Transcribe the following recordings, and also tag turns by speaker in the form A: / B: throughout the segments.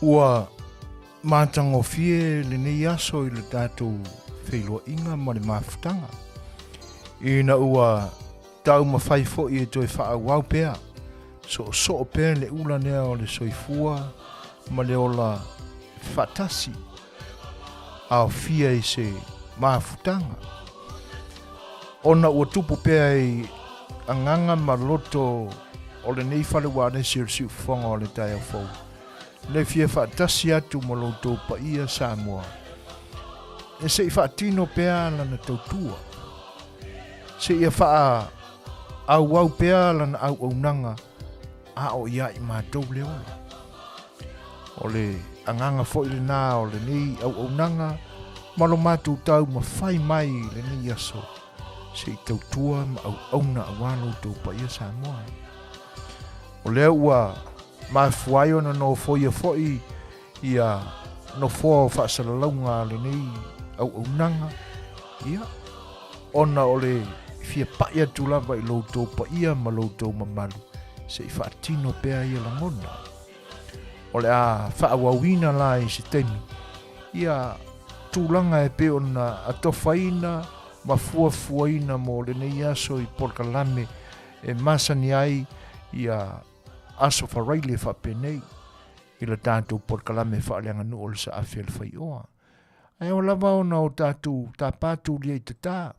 A: Ua matagofie lenei aso i le tatou feiloaiga ma le mafutaga, ina ua taumafai foi e toe faaauau pea, soosoo pea le ula lea o le soifua ma le ola faatasi, aofia i se mafutaga, ona ua tupu pea i agaga ma loto o lenei fale ualesi o le siufofoga o le taeao fou, le fia faatasi atu ma lo outou paia Samoa, e se i faatino pea lana tautua, seia faaauau pea lana auaunaga a o ia i matou le ola. O le agaga foi lena o lenei auaunaga ma lo matou taumafai mai i lenei aso se i tautua ma auauna aua lo outou paia Samoa. O lea ua mafua ai ona nofoia foi ia nofoa o faasalalauga a lenei auaunaga, ia, ona o le fia pai atu lava i lo outou paia ma lo outou mamalu se i faatino pea ia lagona. O le a faaauauina la i se taimi ia tulaga e pei ona atofaina ma fuafuaina mo lenei aso i polokalame e masani ai ia aso faraile faapenei i le tatou polokalame faaleaganuu o le Saafi a le Faioa. Ae ao lava ona o tatou tapa tulia i tatā,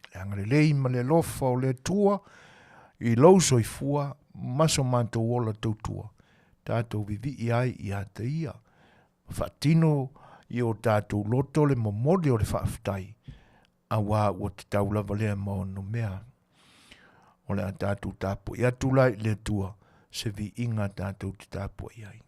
A: le agalelei ma le alofa o le Atua i lou soifua ma so matou ola tautua, tatou vivii ai ia te ia. Faatino i o tatou loto le momoli o le faafetai, auā ua tatau lava lea ma ono mea. O le a tatou tapuai atu la i le Atua se viiga tatou te tapuai ai.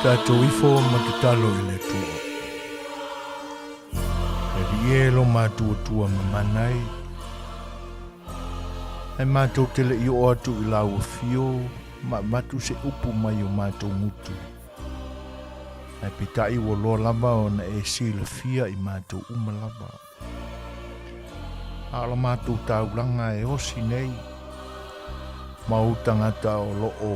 A: Tatou ifo ma tatalo i le Atua. E alii e lo matuatua mamana e. Ae matou te le i oo atu i lau afio ma avatu se upu mai o matou gutu. Ae peitai ua loa lava ona e silafia i matou uma lava. A o la matou taulaga e osi nei, ma ou tagata o lo o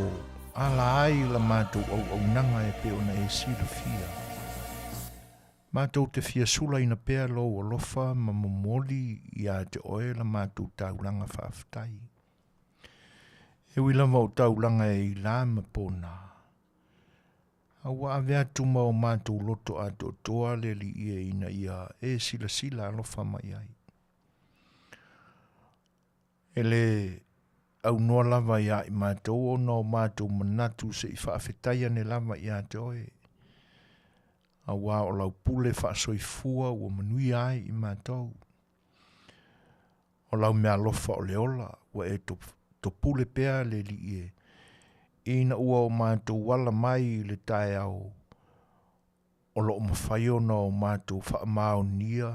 A: ala ai la matou auaunaga e pei ona e silafia. Matou te fia sulaina pea lou alofa ma momoli ia te oe la matou taulaga faafetai. E ui lava o taulaga e i la ma pona, a ua ave atu ma o matou loto atoatoa le Alii e ina ia e silasila alofa mai ai. E le aunoa lava iā i matou ona o matou manatu se i faafetai ane lava ia te oe, auā o lau pule faasoifua ua manuia ai i matou. O lau meaalofa o le ola ua e topule pea le Alii e, ina ua o matou ala mai i le taeao o lo o mafai ona o matou faamaonia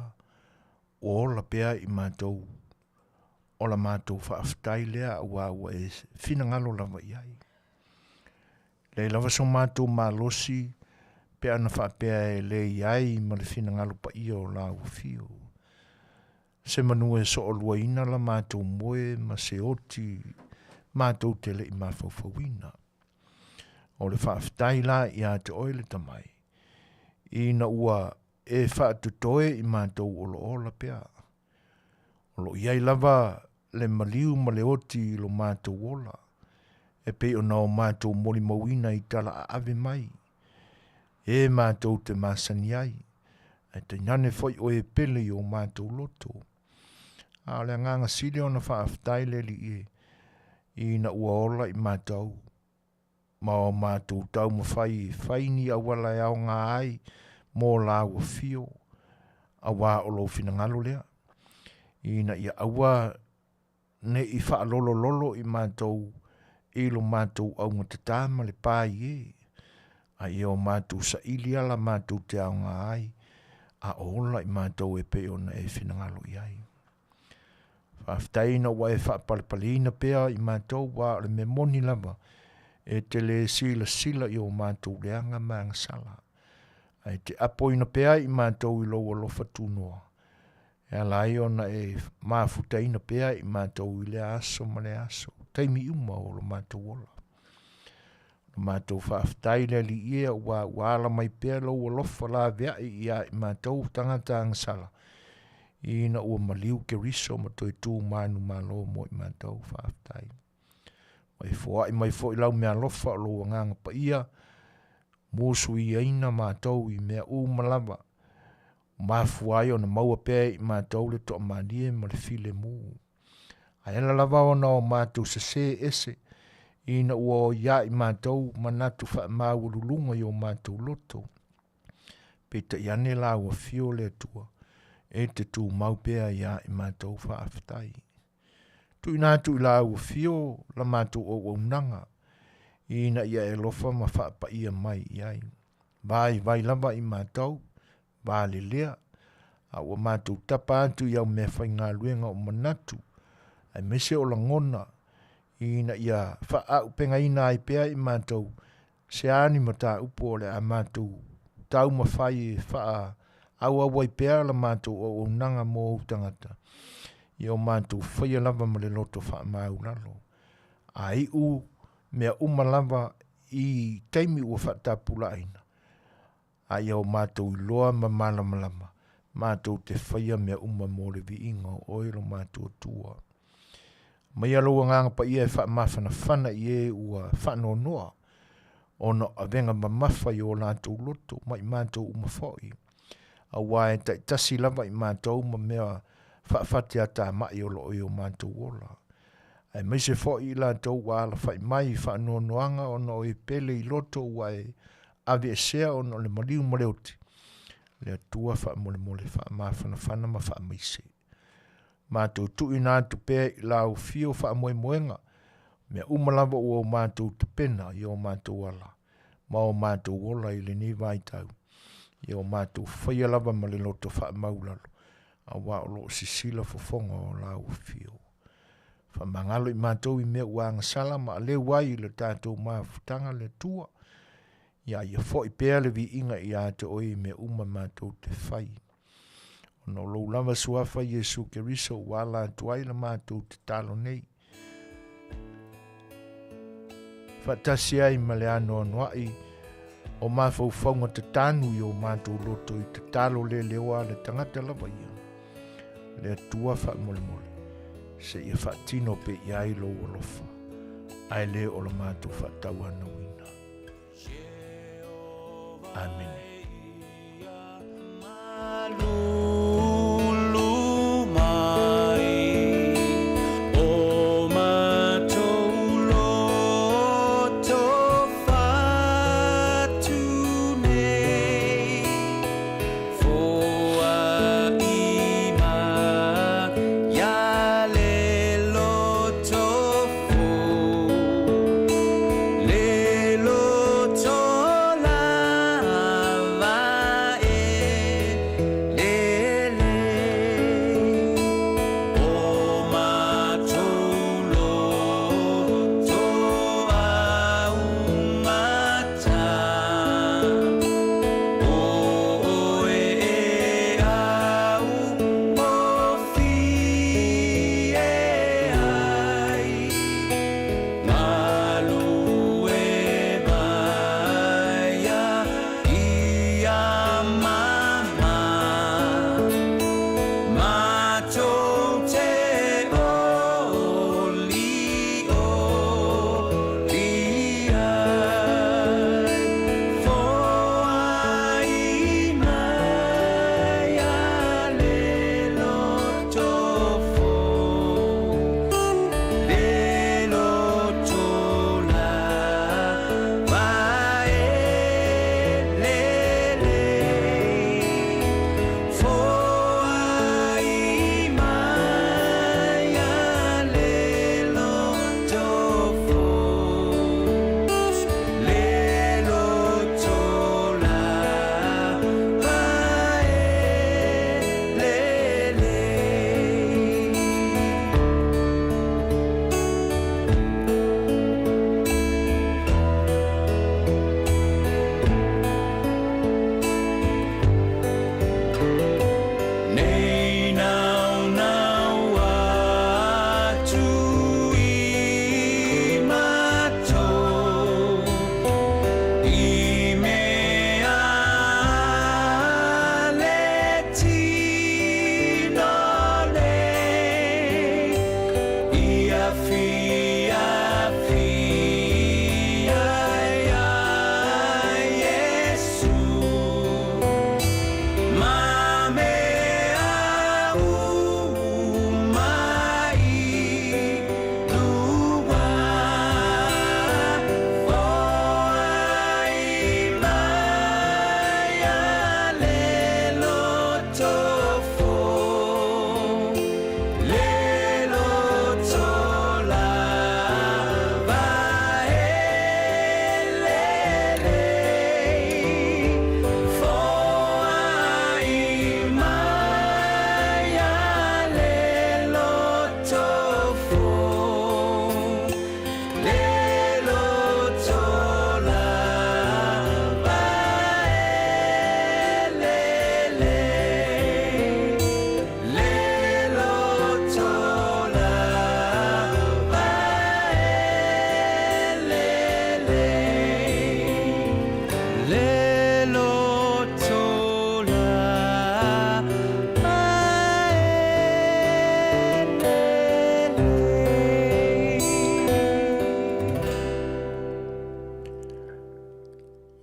A: ua ola pea i matou o la matou faafetai lea auā ua e finagalo lava i ai. Leai lava so matou malosi pe ana faapea e le i ai ma le finagalo paia o lau afio. Se manu e sooluaina la matou moe ma se oti matou te le i mafaufauina. O le faafetai la ia te oe le Tamai, ina ua e faatotoe i matou o lo o ola pea. O lo o i ai lava le maliu ma le oti i lo matou ola, e pei ona o matou molimauina i tala aave mai, e matou te masani ai, ae tainane foi o e pele i o matou loto. A o le agaga sili ona faafetai le Alii e, ina ua ola i matou, ma o matou taumafai e fai ni auala e aoga ai mo lāua fio, auā o lou finagalo lea, ina ia aua ne i faalolololo i matou i lo matou augatatā ma le pa i e, a ia o matou saili ala matou te aoga ai, a o ola i matou e pei ona e finagalo i ai. Faafetai ina ua e faapalepaleina pea i matou, a o le mea moni lava, e te le silasila i o matou leaga ma agasala, ae te apoina pea i matou i lou alofa tunoa, e ala ai ona e mafutaina pea i matou i lea aso ma lea aso, taimi uma o lo matou ola. O lo matou faafetai le Alii e, auā ua ala mai pea lou alofa laveai iā i matou tagata agasala, ina ua maliu Keriso ma toe tu manumalo mo i matou. Faafetai. Ua e foai mai foi lau meaalofa o lou Agaga Paia, musuiaina matou i mea uma lava, ua mafua ai ona maua pea i matou le toamalie ma le filemu. Ae ala lava ona o matou sesē ese, ina ua o iā i matou manatu faamaualuluga i o matou loto. Peitai ane la ua fio le Atua e te tumau pea iā i matou faafetai. Tuuina atu i la ua fio la matou auaunaga, ina ia e alofa ma faapaia mai i ai. Vaivai lava i matou, valelea, a ua matou tapa atu i au meafaigaluega o manatu, aemaise o lagona, ina ia faaaupegaina ai pea i matou se a ni mataupu o le a matou taumafai e faaauau ai pea la matou auaunaga mo ou tagata, ia o matou faia lava ma le loto faamaulalo. A iu mea uma lava i taimi ua faatapulaaina, a ia o matou iloa ma malamalama, matou te faia mea uma mo le viiga o oe lo matou Atua. Aumaia lou Agaga Paia e faamafanafana i e ua faanoanoa ona o avega mamafa i o latou loto ma i matou uma foi, auā e taitasi lava i matou ma mea faafateatamai o lo o i o matou ola, aemaise foi i latou ua alafai mai i faanoanoaga ona o e pele i loto ua e aveesea ona o le maliu ma le oti, le Atua faamolemole faamafanafana ma faamaise. Matou tuuina atu pea i lau fio faamoemoega, mea uma lava ua o matou tapena i o matou ala. ma o matou ola i lenei vaitau. Ia o matou faia lava ma le loto faamaulalo, auā o lo o sisila fofoga o lau afio. Faamagalo i matou i mea ua agasala ma aleu ai i le tatou mafutaga le Atua. Ia ia foi pea le viiga ia te oe i mea uma matou te fai. Ona o lou lava suafa Iesu Keriso ua ala atu ai la matou tatalo nei. Faatasi ai ma le anoanoai o mafaufauga tatanu i o matou loto i tatalo le leoa a le tagata lava ia. Le Atua faamolemole, seia faatino pea i ai lou alofa, ae le o la matou faatauanauina. Amene.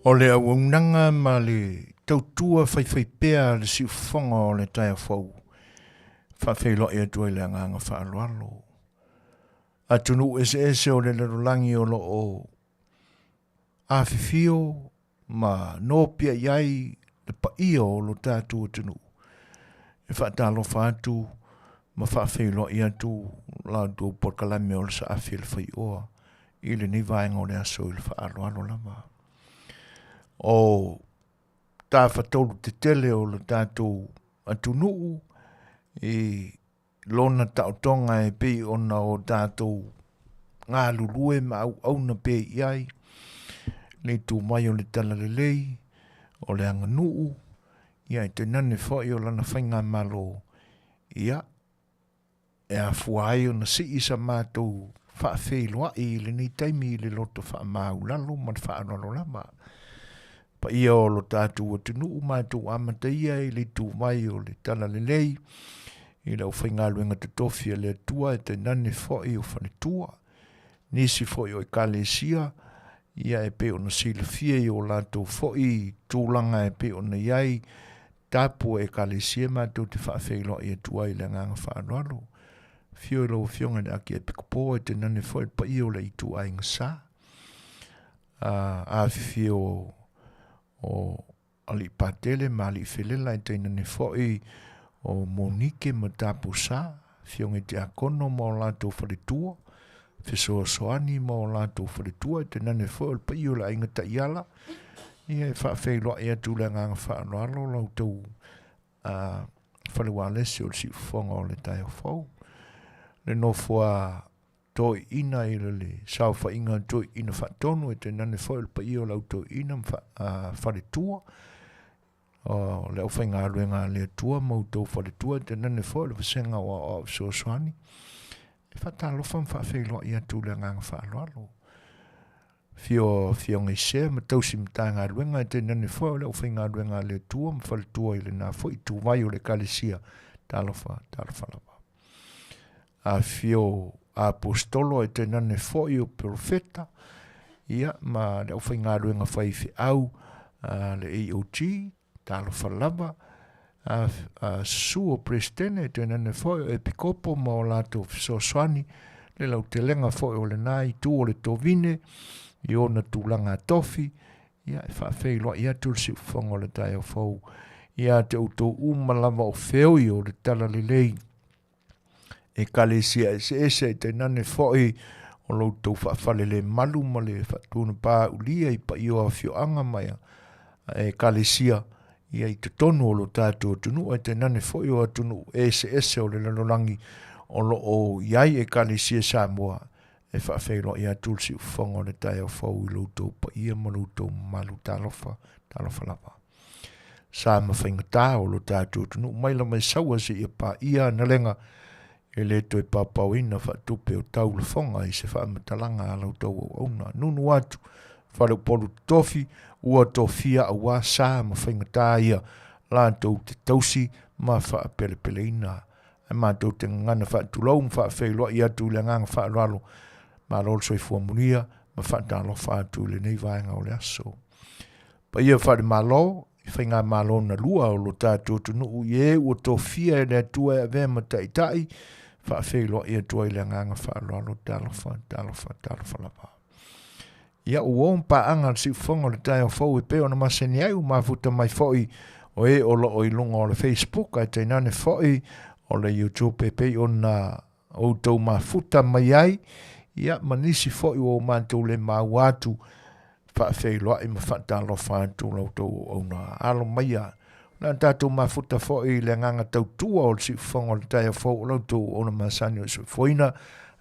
A: O le auaunaga ma le tautua faifaipea a le siufofoga o le taeao fou, faafeiloai atu ai le agaga faaaloalo. Atunuu eseese o le lalolagi o lo o afifio ma nopiai ai le paia o lo tatou atunuu. E faatalofa atu ma faafeiloai atu la outou polokalame o le Saafi a le Faioa i lenei vaega o le aso i le faaaloalo lava. o tafatolu tetele o le tatou atunuu i lona taotoga e pei ona o tatou galulue ma auauna pea i ai le itu mai o le talalelei, o le aganuu, ia e tainane foi o lana faigamalo, ia e afua ai ona sii sa matou faafeiloai i lenei taimi i le loto faamaulalo ma le faaaloalo lava. Paia o lo tatou atunuu matou amata ia i le itu mai o le Talalelei i le aufaigaluega totofi a le Atua e tainane foi o faletua, nisi foi o ekalesia, ia e pei ona silafia i o latou foi tulaga e pei ona i ai tapu e ekalesia matou te faafeiloai atu ai i le agaga faaaloalo. Afio i lau Afioga i le Akiepikopo e tainane foi le paia o le ituaiga sa. Afifio o Alii Patele ma Alii Felela e tainane foi o Monike ma Tapusa, Afioga i Tiakono ma o latou faletua, Fesoasoani ma o latou faletua, e tainane foi o le paia o le Aiga Taiala, ia e faafeiloai atu le agaga faaaloalo la outou fale ualesi o le siufofoga o le taeao fou. Le nofo a toeaiina i le saofaiga a toeaiina faatonu e tainane foi o le paia o le au toeaiina ma faletua, o le aufaigaluega a le Atua ma outou faletua, e tainane foi o le vasega o aoao fesoasoani. E faatalofa ma faafeiloai atu le agaga faaaloalo. Afio o Afioga i Sea ma Tausi Matagaluega e tainane foi o le aufaigaluega a le Atua ma faletua i lena foi ituvai o le Ekalesia. Talofa, talofa lava. Afifio Aposetolo ae tainane foi o Perofeta, ia, ma le aufaigaluega faifeau a le AOG, talofa lava. A, a susu o Peresetene, tainane foi o Epikopo ma o latou fesoasoani, le lautelega foi o lena itu o le tovine i ona tulaga tofi, ia e faafeiloai atu le siufofoga o le taeao fou ia te outou uma lava o feoi o le talalelei ekalesia eseese ae tainane foi o lo outou faafalelemalu ma le faatunapaulia i paia o afioaga ma ekalesia ia i totonu o lo tatou atunuu ae tainane foi o atunuu eseese o le lalolagi o lo o i ai ekalesia Samoa e faafeiloai atu le siufofoga o le taeao fou i lo outou paia ma lo outou mamalu. Talofa, talofa lava. Sa ma faigata o lo tatou atunuu mai lava i Saua seia paia Analega e le toe paopaoina faatupe o tau lafoga i se faamatalaga a la outou auauna. Nunu atu, Faleupolu totofi, ua tofia aua sa ma faigata ia latou te tausi ma faapelepeleina. Ae matou te gagana faatulou ma faafeiloai atu i le agaga faaaloalo. Malo le soifua mulia ma faatalofa atu i lenei vaega o le aso. Paia faale-Malo, i faigamalo na lua o lo tatou atunuu i e ua tofia e le Atua e avea ma taitai, faafeiloai atu ai le agaga faaaloalo, talofa, talofa, talofa lava. Ia ua o paaga le siufofoga o le taeao fou e pei ona masani ai, ua mafuta mai foi o e o lo o i luga o le Facebook ae tainane foi o le YouTube e pei ona outou mafuta mai ai, ia ma nisi foi ua o matou le maua atu, faafeiloai ma faatalofa atu la outou auauna. Alo maia, o le a tatou mafuta foi i le agaga tautua o le siufofoga o le taeao fou o la outou auauna masani o le soifuaina,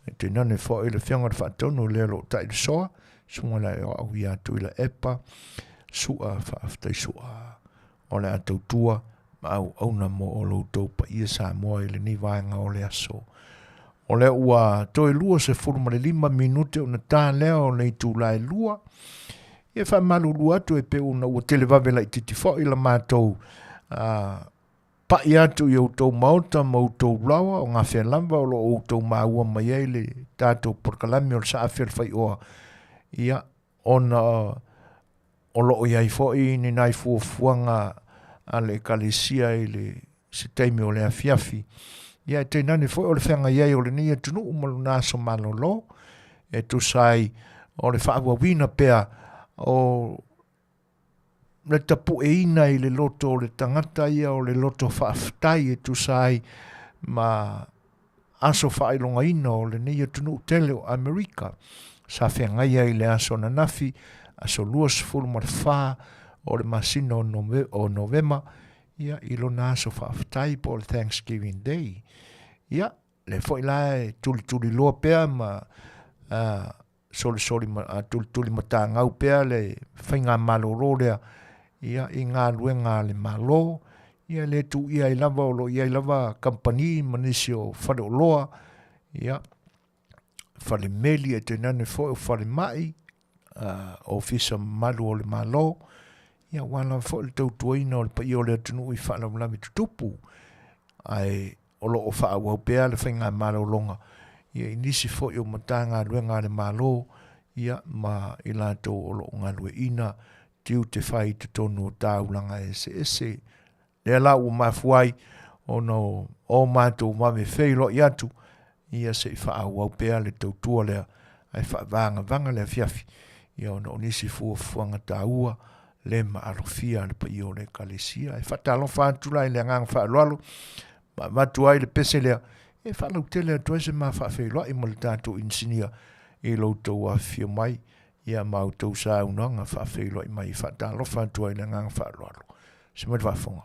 A: e tainane foi le Afioga i le Faatonu lea o lo o tai le soa, Susuga i le Aoao ia Tuilaepa, Su'a faafetai Su'a. O le a tautua ma auauna mo lo outou paia Samoa i lenei vaega o le aso. O lea ua toe 25 minute ona ta lea o le itula e 2. Ia faamalulu atu e pei ona ua televave laitiiti foi la matou pai atu i outou maota ma outou laoa o gafea lava o lo o outou maua mai ai le tatou polokalame o le Saafi o le Faioa. Ia, ona o lo o i ai foi ni nai fuafuaga a le Ekalesia i le se taimi o le afiafi. Ia e tainane foi o le feagai ai o lenei atunuu ma lona aso malolo e tusa ai o le faaauauina pea o le tapueina i le loto o le tagata ia o le loto faafetai e tusa ai ma aso faailogaina o lenei atunuu tele o Amerika sa feagai ai i le aso ananafi, aso 24 o le masina o Novema, ia, i lona aso faafetai po o le Thanksgiving Day. Ia, lea foi la e tulituliloa pea ma solisoli ma tulituli matagau pea le faigamalolo lea, ia, i galuega a le Malo, ia le tuuia ai lava o lo o i ai lava kamupani ma nisi o faleoloa, ia, falemeli ae tainane foi o falemai, ofisa mamalu o le Malo, ia aua lava foi le tautuaina o le paia o le atunuu i faalavelave tutupu. Ae o lo o faaauau pea le faigamalologa ia i nisi foi o Matagaluega a le Malo ia ma i latou o lo o galueaiina tiute fai i totonu o taulaga eseese. Lea la ua mafua ai ona o matou vave feiloai atu ia se i faaauau pea le tautua lea ae faavagavaga le afiafi ia ona o nisi fuafuaga taua le maalofia a le paia o le Ekalesia. E faatalofa atu la i le agaga faaaloalo ma avatu ai le pese lea e faalautele atu ai se ma faafeiloai ma le tatou inisinia i lo outou afifio mai ia ma outou saunoaga faafeiloai mai e faatalofa atu ai i le agaga faaaloalo. Se mai le faafofoga.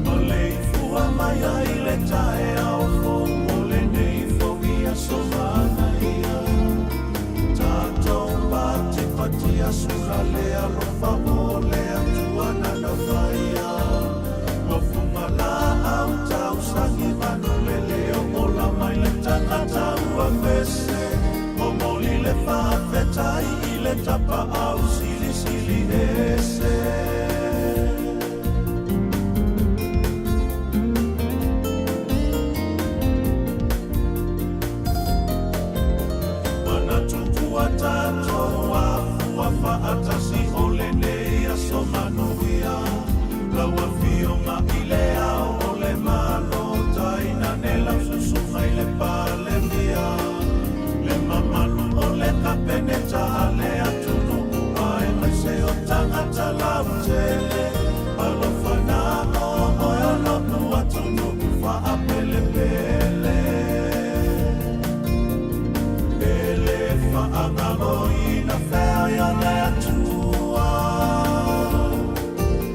B: Maleifua mai ai le taeao fou o lenei foi aso manaia. Tatou patipatia sula le alofa o le Atua nana faia. Mafuga laau tausagi manu le leo ola mai le tagata ua vese. Momoli le faafetai i le tapaau silisili ese. Manatu ua tatou afua faatasi o lenei aso manuia. Lau Afioga i le Ao o le Malo, tainane lau susuga i le Palemia, le mamalu o le Kapeneta a le atunuu aemaise o tagata lautele. Alofa na o oe o lou atunuu faapelepele. E le faagaloina feoi o le Atua.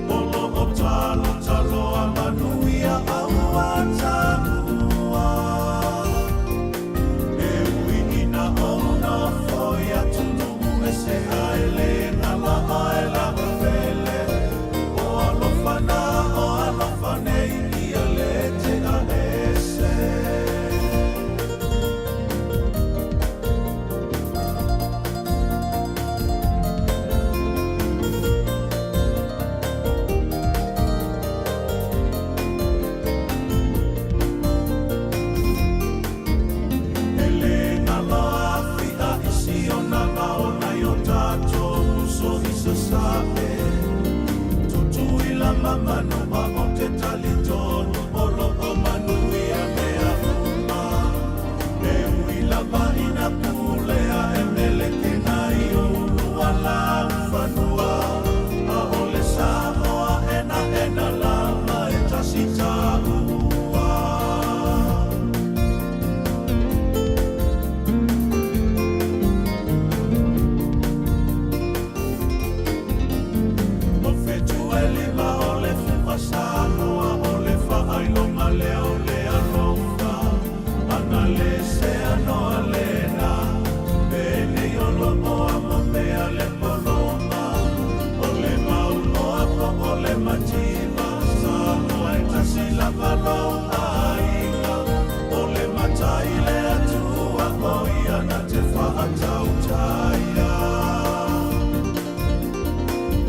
B: O lo o talotaloa manuia aua tamua. E ui ina ou nofo i atunuu ese ae le gala oe lau pele. O alofa na o alofa nei ia le tea ese. E le galo afia i Siona ma ona i o tatou uso i Sasae. Tutuila ma Manua o te talitonu o lo o manuia mea uma. E ui lava ina pulea e melekena i ou lau fanua, a o le Samoa enaena lava e tasi taua. O fetu e lima o le fuga Samoa o le faailoga lea o le alofa. Ana le sea noa lena, penei o lo o amo mea le poloma. O le mauloa po o le mativa, Samoa e tasi lava lou aiga. O le matai le Atua o ia na te faatautaia.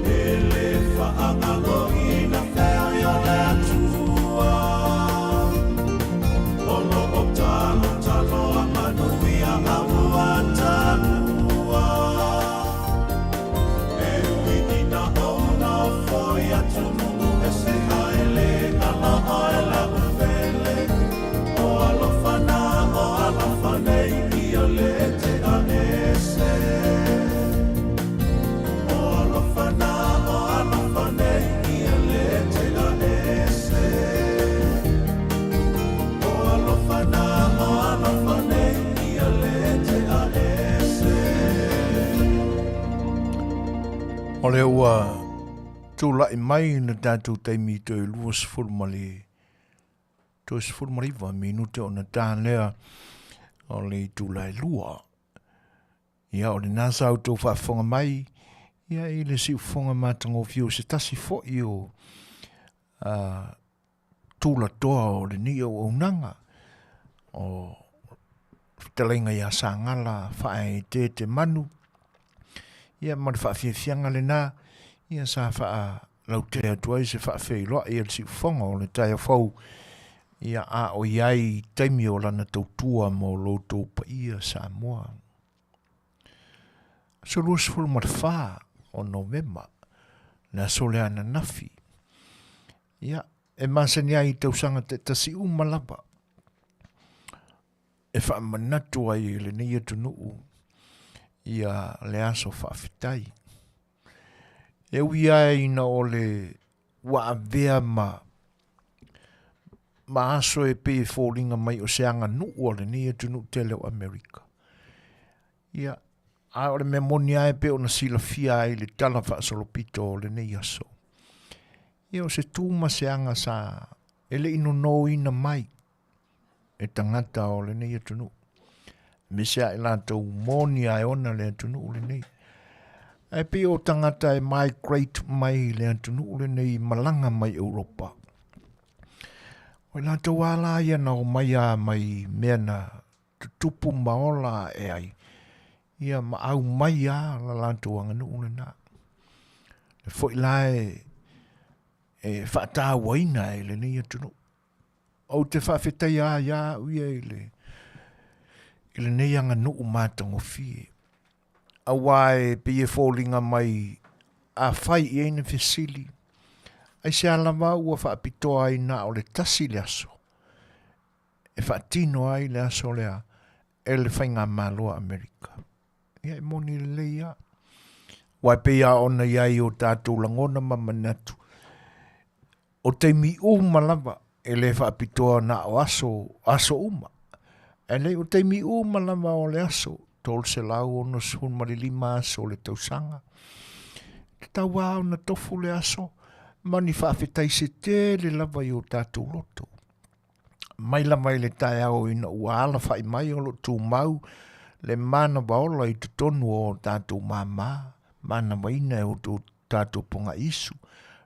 B: E le faagaloina feoi o le Atua. O lo o talotaloa manuia aua tamua. E ui ina ou nofo i atunuu ese ae le galo oe lau pele. O alofa na o alofa nei ia le tea ese.
A: O lea ua tulai mai le tatou taimi toe 20 ma le 39 minute ona ta lea o le itula e 2. Ia, o lena sa outou faafofoga mai ia i le siufofoga matagofie o se tasi foi o tulatoa o lenei auaunaga o fetalaiga ia Sagala Faaeteete Manu, ia ma le faafiafiaga lena ia sa faalautele atu ai se faafeiloai a le siufofoga o le taeao fou, ia a o i ai taimi o lana tautua mo lo outou paia Samoa. Aso 24 o Novema, le aso lea ananafi. Ia, e masani ai i tausaga taitasi uma lava e faamanatu ai e lenei atunuu ia le aso faafetai. E ui lava ina o le ua avea ma ma aso e pei e foliga mai o se aganuu a lenei atunuu tele o Amerika. Ia, a o le mea moni lava e pei ona silafia ai le tala faasolopito o lenei aso. Ia, o se tu ma se aga sa e le i nonoina mai e tagata o lenei atunuu. Aemaise a i latou moni a e ona le atunuu lenei. Ae pei o tagata e migrate mai le atunuu lenei malaga mai Europa. O i latou a la ia na omai a mai mea na tutupu ma ola ae ai, ia ma aumai a la latou aganuu lena. E foi la e, e faatauaina e lenei atunuu. Ou te faafetaia ai a au ia i le, i lenei aganuu matagofie. Aua e pei e foliga mai a fai i ai ni fesili, aisea lava ua faapitoa ai na o le tasi le aso e faatino ai le aso lea e le Faigamalo a Amerika. Ia e moni lelei lava. Aua e pei lava ona i ai o tatou lagona ma manatu, o taimi uma lava e le faapitoa na o aso, aso uma. Ae leai o taimi uma lava o le aso, 365 aso o le tausaga. E tatau lava ona tofu le aso ma ni faafetai se tele lava i o tatou loto. Mai lava i le taeao ina ua alafai mai o lo o tumau le manava ola i totonu o tatou māmā, manavaina e o tatou pogaiisu,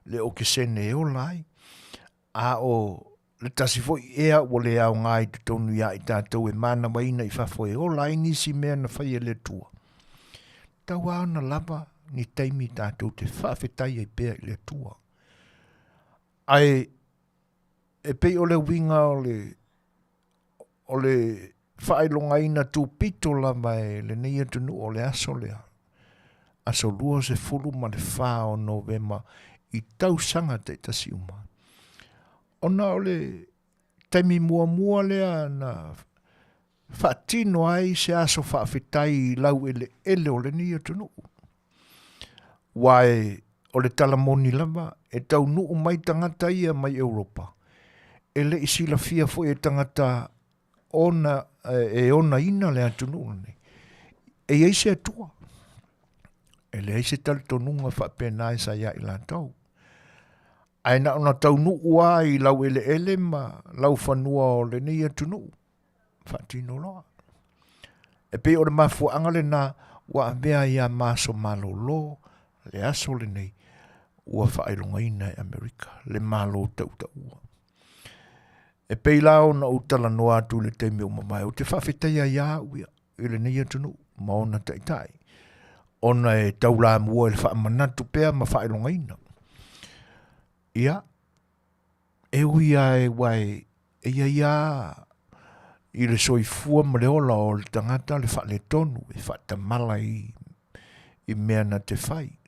A: le okesene e ola ai. A o le tasi foi ea ua le aoga i totonu ia i tatou e manavaina i fafo e ola ai nisi mea na fai e le Atua. Tau lava ona lava ni taimi tatou te faafetai ai pea i le Atua. Ae e pei o le uiga o le o le faailogaina tupito lava e lenei atunuu o le aso lea, aso 24 o Novema i tausaga taitasi uma. Ona o le taimi muamua lea na faatino ai se aso faafetai i laueleele o lenei atunuu. Aua e, o le tala moni lava, e taunuu mai tagata ia mai Europa, e le i silafia foi e tagata ona, e onaina le atunuu lenei. E i ai se Atua. E leai se talitonuga faapena e sa ia i latou. Ae na ona taunuu lava i laueleele ma laufanua o lenei atunuu, faatino loa. E pei o le mafuaaga lena ua avea ai a ma aso malolo le aso lenei ua faailogaina e Amerika, le Malo tautaua. E pei la ona ou talanoa atu i le taimi ua mavae, ou te faafetaia ai a au ia i lenei atunuu ma ona taitai, ona e taulamua i le faamanatu pea ma faailogaina. Ia, e ui lava e ua e i ai lava i le soifua ma le ola o le tagata le faaletonu e faatamala i, i mea na te fai.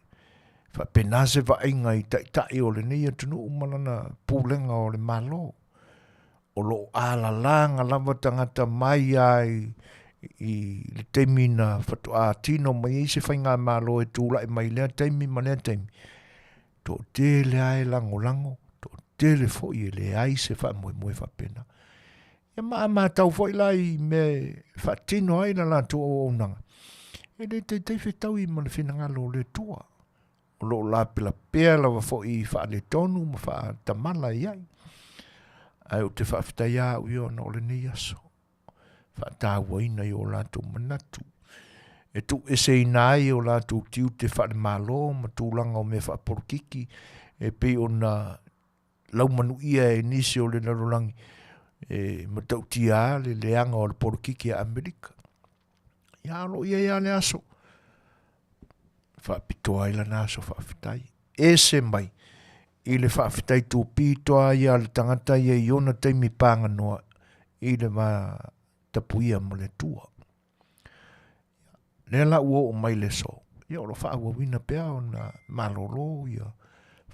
A: Faapena se vaaiga i taitai o lenei atunuu ma lana pulega o le Malo. O lo o alalaga lava tagata mai lava i, i le taimi na faatoa tino mai ai se faigamalo e tulai mai lea taimi ma lea taimi. Toatele lava e lagolago, toatele foi e leai se faamoemoe faapena. Ia ma a matau foi la i mea e faatino ai la latou auaunaga, e le taitai fetaui ma le finagalo o le Atua. O lo o lapelapea lava foi i faaletonu ma faatamala i ai. Ae ou te faafetai a au ia ona o lenei aso. Faatauaina i o latou manatu. E tuueseina ai o latou tiute faale-Malo ma tulaga o mea faapolokiki e pei ona laumanuia e nisi o le lalolagi e matautia a le leaga o le polokiki a Amerika. Ia o lo o i ai lava le aso faapitoa ai lana aso faafetai. Ese mai i le faafetai tupito ia a le tagata ia i ona taimi paganoa i le va tapuia ma le Atua. Lea la ua oo mai le aso, ia o lo o faaauauina pea ona malolo ia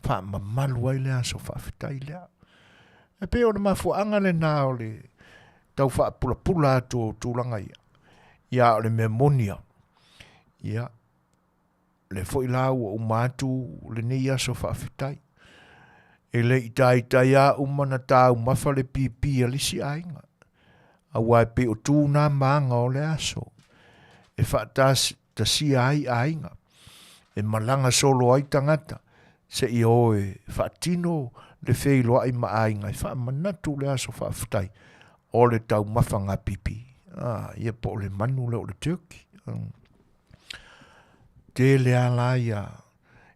A: faamamalu ai le aso faafetai lea. E pei o le mafuaaga lena o le tau faapulapula atu o tulaga ia. Ia o le mea moni lava, ia lea foi la ua uma atu lenei aso faafetai. E le i taitai lava uma ona taumafa le pipi a le isi aiga, aua e pei o tu na ma aga o le aso e faatasia ai aiga, e malaga solo ai tagata seia o e faatino le feiloai ma aiga e faamanatu le aso faafetai o le taumafaga pipi, ia po o le manu lea o le turkey. Tele lava la ia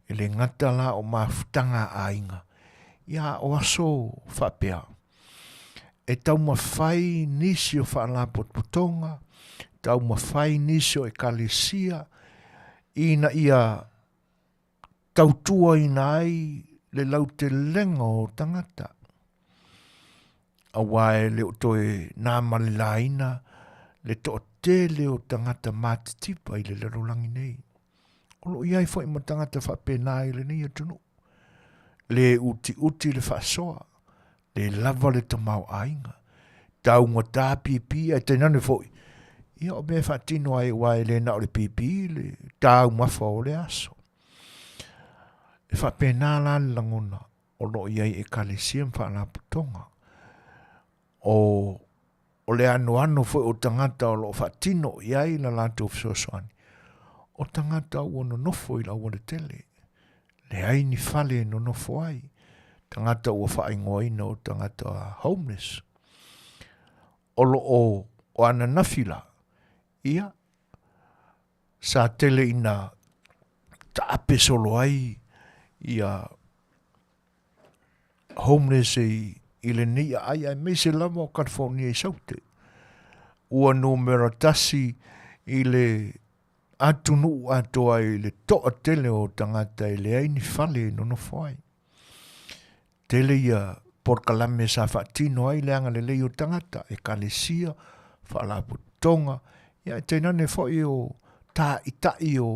A: e le gata la o mafutaga a aiga, ia a o aso faapea, e taumafai nisi o faalapotopotoga, taumafai nisi o ekalesia ina ia tautuaina ai le lautelega o tagata. Aua e le o toe na ma le laina le toatele o tagata matitipa i le lalolagi nei. O lo o i ai foi ma tagata faapena i lenei atunuu. Le utiuti le faasoa, le lava le tamaoaiga, taugata pipi ae tainane foi, ia o mea e faatino ai aua e le na o le pipi le taumafa o le aso. E faapena la le lagona o lo o i ai ekalesia ma faalapotopotoga. O, o le anoano foi o tagata o lo o faatino i ai la latou fesoasoani, o tagata ua nonofo i le aualatele, leai ni fale e nonofo ai, tagata ua faaigoaina o tagata homeless. O lo o, o ananafi la, ia, sa tele ina taape solo ai ia homeless i, i lenei aai aemaise lava o California i Saute. Ua numera tasi i le atunuu atoa i le toatele o tagata e leai ni fale e nonofo ai. Tele ia polokalame sa faatino ai le agalelei o tagata, ekalesia, faalapotopotoga, ia e tainane foi o tāʻitaʻi o,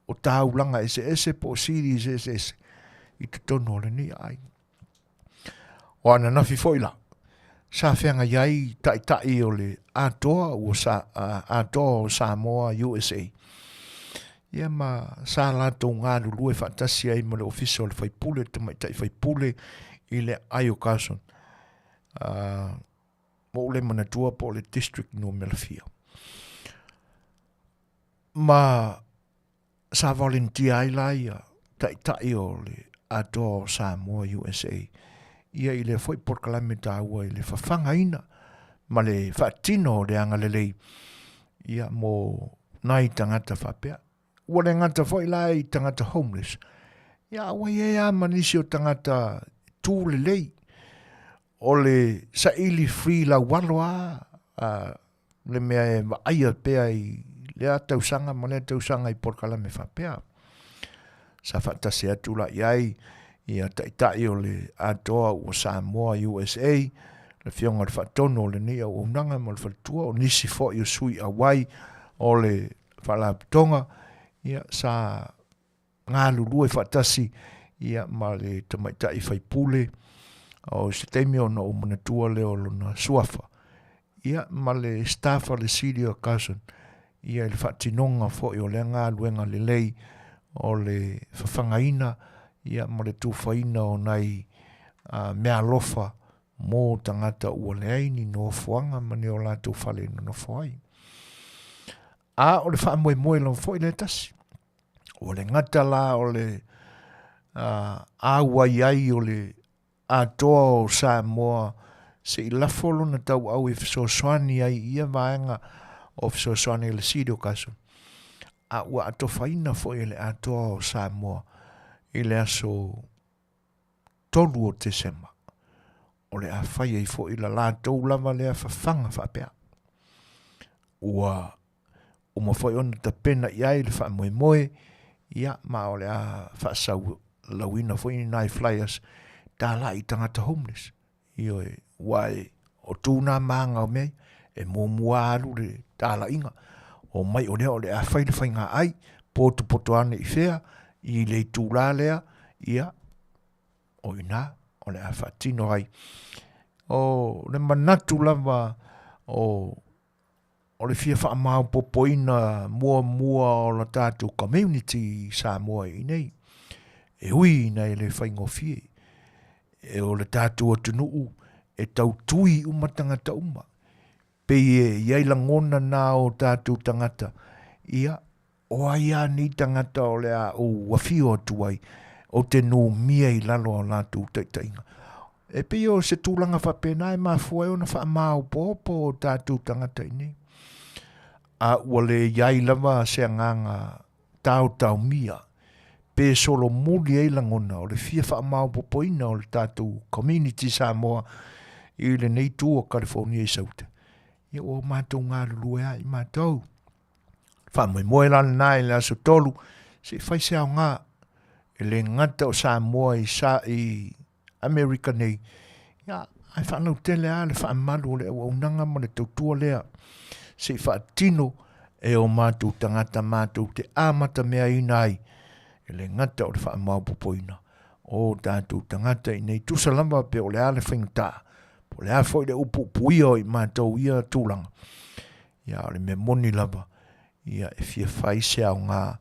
A: o taulaga eseese po o series eseese i totonu o lenei aiga. O ananafi foi la, sa feagai ai taitai o le Atoa ua sa, Atoa o Samoa USA. Ia ma sa latou galulue faatasi ai ma le Ofisa o le Faipule, le Tamaitai Faipule i le aai o Carson. Ua ou le manatua po o le district numera fia. Ma sa volunteer ai la ia taitai o le Atoa o Samoa USA ia i lea foi polokalame taua i le fafagaina ma le faatino o le agalelei ia mo nai tagata faapea. Ua le gata foi la i tagata homeless, ia ua i ai lava ma nisi o tagata tu lelei o le saili free laualo lava le mea e vaaia pea i lea tausaga ma lea tausaga i polokalame faapea. Sa faatasi atu la i ai ia taitai o le Atoa ua Samoa USA, le Afioga i le Faatonu o lenei auaunaga ma le faletua, o nisi foi o sui auai o le Faalapotopotoga, ia sa galulue faatasi ia ma le tamaitai faipule o se taimi ona ou manatua lea o lona suafa ia ma le staff a le Senior Cousin ia i le faatinoga foi o lea galuega lelei o le fafagaina ia ma le tufaina o nai meaalofa mo tagata ua leai ni nofoaga ma ni o latou fale e nonofo ai. A o le faamoemoe lava foi lea tasi. Ua le gata la o le Auai ai o le Atoa o Samoa se i lafo lona tauau e fesoasoani ai i ia vaega o fesoasoani a le City o Carson, a ua atofaina foi e le Atoa o Samoa i le aso 3 o Tesema, o le a fai ai foi la latou lava lea fafaga faapea. Ua uma foi ona tapena i ai le faamoemoe, ia, ma o le a faasaulauina foi ni nai flyers talai i tagata homeless. Ioe, aua e, o tu nā maga o mea ia, e muamua alu le talaiga, omai o lea o le a fai le faiga ai, potopoto ane i fea, i le itulā lea, ia, o i ina o le a faatino ai. O le manatu lava o o le fia faamaopopoina muamua o la tatou community i Samoa i inei, e ui ina e le faigofie, e o le tatou atunuu e tautui uma tagata uma, pei e i ai lagona na o tatou tagata, ia, O ai a nei tagata o le a ou afio atu ai, ou te numia i lalo o latou taitaiga? E pei o se tulaga faapena e mafua ai ona faamaopoopo o tatou tagata i nei. A ua le i ai lava se agaga taotaomia pe solomuli ai lagona o le fia faamaopopoina o le tatou community Samoa i lenei itu o California i Sauta, ia ua matou galulue ai matou. Faamoemoe la lena i le aso 3 se i fai se aoga e le gata o Samoa i, sa, i Amerika nei, ia, ae faalautele lava le faamalu o le auaunaga ma le tautua lea se i faatino e o matou tagata matou te amatameaina ai e le gata o le faamaopopoina o tatou tagata i nei tusa lava pe o le a le faigata po o le a foi le upuupuia o i matou ia tulaga. Ia, o le mea moni lava, ia, e fia fai se aoga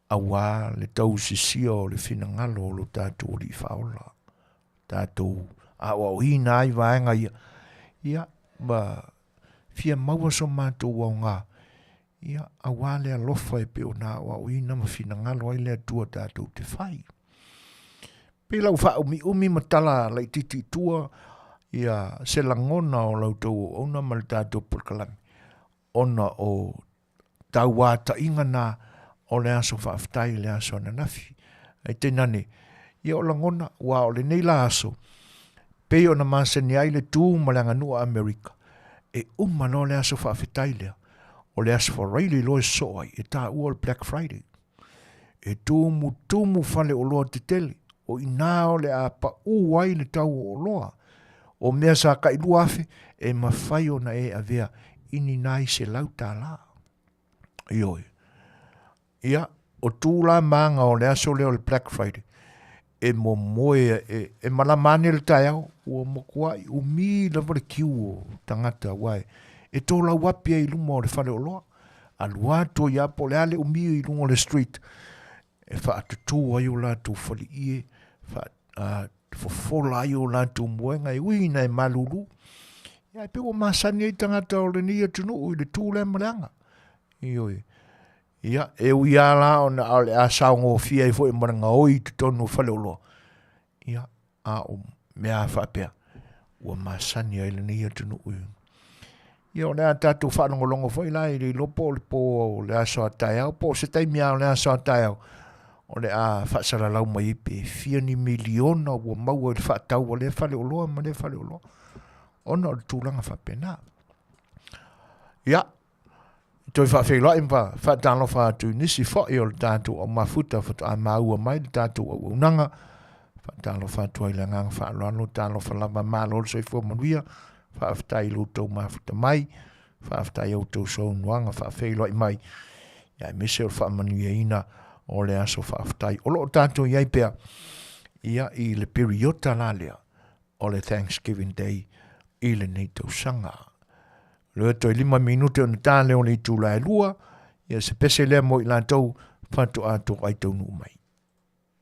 A: auā le tausisia o le finagalo o lo tatou Alii Faaola, tatou aoaoina ai vaega ia, ia, ma fia maua so matou aoga, ia, auā le alofa e pei ona aoaoina ma finagalo ai le Atua tatou te fai. Pei la ua faaumiumi ma tala laitiiti i tua ia se lagona o la outou auauna ma le tatou polokalame ona o tauataiga na o le aso faafetai i le aso ananafi. Ae tainane, ia o lagona, ua o lenei la aso, pei ona masani ai le tu ma le aganuu a Amerika, e uma loa le aso faafetai lea, o le aso Faraile loa e sosoo ai, e taua o le Black Friday. E tumutumu faleoloa tetele, o i inā o le a paʻū ai le tau o oloa. O mea sa tai 2,000, e mafai ona e avea i ni nai $100. Ioe. Ia, o tu la maga o le aso lea o le Black Friday, e momoe, e, e malama ane le taeao, ua matuai umi lava le kiu o tagata, aua e, e tōlau api ai i luma o le faleoloa. Alu atu ai lava po o le a le umi i luga o le street, e faatutū ai o latou faleie, fa, uh, fofola ai o latou moega e ui ina e malulu. Ia, e pei ua masani ai tagata o lenei atunuu i le tū lea ma le aga. Ioe. Ia, e ui lava la ona o le a saogofie ai foi ma le gaoi i totonu o faleoloa. Ia, a o mea a faapea, ua masani ai lenei atunuu. Ia, o le a tatou faalogologo foi la i le iloa po o le pō o le aso a taeao, po o se taimi lava o le aso a taeao, o le a faasalalau mai ai pe fia ni miliona ua maua i le faatau a lea faleoloa ma lea faleoloa, ona o le tulaga faapena. Ia, Toe faafeiloai ma faatalofa atu i nisi foi o le tatou au mafuta faatoa maua mai le tatou auaunaga. Faatalofa atu ai le agaga faaaloalo, talofa lava malo le soifua manuia. Faafetai i lo outou mafuta mai, faafetai i outou saunoaga faafeiloai mai, ia aemaise o le faamanuiaina o le aso faafetai. O lo o tatou i ai pea ia i le piriota la lea o le Thanksgiving Day i lenei tausaga. Lea toe 5 minute ona ta lea o le itula e 2, ia se pese lea mo i latou faatoa toai taunuu mai.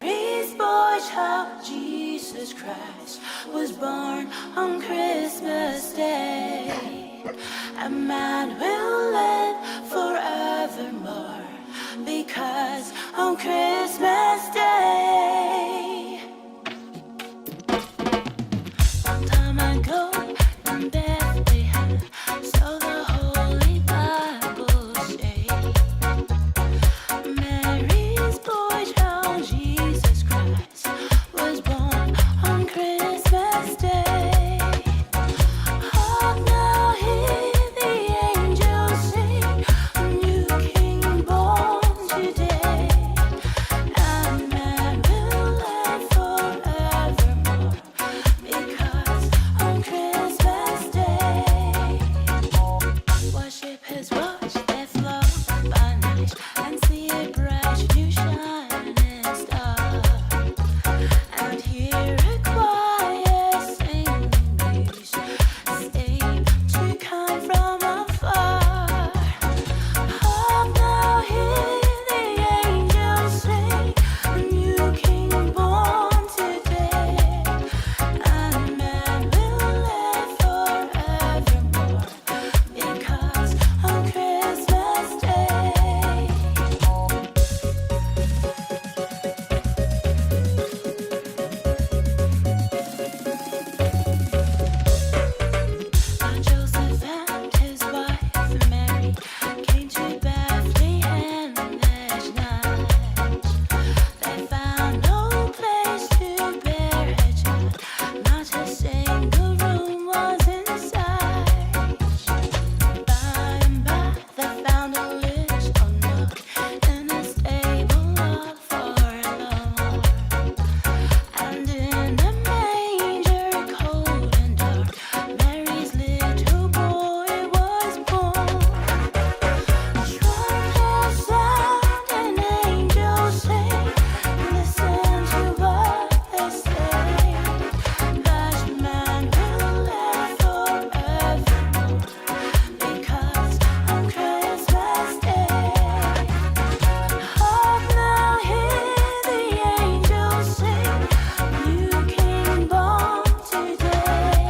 B: Praise boy child Jesus Christ was born on Christmas Day. A man will live forevermore because on Christmas Day. Watch their flock by night and see a bright new shining star, and hear a choir singing seem to come from afar. Hark now, hear the angels sing, a new King born today, and man will live forevermore because on Christmas Day. Now Joseph and his wife Mary came to Bethlehem that night. They found no place to bear a child, not a single room was in sight. By and by they found a little nook in a stable all forlorn. And in a manger cold and dark, Mary's little boy was born. Trumpets sound and angels sing. Listen to what they say. That man will live forevermore because on Christmas Day. Hark now, hear the angels sing. New King born today,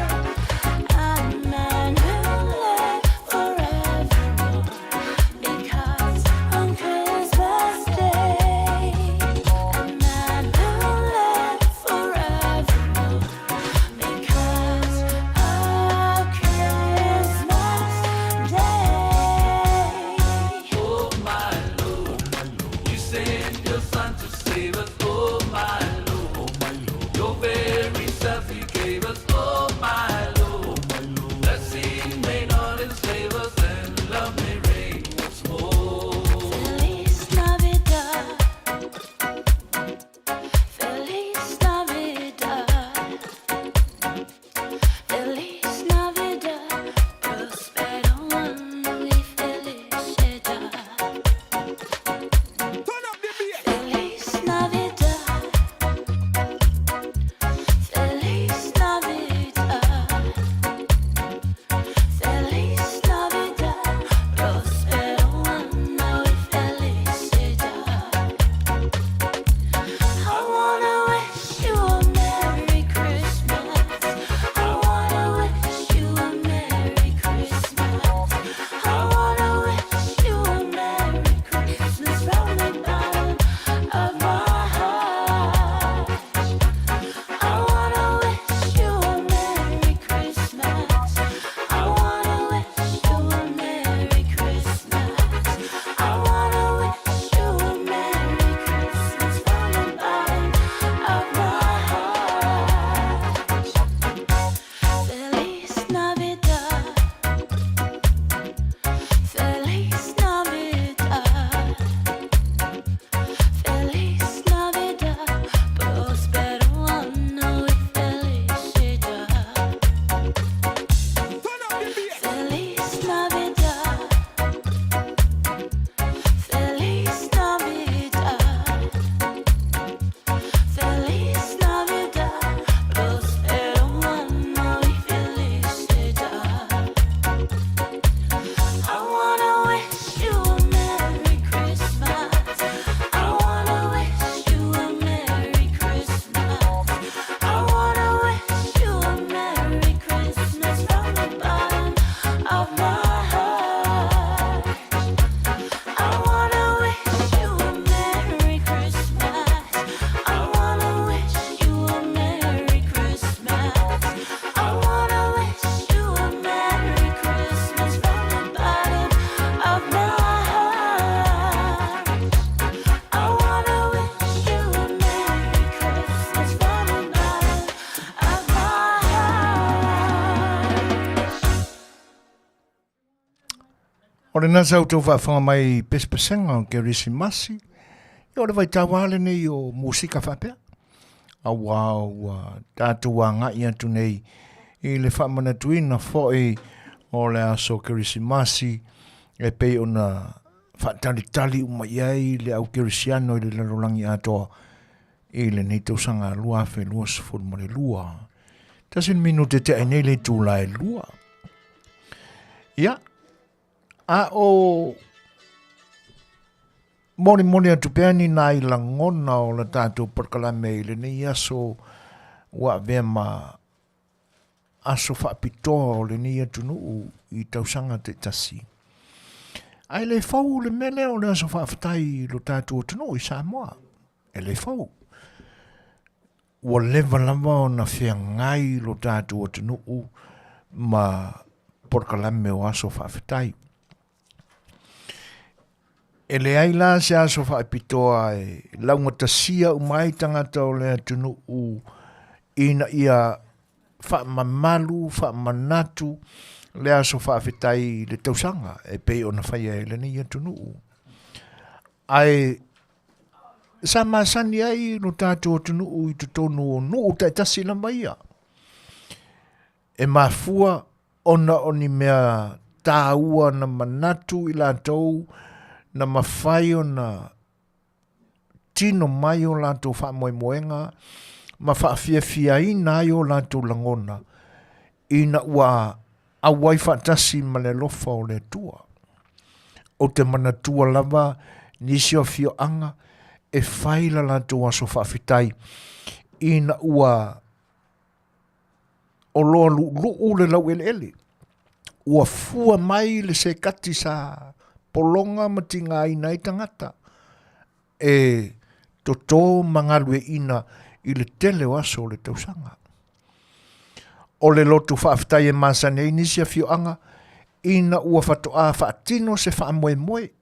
B: and man will live forevermore because on Christmas Day, and man will live forevermore because of Christmas Day.
C: Oh my Lord, you sent your son to save us. Oh my Lord, your very self you gave us. Oh my Lord, blessing may not enslave us and love may reign once more.
B: Feliz Navidad. Feliz Navidad. Feliz Navidad. Prospero año y felicidad. Feliz Navidad. Feliz Navidad. Feliz Navidad. Prospero año y felicidad. I wanna wish you a Merry Christmas. I wanna wish you a Merry Christmas. I wanna wish you a Merry Christmas from the bottom of my heart. I wanna wish you a Merry Christmas. I wanna wish you a Merry Christmas. I wanna wish you a Merry Christmas from the bottom of my heart. Feliz Navidad. Feliz Navidad. Feliz Navidad. Prospero año y felicidad. Feliz Navidad. Feliz Navidad. Feliz Navidad. Prospero año y felicidad. I wanna wish you a Merry Christmas. I wanna wish you a Merry Christmas. I wanna wish you a Merry Christmas from the bottom of my heart. I wanna wish you a Merry Christmas. I wanna wish you a Merry Christmas. I wanna wish you a Merry Christmas from the bottom of my heart. I wanna wish you a Merry Christmas from the bottom of my heart.
A: O lena sa outou faafofoga mai i pesepesega o Kerisimasi, ia o le vaitau lava lenei o musika faapea. Auā ua tatou agai atu nei i le faamanatuina foi o le aso Kerisimasi. E pei ona faatalitali uma i ai le au kerisiano i le lalolagi atoa i lenei tausaga 2022. Tasi le minute tea ai nei le itula e 2. Ia, a o molimoli atu pea ni nai lagona o le tatou polokalame i lenei aso ua avea ma aso faapitoa o lenei atunuu i tausaga taitasi. Ae le fou le mea lea o le aso faafetai i lo tatou atunuu i Samoa. E le fou. Ua leva lava ona feagai lo tatou atunuu ma polokalame o aso faafetai. E leai la se aso faapitoa e laugatasia uma ai tagata o le atunuu ina ia faamamalu, faamanatu le aso faafetai i le tausaga e pei ona faia e lenei atunuu. Ae sa masani ai lo tatou atunuu i totonu o nuu taitasi lava ia. E mafua ona o ni mea tāua na manatu i latou na mafai ona tino mai o latou faamoemoega ma faafiafiaina ai o latou lagona ina ua auai faatasi ma le alofa o le Atua. Ou te manatua lava nisi o afioaga e fai la latou aso faafetai ina ua oloa luuluu le laueleele. Ua fua mai le sekati sa pologa ma tigaina ai tagata e toto ma galueaiina i le tele o aso o le tausaga. O le loto faafetai e masani ai nisi afioaga ina ua faatoa faatino se faamoemoe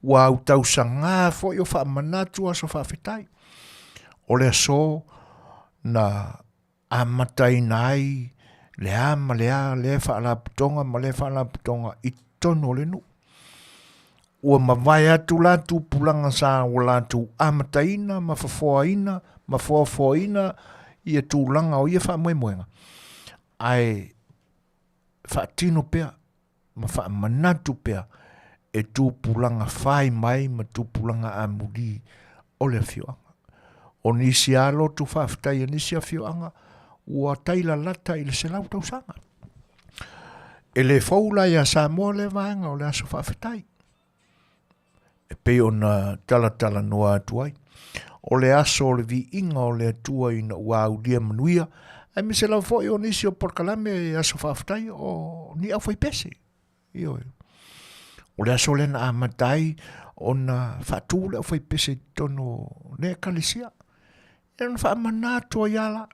A: ua autausaga foi o faamanatu aso faafetai. O le aso na amataina ai le a ma le a lea faalapotopotoga ma lea faalapotopotoga i totonu o le nuu. Ua mavae atu la tupulaga sa ua latou amataina ma fofoaina ma foafoaina ia tulaga o ia faamoemoega, ae faatino pea ma faamanatu pea e tupulaga fai mai ma tupulaga amuli o le afioaga. O nisi lava lotu faafetai a nisi afioaga ua tai lalata i le 100 tausaga. E le fou la ia Samoa lea vaega o le aso faafetai. E pei ona talatalanoa atu ai. O le aso o le viiga o le Atua ina ua aulia manuia, aemaise lava foi o nisi o polokalame e aso faafetai o ni aufaipese. Ioe. O le aso lea na amata ai ona faatu le aufaipese i totonu o lea ekalesia. E ona faamanatu ai lava la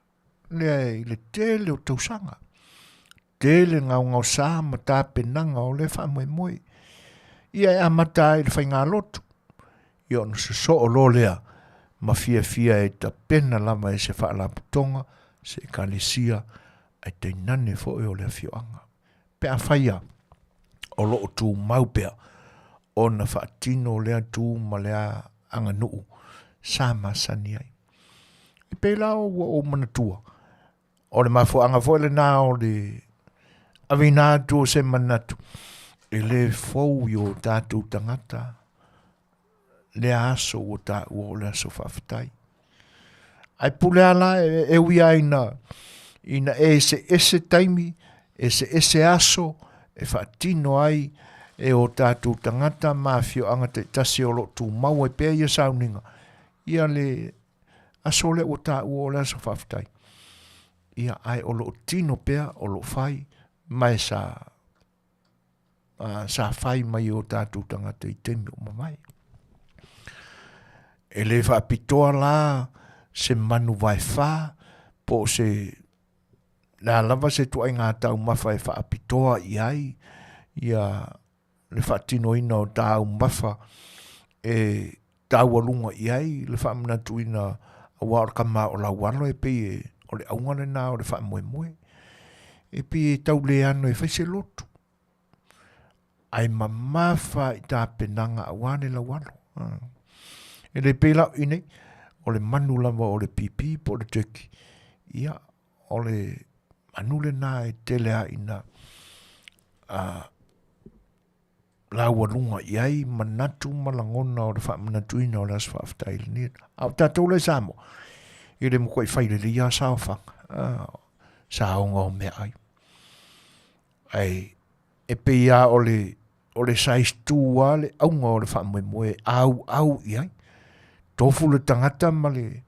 A: lea i le tele o tausaga. Tele gaogaosa ma tapenaga o lea faamoemoe. Ia e amata ai i le faigalotu, ia ona sosoo loa lea ma fiafia e tapena lava e se faalapotopotoga, se ekalesia, ae tainane foi o le afioaga. Pe afai lava o lo o tumau pea ona faatino lea tu ma lea aganuu sa masani ai. E pei la ua ou manatua, O le mafuaaga foi lena o le aveina atu o se manatu, e le fou i o tatou tagata lea aso ua taua o le aso faafetai. Ae pule lava la e ui lava ina, ina eseese taimi, eseese aso e faatino ai e o tatou tagata ma afioaga taitasi o lo o tumau ai pea ia sauniga, ia le aso lea ua taua o le aso faafetai. Ia, ae o lo o tino pea, o lo o fai, ma e sa, sa fai mai o tatou tagata i taimi o mavae. E le faapitoa la se manu vaefa po o se le a lava se ituaiga taumafa e faapitoa i ai ia le faatinoina o taumafa e taualuga i ai le faamanatuina aua o le kama o laualo e pei e, o le auga lena o le faamoemoe. E pei e tau leano e fai se lotu, ae mamafa i tapenaga aua le laualo. E le pei la o i nei, o le manu lava o le pipi po o le turkey, ia, o le manu lena e tele lava ina laualuga i ai manatu ma lagona o le faamanatuina o le Aso Faafetai i lenei. A o tatou la i Samoa, e le matuai fai lelei lava saofaga, saoga o meaai. Ae e pei lava o le, o le size 2 lava le auga o le faamoemoe e auau i ai. Tofu le tagata ma le,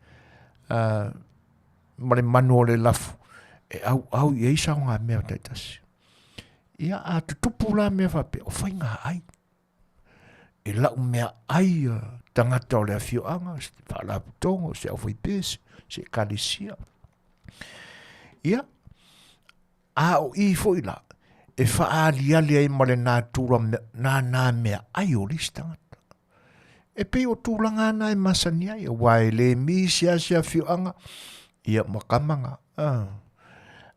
A: ma le manu o le lafu e auau i ai saogamea taitasi. Ia, a tutupu la mea faapea, o faiga ai. E lau mea ai a tagata o le afioaga, se faalapotopotoga, se aufaipese, se ekalesia. Ia, a o i foi la, e faaaliali ai ma le natura nānā mea ai o le isi tagata. E pei o tulaga na e masani ai, aua e le mi se asi afioaga, ia ma kamaga. Ah.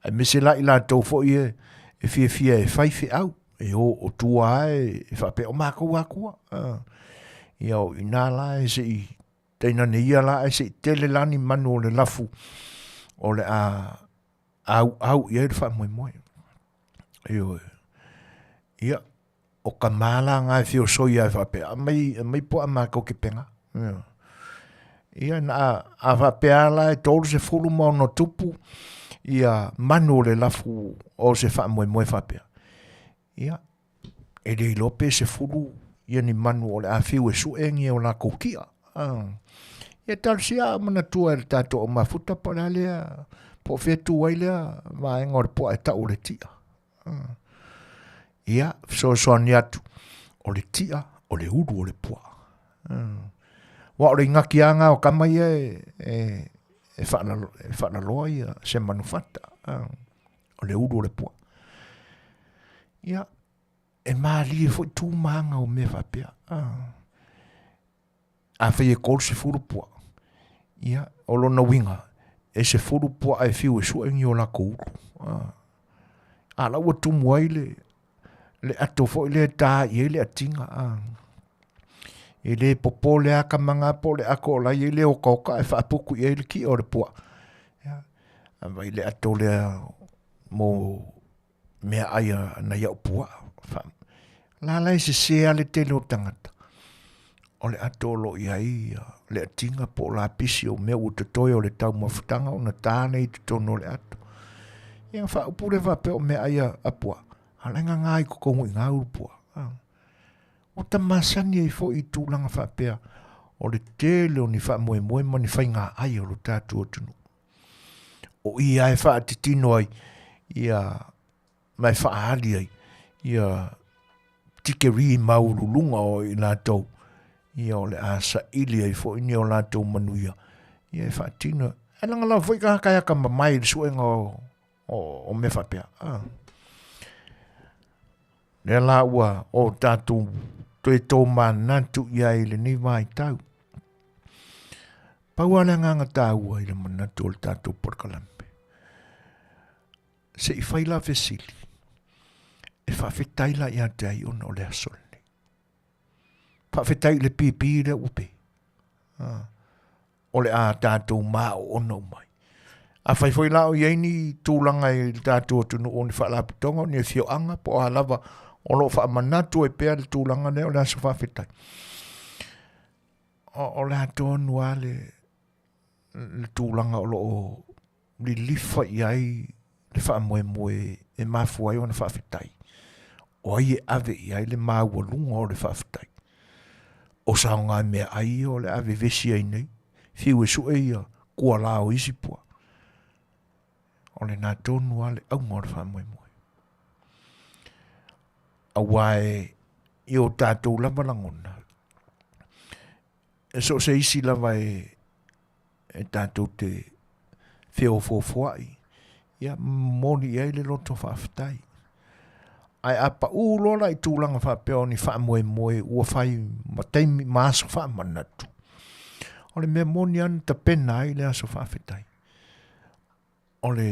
A: Aemaise la i latou foi e, e fiafia e fai feau, e o o tua e, e faapea o makou akua. Ah. Ia o ina la e se i tainane ia la e se i tele la ni manu o le lafu o le a auau i ai le faamoemoe. Ioe. Ia, o ka mala nga e feosoi ai faapea, aumai, aumai puaa matou kepenga. Ia. Ia, na a, a faapea la e 36 ia manu o le lafu o se faamoemoe faapea. Ia, e le iloa pe 10 ia ni manu o le a fiu e sue ni o lakou kia. Ah. Ia talosia a manatua e le tatou au mafuta po o le a lea, po o fea tu ai lea vaega o le puaa e tau o le tia. Ah. Ia, fesoasoani atu, o le tia, o le ulu o le puaa. Ah. Wa o le ingaki anga o kama ia e, e, e, whaalalo, e whaalaloa ia se manufata. Ah. O le ulu o le puaa. Ia, e mālie foi tū mānga o mea faapea. Ah. Afai e 30 puaa, ia, o lona uiga, e 10 puaa e fiu e sue ni o lakou ulu. Ah. A la ua tumu ai le, le ato foi lea e tā i ai le atiga. Ah. E le popole lava ka maga po o le ako o la e i ai le okaoka ae faapuku i ai le kia o le puaa. Ia, aumai le ato lea mo meaai a nai au puaa. La la e sese lava le tele o tagata, o le ato o lo o i ai le atiga po o lapisi o mea ua totoe o le taumafataga ona ta lea i totonu o le ato. Ia ona faaupu lea faapea o meaai a puaa, a o la e gaga i totonu i ina ulu puaa. Ua ta masani ai foi i tulaga faapea o le tele o ni faamoemoe ma ni faiga ai o lo tatou atunuu. O i lava e faatitino ai ia ma e faaali ai ia tikeri maualuluga o i latou ia o le a saili ai foi ni o latou manuia ia e faatino. Ae lagalaga foi tagata e atamamai i le suega o, o, o mea faapea. Ah. Lea la ua o tatou toe tōmanatu i ai i lenei vaitau. Pau lava le agaga taua i le manatu o le tatou polokalame. Se i fai la fesili, e faafetai la ia te ai ona o le aso lenei. Faafetai i le pipī lea ua pe. Ah. O le a tatou maoona uma ai. Afai foi la o i ai ni tulaga i le tatou atunuu o ni faalapotopotoga, o ni afioaga po o a lava o lo o faamanatu ai pea le tulaga lea o le aso faafetai. O, o le a tonu lava le, le tulaga o lo o lilifa i ai le faamoemoe e mafua ai ona faafetai. O ai e ave i ai le maualuga o le faafetai? O saogameaai ia o le a vevesi ai nei, fiu e sue ia kualā o isi puaa. O lena tonu lava le auga o le faamoemoe. Aua e i o tatou lava lagona, e so o se isi lava e e tatou te feofoofoai, ia momoli i ai le loto faafetai. Ae a pau loa la i tulaga faapea o ni faamoemoe ua fai ma taimi ma aso faamanatu, o le mea moni lava na tapena ai le aso faafetai, o le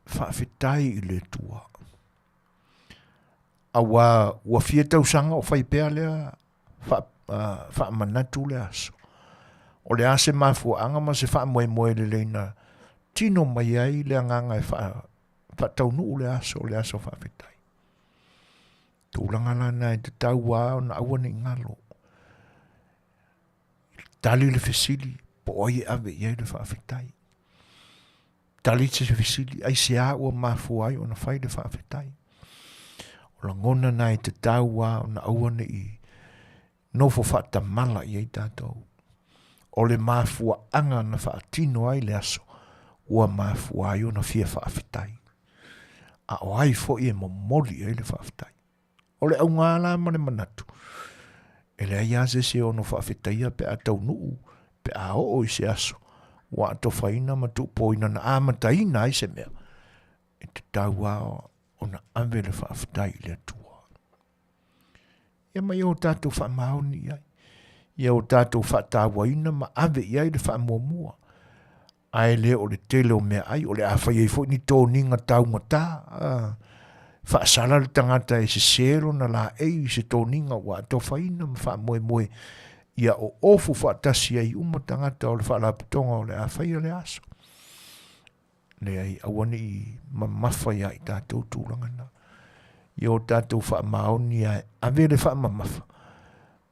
A: faafetai i le Atua. Aua ua fia tausaga o fai pea lea faamanatu le aso. O le a se mafuaaga ma se faamoemoe lelei na tino mai ai le agaga e faataunuu le aso, le aso faafetai. Tulaga lana e tatau lava ona aua ne i galo. Tali le fesili po o ai e ave i ai le faafetai. Tali se fesili aisea ua mafua ai ona fai le faafetai. O lagona na e tatau lava ona aua ne i nofo faatamala i ai tatou. O le mafuaaga na faatino ai le aso ua mafua ai ona fia faafetai. A o ai foi e momoli i ai le faafetai. O le auga la ma le manatu, e leai lava se isi e ono faafetaia pe a taunuu, pe a oo i se aso ua atofaina ma tuupoina na amataina ai se mea, e tatau lava ona ave le faafetai i le Atua. Ia ma ia o tatou faamaoni i ai, ia o tatou faatauaina ma ave i ai le faamuamua, ae le o le tele o meaai, o le a fai ai foi ni toniga taugata, faasala le tagata e sese lona laei i se toniga ua atofaina ma faamoemoe ia oofu faatasi ai uma tagata o le faalapotopotoga o le a faia le aso. Leai, aua ne i mamafa iā i tatou tulaga na. Ia o tatou faamaoni ae ave le faamamafa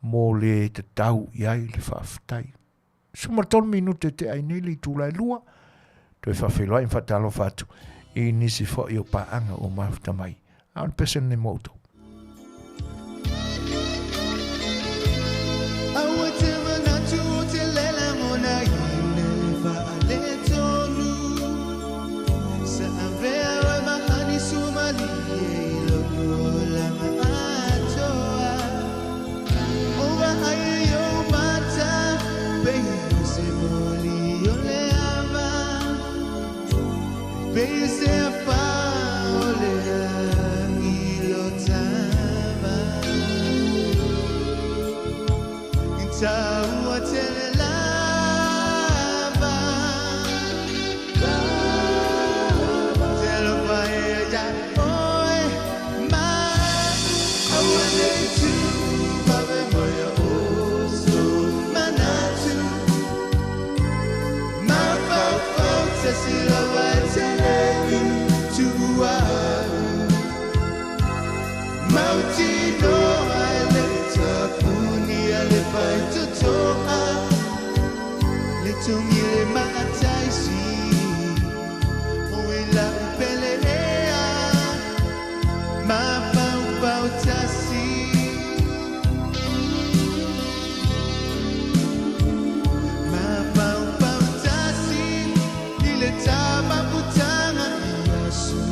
A: mo le tatau i ai le faafetai. 13 minute te ai nei le itula e 2, toe faafeiloai ma faatalofa atu i nisi foi o paaga ua mafuta mai. A o le pese lenei mo outou.
B: Aua te manatu o te lela mona i le faaletonu. Sa avea oe mahani suamalie i loko o lama atoa. O vaai i ou mata, pei o se moli o le ava. Pei se afa o le lagi o tama. I taua tele lava. Te alofa ea ia oe ma aua nei tu vave mai a oso manatu. Mafaufau tasi lava e tele i tuua au. Mautinoa e le tapuni a le faitotoa. Le togi le maataisi o i lau pele ea. Mafaufau tasi. Mafaufau tasi i le tamaputanga i aso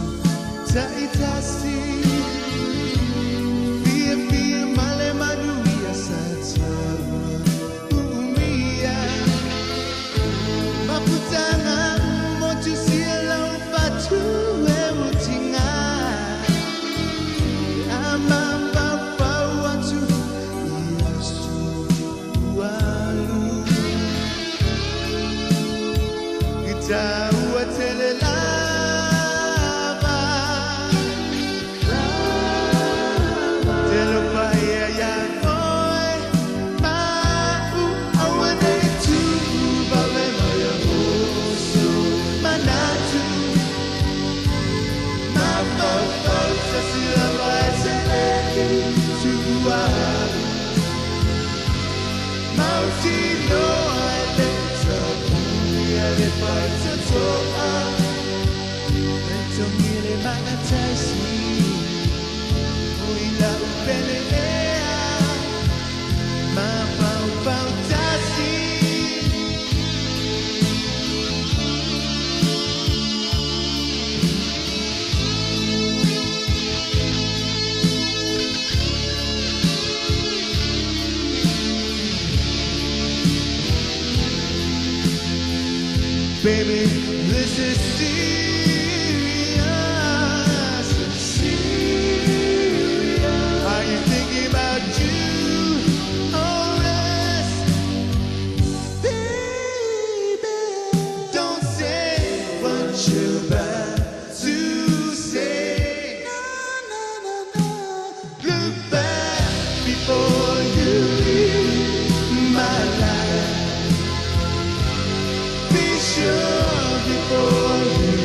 B: taitasi. Fiafia ma le manuia sa taua uumia. Mafutanga motu sia lau fatu e utinga. A mafaufau atu i aso ua alu. I taua tele lava. Te alofa ea ia oe ma u aua nei tu vave mai a oso manatu. Mafaufau tasi lava e tele i tuua au. Mautinoa e le tapuni a le faitotoa. Le togi le maataisi o i lau pele ea. Mafaufau tasi. Baby, this is serious. Serious. Are you thinking about you or us? Baby, don't say what you're about to say. No, no, no, no. Look back before you leave my life. Be sure before you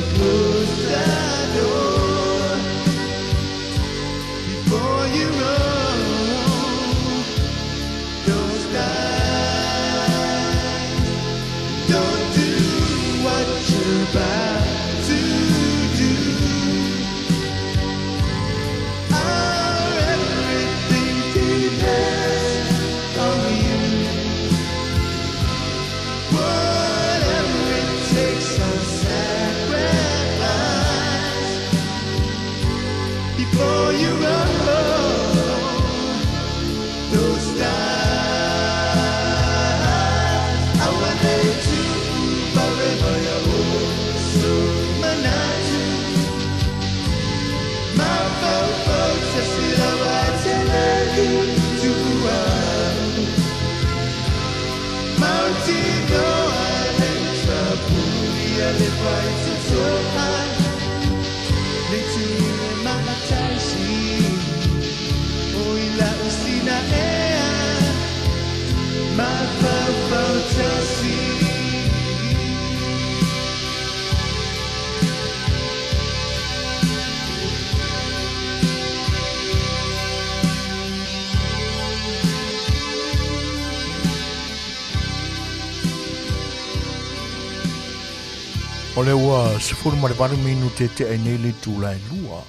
A: O lea ua 18 minute tea i nei le itula e 2.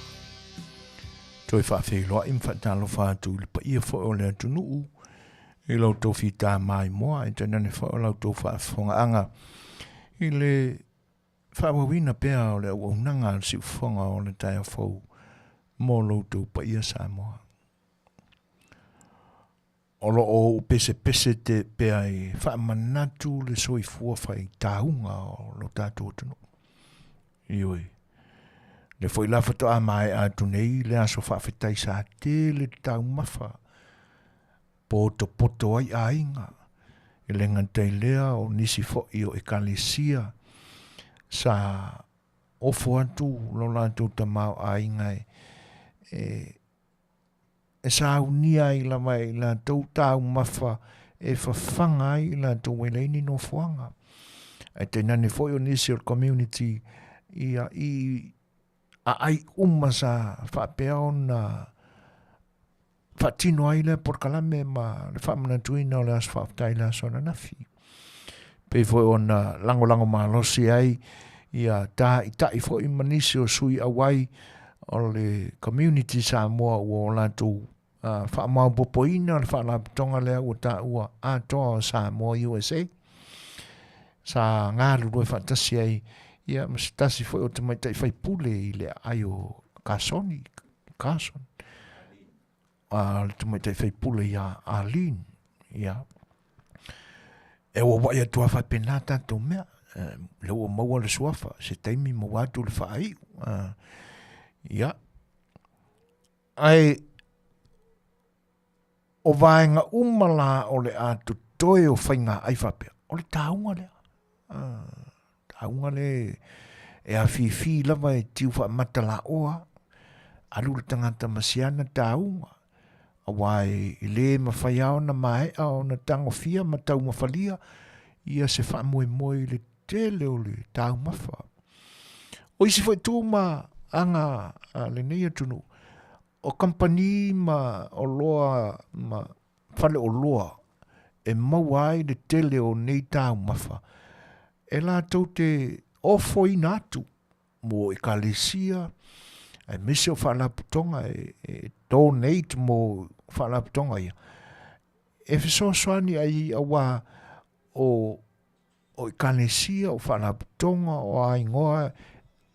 A: Toe faafeiloai ma faatalofa atu i le paia foi o le atunuu i la outou fita maimoa ae tainane foi o la outou faafofogaaga i le faaauauina pea o le auaunaga a le siufofoga o le taeao fou mo lo outou paia Samoa. O lo o ou pesepese te pea e faamanatu le soifua faitauga o lo tatou atunuu. Ioe. Le foi la faatoa maea atu nei le aso faafetai sa tele le taumafa potopoto ai aiga. E le gata i lea o nisi foi o ekalesia sa ofo atu lo latou tamaoaiga e, e e saunia ai lava e i latou taumafa e fafaga ai i latou e leai ni nofoaga. Ae tainane foi o nisi o le community ia i aai uma sa faapea ona faatino ai lea polokalame ma le faamanatuina o le aso faafetai i le aso ananafi. Pei foi ona lagolago malosi ai ia tāita'i foi ma nisi o sui auai o le community Samoa ua o latou uh, faamaopopoina le faalapotopotoga lea ua taua atoa o Samoa USA sa galulue faatasi ai ia ma se tasi foi o tamaitai faipule i le aai o Kasoni Carson a le tamaitai faipule ia Arlene ia e auauai atu lava faapena tatou mea lea ua maua le suafa se taimi maua atu le faaiu ia ae o vaega uma la o le a totoe o faiga ai faapea o le tauga lea tauga lea e afifi lava e tiu faamata laoa alu le tagata ma siana tauga aua e lē mafai lava ona maea ona tagofia ma taumafalia ia se faamoemoe i le tele o le taumafa. O isi foi tu ma aga a lenei atunuu, o kamupani ma oloa ma faleoloa e maua ai le tele o nei taumafa, e latou te ofoina atu mo ekalesia aemaise o faalapotopotoga e donate mo faalapotopotoga ia e fesoasoani ai auā o o ekalesia o faalapotopotoga o a igoa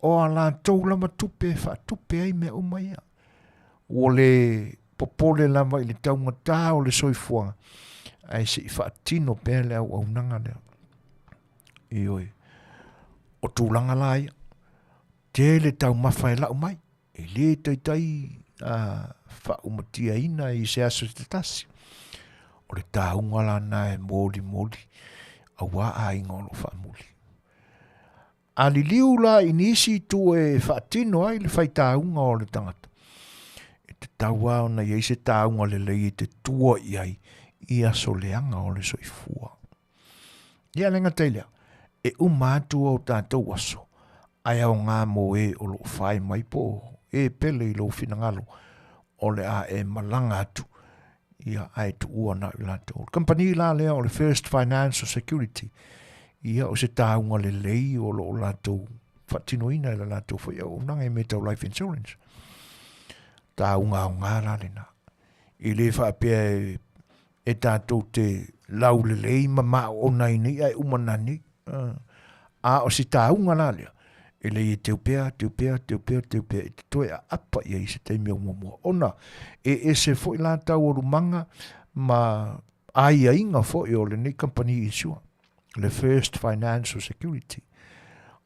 A: o a latou lava tupe e faatupe ai mea uma ia. Ua le popole lava i le taugata o le soifuaga ae se i faatino pea le auaunaga lea. Ioe. O tulaga la ia, tele taumafa e lau mai, e le taitai a faaumatiaina i se aso se tasi. O le tauga la na e molimoli auā aiga o lo o faamuli. A liliu la i nisi itu e faatino ai le faitauga o le tagata, e tatau lava ona i ai se tauga lelei e te tua i ai i aso leaga o le soifua. Ia le gata i lea, e uma atu o tatou aso, ae aoga mo e o lo o fai mai po o e pele i lou finagalo o le a e malaga atu, ia ae tuua na o i latou. O le kamupani la lea o le First Financial Security, ia o se tauga lelei o lo o latou faatinoina e le latou foi auaunaga i mea tau life insurance. Tauga aoga la lena. E le faapea e e tatou te laulelei ma maoona ai nei ae uma nanei. A o se tauga la lea, e lei e teu pea, teu pea, teu pea, teu pea, e te toe aapa i ai i se taimi o muamua. Ona e ese foi la taualumaga ma aiaiga foi o lenei kamupani insure, le First Financial Security.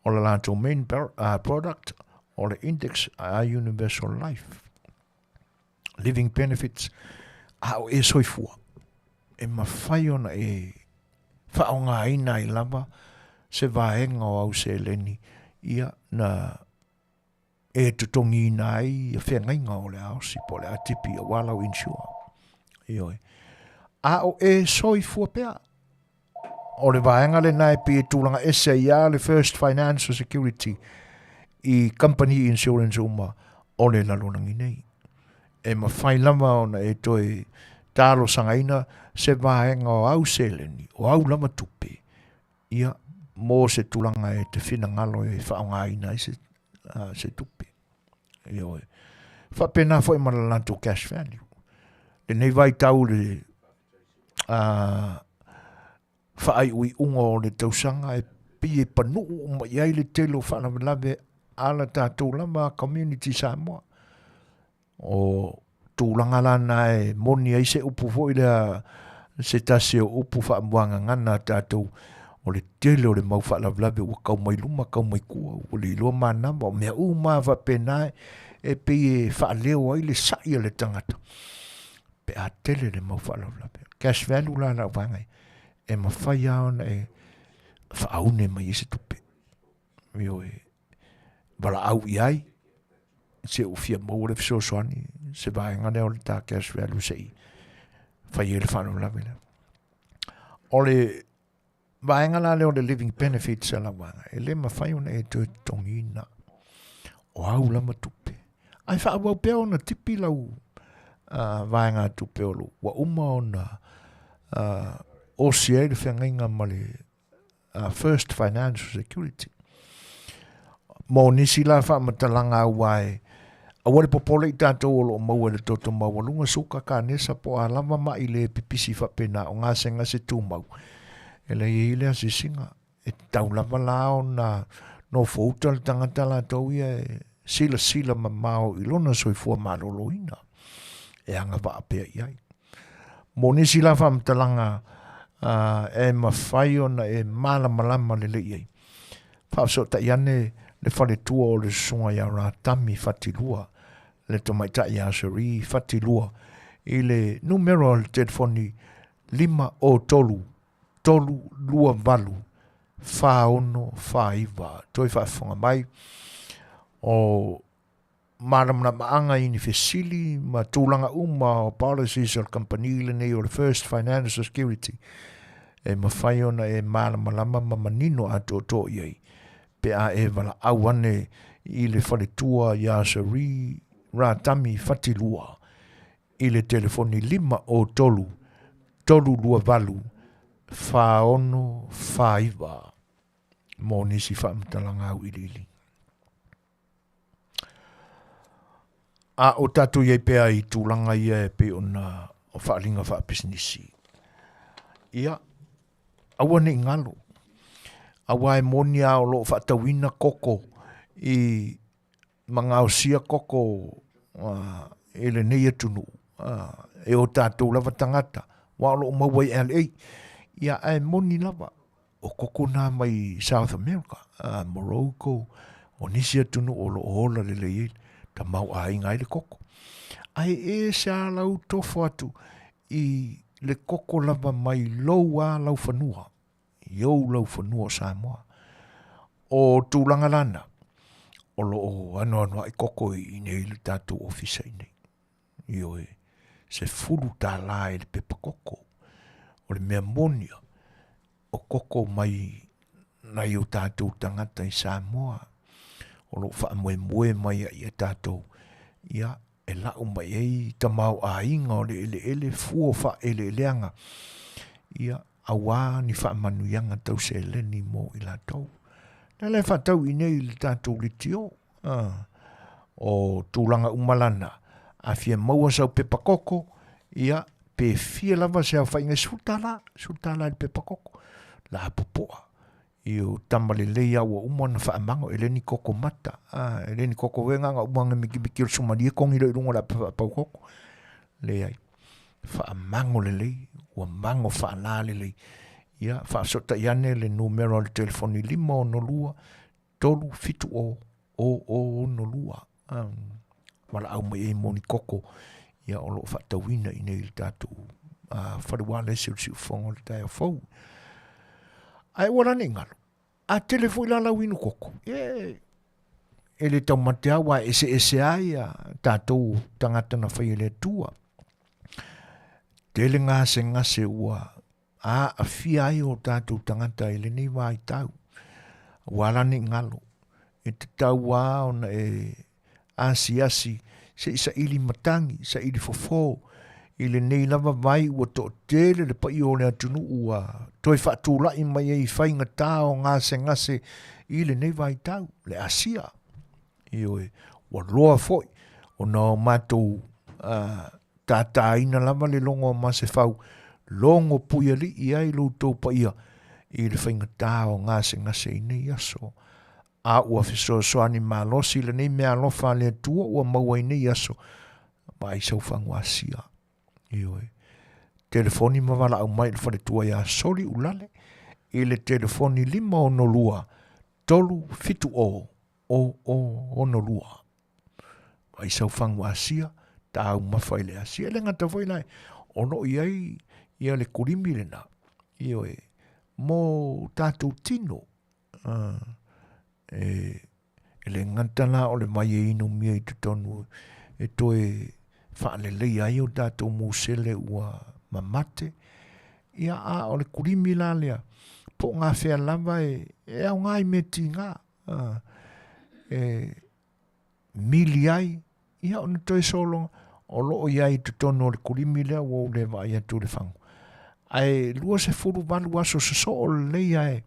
A: O le latou main product o le index Universal Life. Living benefits, a o e soifua, e mafai ona e faaaogaina ai lava se vaega o au seleni ia na e totogiina ai ia feagaiga o le a osi po o le a tipi aua lau insure. Ioe. A o e soifua pea, O le vaega lena e pei e tulaga ese ai lava le First Financial Security i company insurance uma o le lalolagi nei. E mafai lava ona e toe talosagaina se vaega o au seleni, o au lava tupe, ia, mo se tulaga e te finagalo e faaaogaina ai se, se tupe. Ioe. Faapena foi ma le latou cash value. Lenei vaitau i le faaiuiuga o le tausaga e pei e panuu uma i ai le tele o faalavelave a la tatou lava community Samoa. O tulaga la na e moni ai se upu foi lea se tasi o upu faamuagagana a tatou o le tele o le mau faalavelave ua kau mai luma kau mai tua ua le iloa manava o mea uma lava faapena e pei e faaleo ai le sa'i a le tagata pe a tele le mau faalavelave. Cash value la lau vaega ia, e mafai lava ona e faaune mai ai se tupe. Ioe, valaau i ai, se ua fia maua le fesoasoani, se vaega lea o le ta cash value se i fai ai le faalavelave lea. O le vaega la lea o le living benefits a lau vaega, e le mafai ona e toe totogiina o au lava tupe. Ae faaauau pea ona tipi lau vaega tupe o lo ua uma ona osi ai le feagaiga ma le First Financial Security. Mo nisi la faamatalaga aua e aua le popole i tatou o lo o maua i le toto maualuga, suka, kanesa po o a lava ma'i le pipisi faapena o gasegase tumau. E leai e i ai le asiasiga e tatau lava la ona nofouta le tagata latou ia e silasila mamao i lona soifua maloloina e agavaa pea i ai. Mo nisi la faamatalaga e mafai ona e malamalama lelei i ai, faafesootai ane le faletua o le Susuga ia Ratami Fatilua, le tamaitai ia Cherie Fatilua, i le numera o le telefoni 503 328 4649. Toe faafofoga mai, o malamalamaaga i ni fesili ma tulaga uma o policies o le kamupani lenei o le First Financial Security e mafai ona e malamalama ma manino atoatoa i ai pe a e valaau ane i le faletua ia Cherie Ratami Fatilua i le telefoni 503 328 4649 mo nisi faamatalaga auiliili. A o tatou i ai pea i tulaga ia e pei ona o faaaliga faapisinisi, ia, aua ne i galo, aua e moni lava o lo o faatauina koko i ma gaosia koko i lenei atunuu e o tatou lava tagata, aua o lo o maua i LA. Ia, ae moni lava, o koko na mai South America, Morocco, o nisi atunuu o lo o ola lelei ai, tamaoaiga ai le koko. Ae ese lava lau tofo atu i le koko lava mai lou lava laufanua, i ou laufanua o Samoa. O tulaga lana, o lo o anoanoai koko i inei i le tatou ofisa i inei. Ioe, $10 i le pepa koko. O le mea moni ia, o koko mai nai o tatou tagata i Samoa, o lo o faamoemoe mai ai ia tatou, ia, e lau mai ai tamaoaiga o le eleele, fua o faaeleeleaga, ia, aua ni faamanuiaga tau seleni mo i latou. O lea la e faatau i inei i le tatou leitio, o tulaga uma lana, a fia maua sau pepa koko, ia, pe fia lava se aofaiga e $10, $10 i le pepa koko, la popoa. I o tama lelei a ua uma ona faamago, e le ni koko mata, a, e le ni koko wega nga uma nga mikimiki o le sumalie kongi loa i luga o le apa faapau koko. Leai, faamago lelei, ua mago faala lelei. Ia, faafesootai ane le numera o le telefoni 562 3 7 0 0 0 6 2 valaau mai ai mo ni koko ia o lo o faatauina i nei i le tatou fale ualesi o le siufofoga o le taeao fou. Ae ua la nei galo, a tele foi la lau inu koko, e, e le taumate lava aua e eseese lava ia tatou tagata na faia e le Atua. Tele gasegase ua aafia ai o tatou tagata i lenei vaitau. Ua ala nei galo, e tatau lava ona e asiasi se i saili matagi, saili fofo. I lenei lava vai ua toatele le paia o le atunuu ua toe faatulai mai ai i faigata o gasegase i lenei vaitau, le Asia. Ioe, ua loa foi ona o matou tātāina lava le logo a Masefau, logo puialii ai lo outou paia i le faigata o gasegase i nei aso. A ua fesoasoani malosi lenei meaalofa a le Atua ua maua i nei aso, vaai saufagu Asia. Ioe. Telefoni ma valaau mai i le faletua ia Soli Ulale i le telefoni 562 370 0062. Vaai saufagu Asia, taumafa i le Asia. E le gata foi la, o lo o i ai ia le kulimi lena, ioe, mo tatou tino. E le gata la o le vai e inumia i totonu e toe faaleleia ai o tatou musele ua mamate, ia a o le kulimi la lea, po o gafea lava e aoga i mea tiga, e mili ai, ia ona toe sologa, o lo o i ai i totonu o le kulimi lea ua ou le vaai atu i le fagu. Ae 28 aso sosoo lelei ae,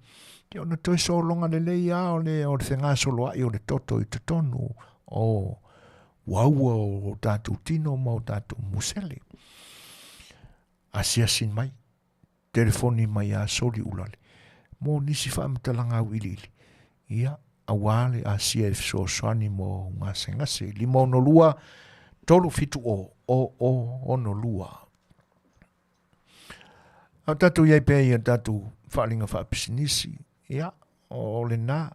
A: ia ona toe sologa lelei lava o le, o le fegasoloai o le toto i totonu o uaua o tatou tino ma o tatou musele. Asiasi mai, telefoni mai ia Soli Ulale mo nisi faamatalaga auiliili, ia, aua le asia e fesoasoani mo gasegase. 562 370 0062. A o tatou i ai pea i a tatou faaaliga faapisinisi, ia, o lena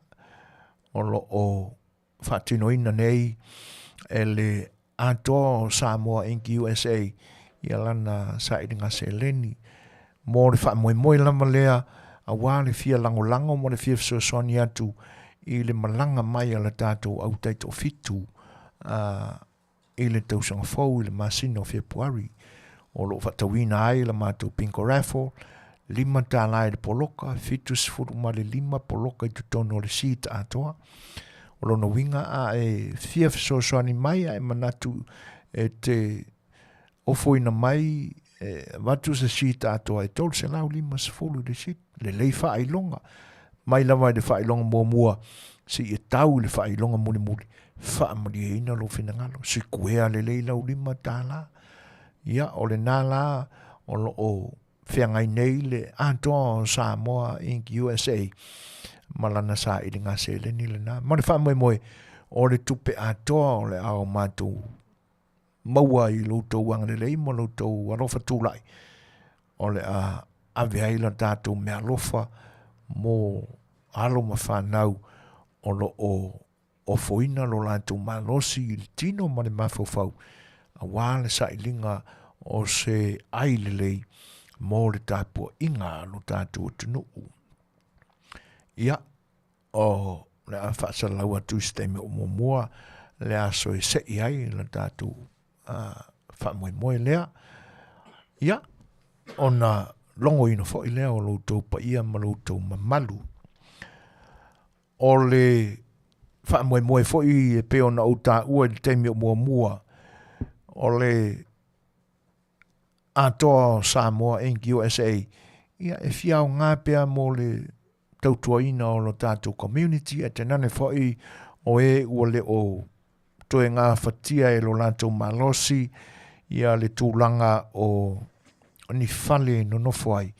A: o lo o faatinoina nei e le Atoa o Samoa Inc. USA ia lana sailiga seleni mo le faamoemoe lava lea aua le fia lagolago ma le fia fesoasoani atu i le malaga mai a le tatou au taitoafitu i le tausaga fou i le masina o Fepuari. O lo o faatauina ai la matou bingo raffle, $5 i le poloka, 75 poloka i totonu o le seat atoa. O lona uiga a e fia fesoasoani mai a e manatu e te ofoina mai e avatu se sheet atoa e 350 i le sheet, lelei faailoga. Mai lava i le faailoga muamua seia tau i le faailoga mulimuli, faamalieina lou finagalo, sikuea lelei lau $5. Ia, o lena la o lo o feagai nei le atoa o Samoa Inc. USA ma lana sailiga seleni lena. Ma le faamoemoe o le tupe atoa o le ao matou maua i lo outou agalelei ma lo outou alofa tulai o le a ave ai la tatou meaalofa mo alo ma fanau o lo o ofoina lo latou malosi i le tino ma le mafaufau aua le sailiga o se ai lelei mo le tapuaiga a lo tatou atunuu. Ia, o le a faasalalau atu i se taimi o muamua le aso e sei ai le tatou faamoemoe lea. Ia, ona logoina foi lea o lo outou paia ma lo outou mamalu. O le faamoemoe foi e pei ona ou taua i le taimi o muamua, o le atoa o Samoa Inc. USA, ia e fia aoga pea mo le tautuaina o lo tatou community, ae tainane foi o e ua le o toe gafatia e lo latou malosi ia le tulaga o ni fale e nonofo ai.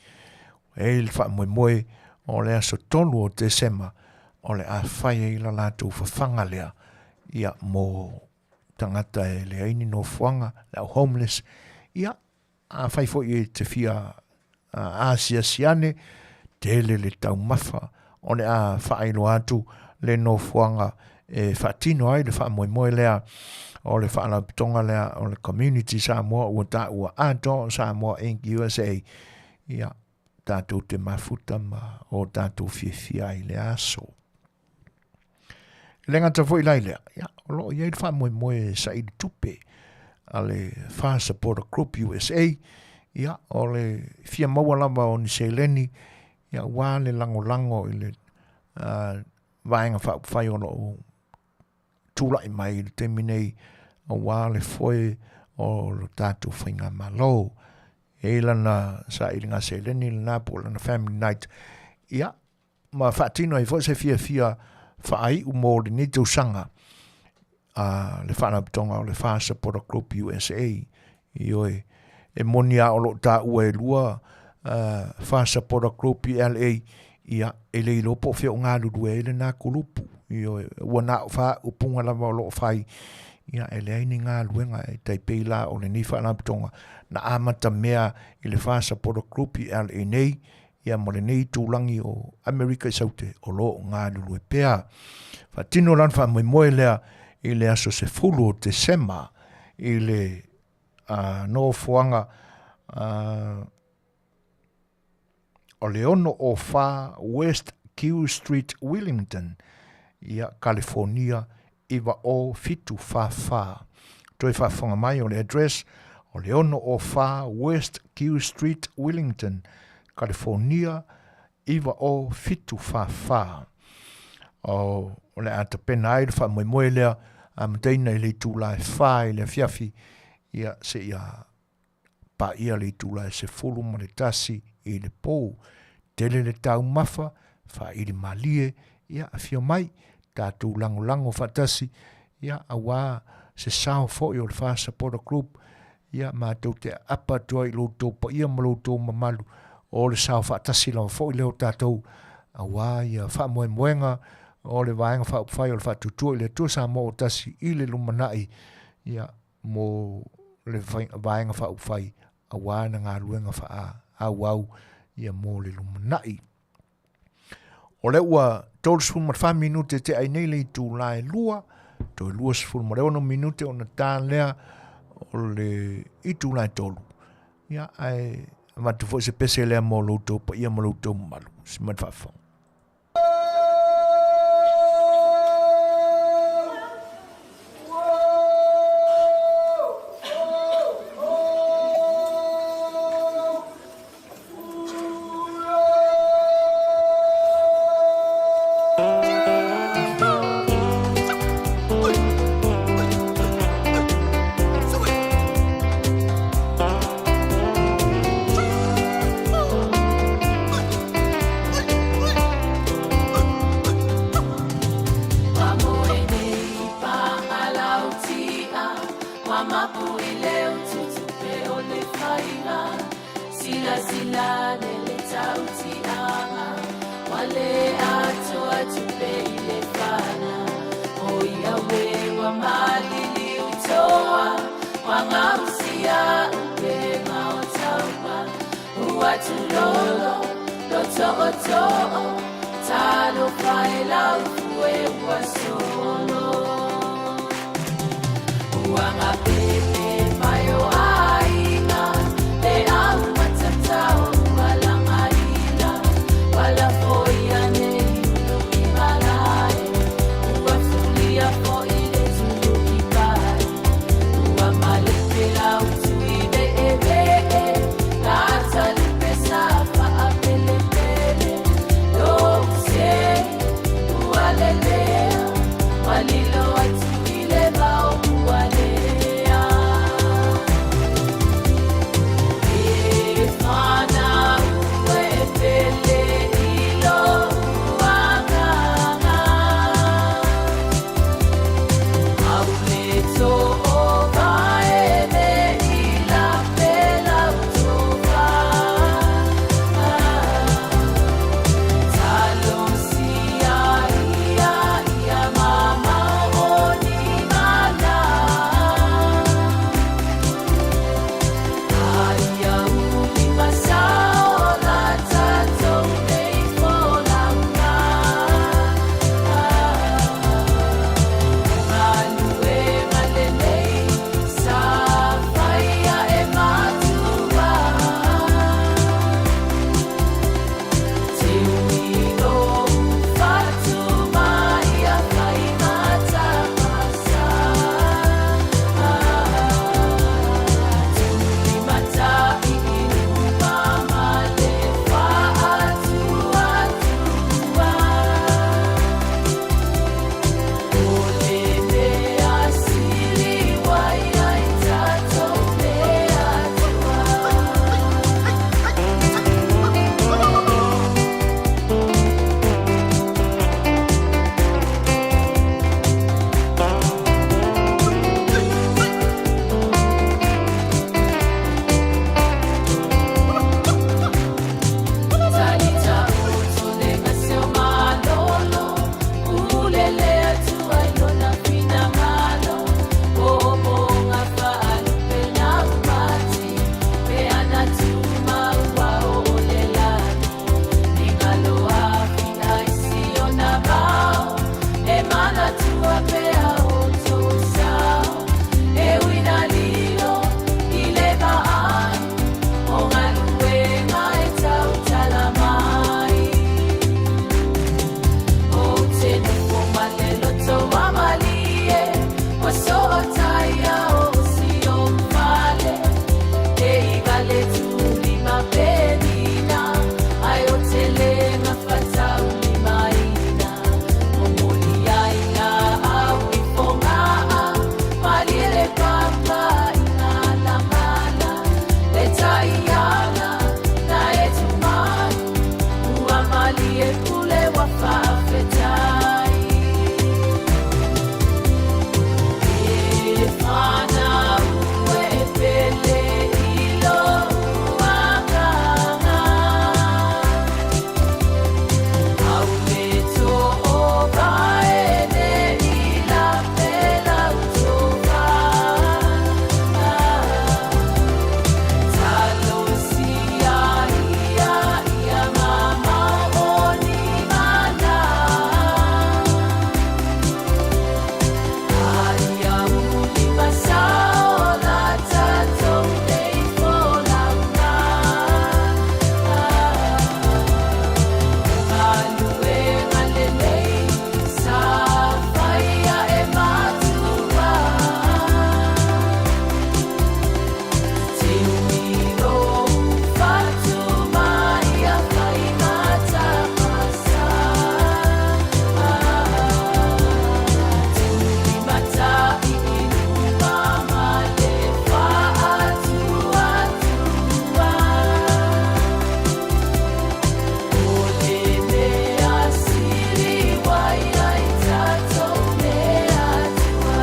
A: E i ai le faamoemoe o le aso 3 o Tesema o le a fai ai la latou fafaga lea ia mo tagata e leai ni nofoaga, le au homeless, ia Afai foi e te fia asiasi ane, tele le taumafa o le a faailoa atu le nofoaga e faatino ai le faamoemoe lea o le faalapotopotoga lea o le Community Samoa ua taua atoa o Samoa Inc. USA. Ia, tatou te mafuta ma o tatou fiafia ai i le aso. E le gata foi la i lea, ia, o lo o i ai le faamoemoe e saili tupe a le Far Supporter Group USA, ia, o le fia maua lava o ni seleni, ia, aua le lagolago i le vaega faaupufai o lo o tulai mai i le taimi nei, aua le foe o lo tatou faigamalo. E i ai lana sailiga seleni lena po o lana family night, ia, ma faatino ai foi se fiafia faaiu mo lenei tausaga a le Faalapotopotoga o le Fa Supporter Group USA. Ioe, e moni lava o lo o taua e lua Fa Supporter Group i LA, ia, e le iloa po o fea o galulue ai lena kulupu. Ioe, ua na o faaupuga lava o lo o fai, ia, e leai ni galuega e tai pei la o lenei faalapotopotoga na amata mea i le Fa Supporter Group i LA nei, ia ma lenei itulagi o Amerika i Saute o lo o galulue pea. Faatino lana faamoemoe lea i le aso 10 o Tesema i le nofoaga o le 604 West Q Street, Willington, ia Kalifonia 90744. Toe faafofoga mai o le address o le 604 West Q Street, Willington, California 90744. O, o le a tapena ai le faamoemoe lea amataina i le itula e 4 i le afiafi, ia seia paia le itula e 11 i le po. Tele le taumafa, faaili malie, ia afio mai, tatou lagolago faatasi, ia aua se sao foi o le Fa Supporter Group, ia matou te aapa atu ai i lo outou paia ma lo outou mamalu, o le sao faatasi lava foi lea o tatou, aua ia faamoemoega o le Vaega Faaupufai o le Faatuatua i le Atua Samoa ua tasi i le lumanai, ia mo le Vaega Faaupufai aua ana galuega faaauau ia mo le lumanai. O lea ua 34 minute te ai nei le itula e lua, toe 26 minute ona ta lea o le itula e tolu. Ia, ae avatu foi se pese lea mo lo outou paia ma lo outou mamalu. Si mai le faafofoga.
C: e pule ua faafetai. E whanau e pele i lou agaga. Aule to o vaene i la pela utofa. Talosia ia ia mamao o ni mana. Aia uli masao la tatou nei folauga. Galuega lelei sa faia e matua. Te umilo fatu mai a fai matapasa. Te ulimata i luma ma le faatuatua. O le mea sili ua ia i tatou le Atua.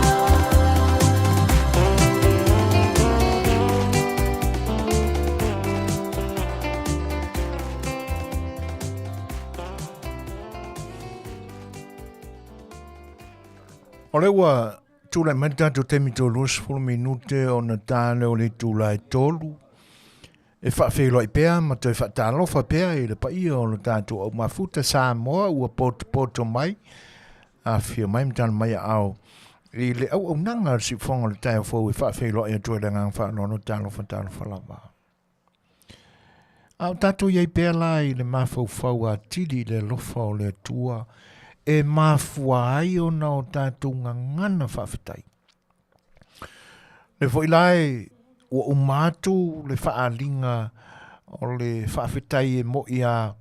A: O lea ua tulai mai le tatou taimi toe 20 minute ona ta lea o le itula e 3 e faafeiloai pea ma toe faatalofa pea i le paia o le tatou au mafuta Samoa ua potopoto mai, afifio mai ma tala mai aao i le auaunaga a le siufofoga o le taeao fou e faafeiloai atu ai le agaga faaaloalo. Talofa, talofa lava. A o tatou i ai pea la i le mafaufau atili i le alofa o le Atua e mafua ai ona o tatou gagana faafetai. Le foi la e ua uma atu le faaaliga o le faafetai e mo'i a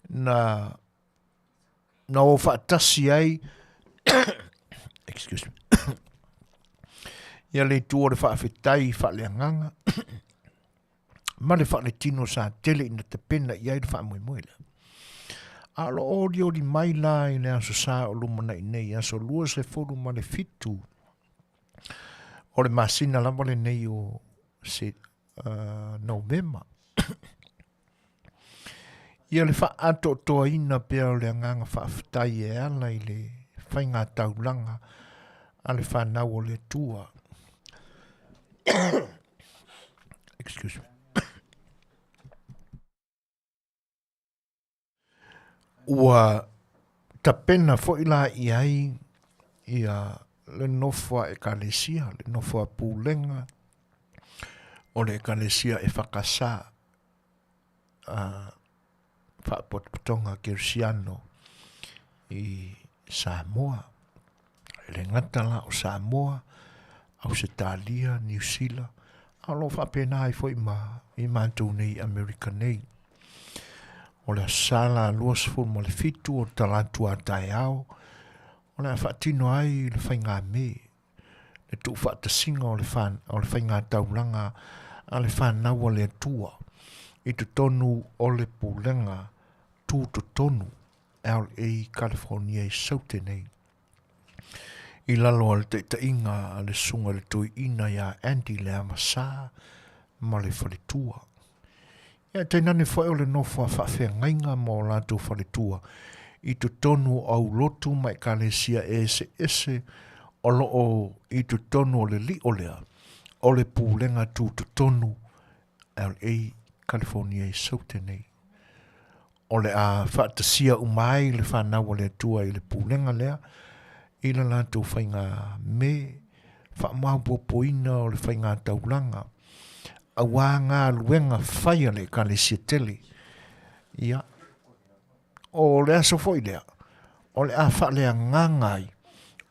A: na na o faatasi ai excuse me ia le itu o le faafetai faaleagaga ma le faaletino sa tele ina tapena i ai le faamoemoe lea. A o lo o olioli mai la i le aso sa o lumanai nei, aso 27 o le masina lava lenei o se, Novema. Ia le faaatoatoaina pea o le agaga faafetai e ala i le faiga taulaga a le fanau o le Atua. Excuse me. Ua tapena foi la i ai ia le nofo a Ekalesia, le nofo a pulega o le Ekalesia e whakasa a Faapotopotoga Kerisiano i Samoa. E le gata la o Samoa, Ausetalia, Niu Sila, a o lo o faapena ai foi ma i matou nei i Amerika nei. O le Aso Sa la 27 o Talaatu a taeao, o le a faatino ai le faigame, le tuufaatasiga o le, o le faigataulaga a le fanau a le Atua i totonu o le pulega tutotonu LA California i Saute nei. I lalo o le taitaiga a le susuga i le toeaina ia Andy Leavasa ma le faletua. Ia tainane foi o le nofo a faafeagaiga ma o latou faletua i totonu o aulotu ma ekalesia eseese o lo o i totonu o le lio lea o le pulega tutotonu LA California i Saute nei. O le a faatasia uma ai le fanau a le Atua i le pulega lea i le latou faiga me faamaopoopoina o le faiga taulaga auā galuega fai a le Ekalesia tele. Ia, o le aso foi lea, o le a faaleagaga ai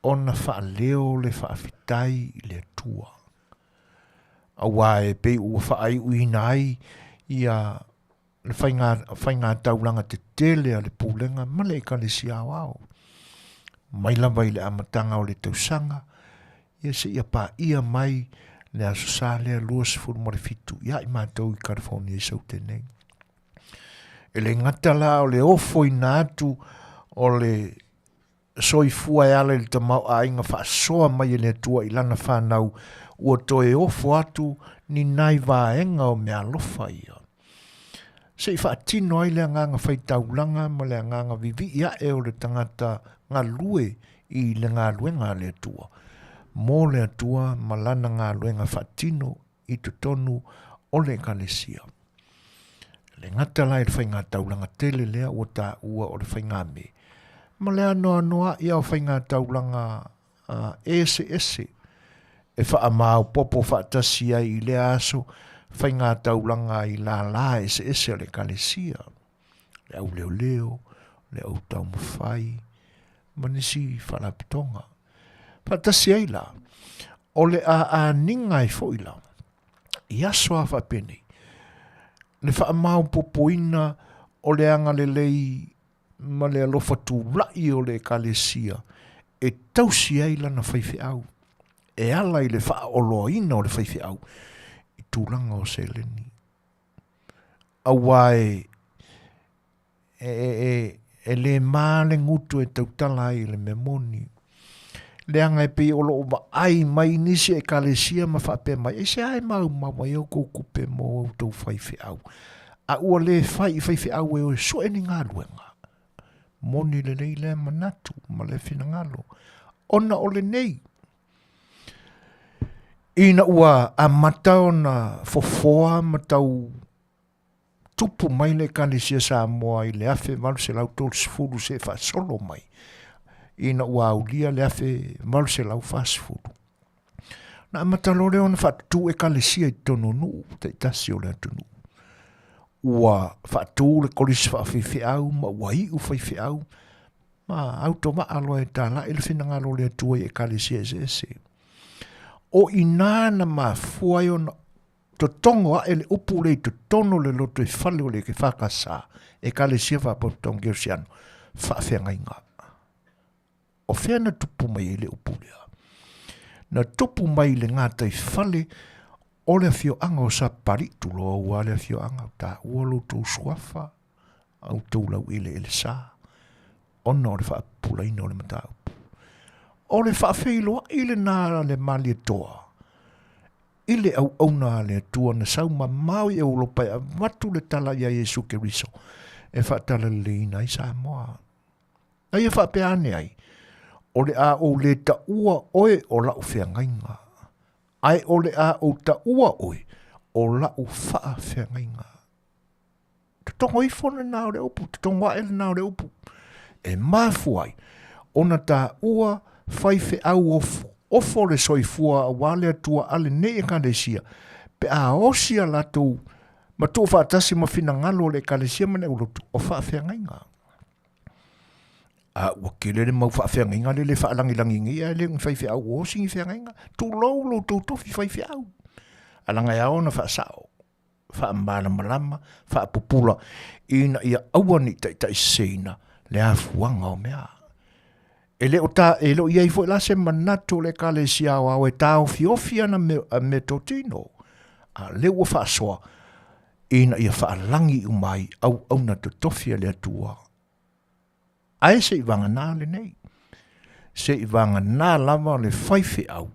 A: ona faaleo le faafetai i le Atua. Auā e pei ua faaiuina ai ia le faiga, faiga taulaga tetele a le pulega ma le Ekalesia Aoao. Mai lava i le amataga o le tausaga, ia seia paia mai le Aso Sa lea 27 ia i matou i California i Saute nei. E le gata la o le ofoina atu o le soifua e ala i le tamaoaiga faasoa mai e le Atua i lana fanau, ua toe ofo atu ni nai vaega o meaalofa ia. Se i faatino ai le agaga faitaulaga ma le agaga vivii ae o le tagata galue i le galuega a le Atua, mo le Atua ma lana galuega faatino i totonu o le Ekalesia. E le gata la i le faiga taulaga tele lea ua taua o le faigame, ma le anoanoai o faiga taulaga eseese e faamaopopo faatasi ai i lea aso faiga taulaga i lālā eseese o le Ekalesia, le au leoleo, le au taumafai, ma nisi faalapotopotoga. Faatasi ai la, o le aaniga ai foi la, i aso a faapenei, le faamaopopoina o le agalelei ma le alofa tulai o le Ekalesia e tausi ai lana faifeau, e ala i le faaoloaina o le faifeau i tulaga o seleni. Aua e, e, e, e le ma le gutu e tautala ai i le mea moni. Leaga e pei o loo vaai mai nisi ekalesia ma faapea mai, aisea e maumau ai outou tupe mo outou faifeau, a ua le fai i faifeau e o e sue ni galuega. Moni lelei lea manatu ma lea finagalo, ona o lenei, ina ua amata ona fofoa ma tau tupu mai le Ekalesia Samoa i le 1830 seia faasolo mai ina ua aulia le 1840. Na amata loa lea ona faatutū Ekalesia i totonu o nuu taitasi o le atunuu. Ua faatū le kolisi faafaifeau ma ua iu faifeau ma autovaa loa e talai le finagalo o le Atua i Ekalesia eseese. O i ina na mafua ai ona Totogo aʻe le upu lea i totonu o le lotoifale o le EFKS, Ekalesia Faapotopotoga Kerisiano, faafeagaiga. O fea na tupu mai ai le upu lea? Na tupu mai i le gataifale o le afioaga o Sapapalii, tulou lava le afioaga, taua lo outou suafa, a outou laueleelesa, ona o le faapupulaina o le mataupu. O le faafeiloai lena a le Malietoa i le auauna a le Atua na sau mamao i Europa e avatu le tala iā Iesu Keriso e faatalaleleiina ai Samoa. Na ia faapea ane ai, O le a ou lē taua oe o la'u feagaiga, ae o le a ou taua oe o la'u faafeagaiga. Totogo ifo lena o le upu, totogo ae lena o le upu. E mafua ai ona taua faifeau ofo, ofo le soifua aua le Atua a lenei Ekalesia, pe a osi a latou ma tuufaatasi ma finagalo o le Ekalesia ma le aulotu o faafeagaiga. A ua tele le mau faafeagaiga lele faalagilagi nei ae le o ni faifeau ua osi ni feagaiga. Tulou lo outou tofi faifeau. A leaga e ao ona faasao. faamalamalama, faapupula ina ia aua ne i taitaiseseina le afuaga o mea. E le o ta, e le o i ai foi la se manatu o le Ekalesia Aoao e taofiofi ana meatotino, a o lea ua faasoa ina ia faalagi uma ai auauna totofi a le Atua. Ae se i vagana lenei, se i vagana lava le faifeau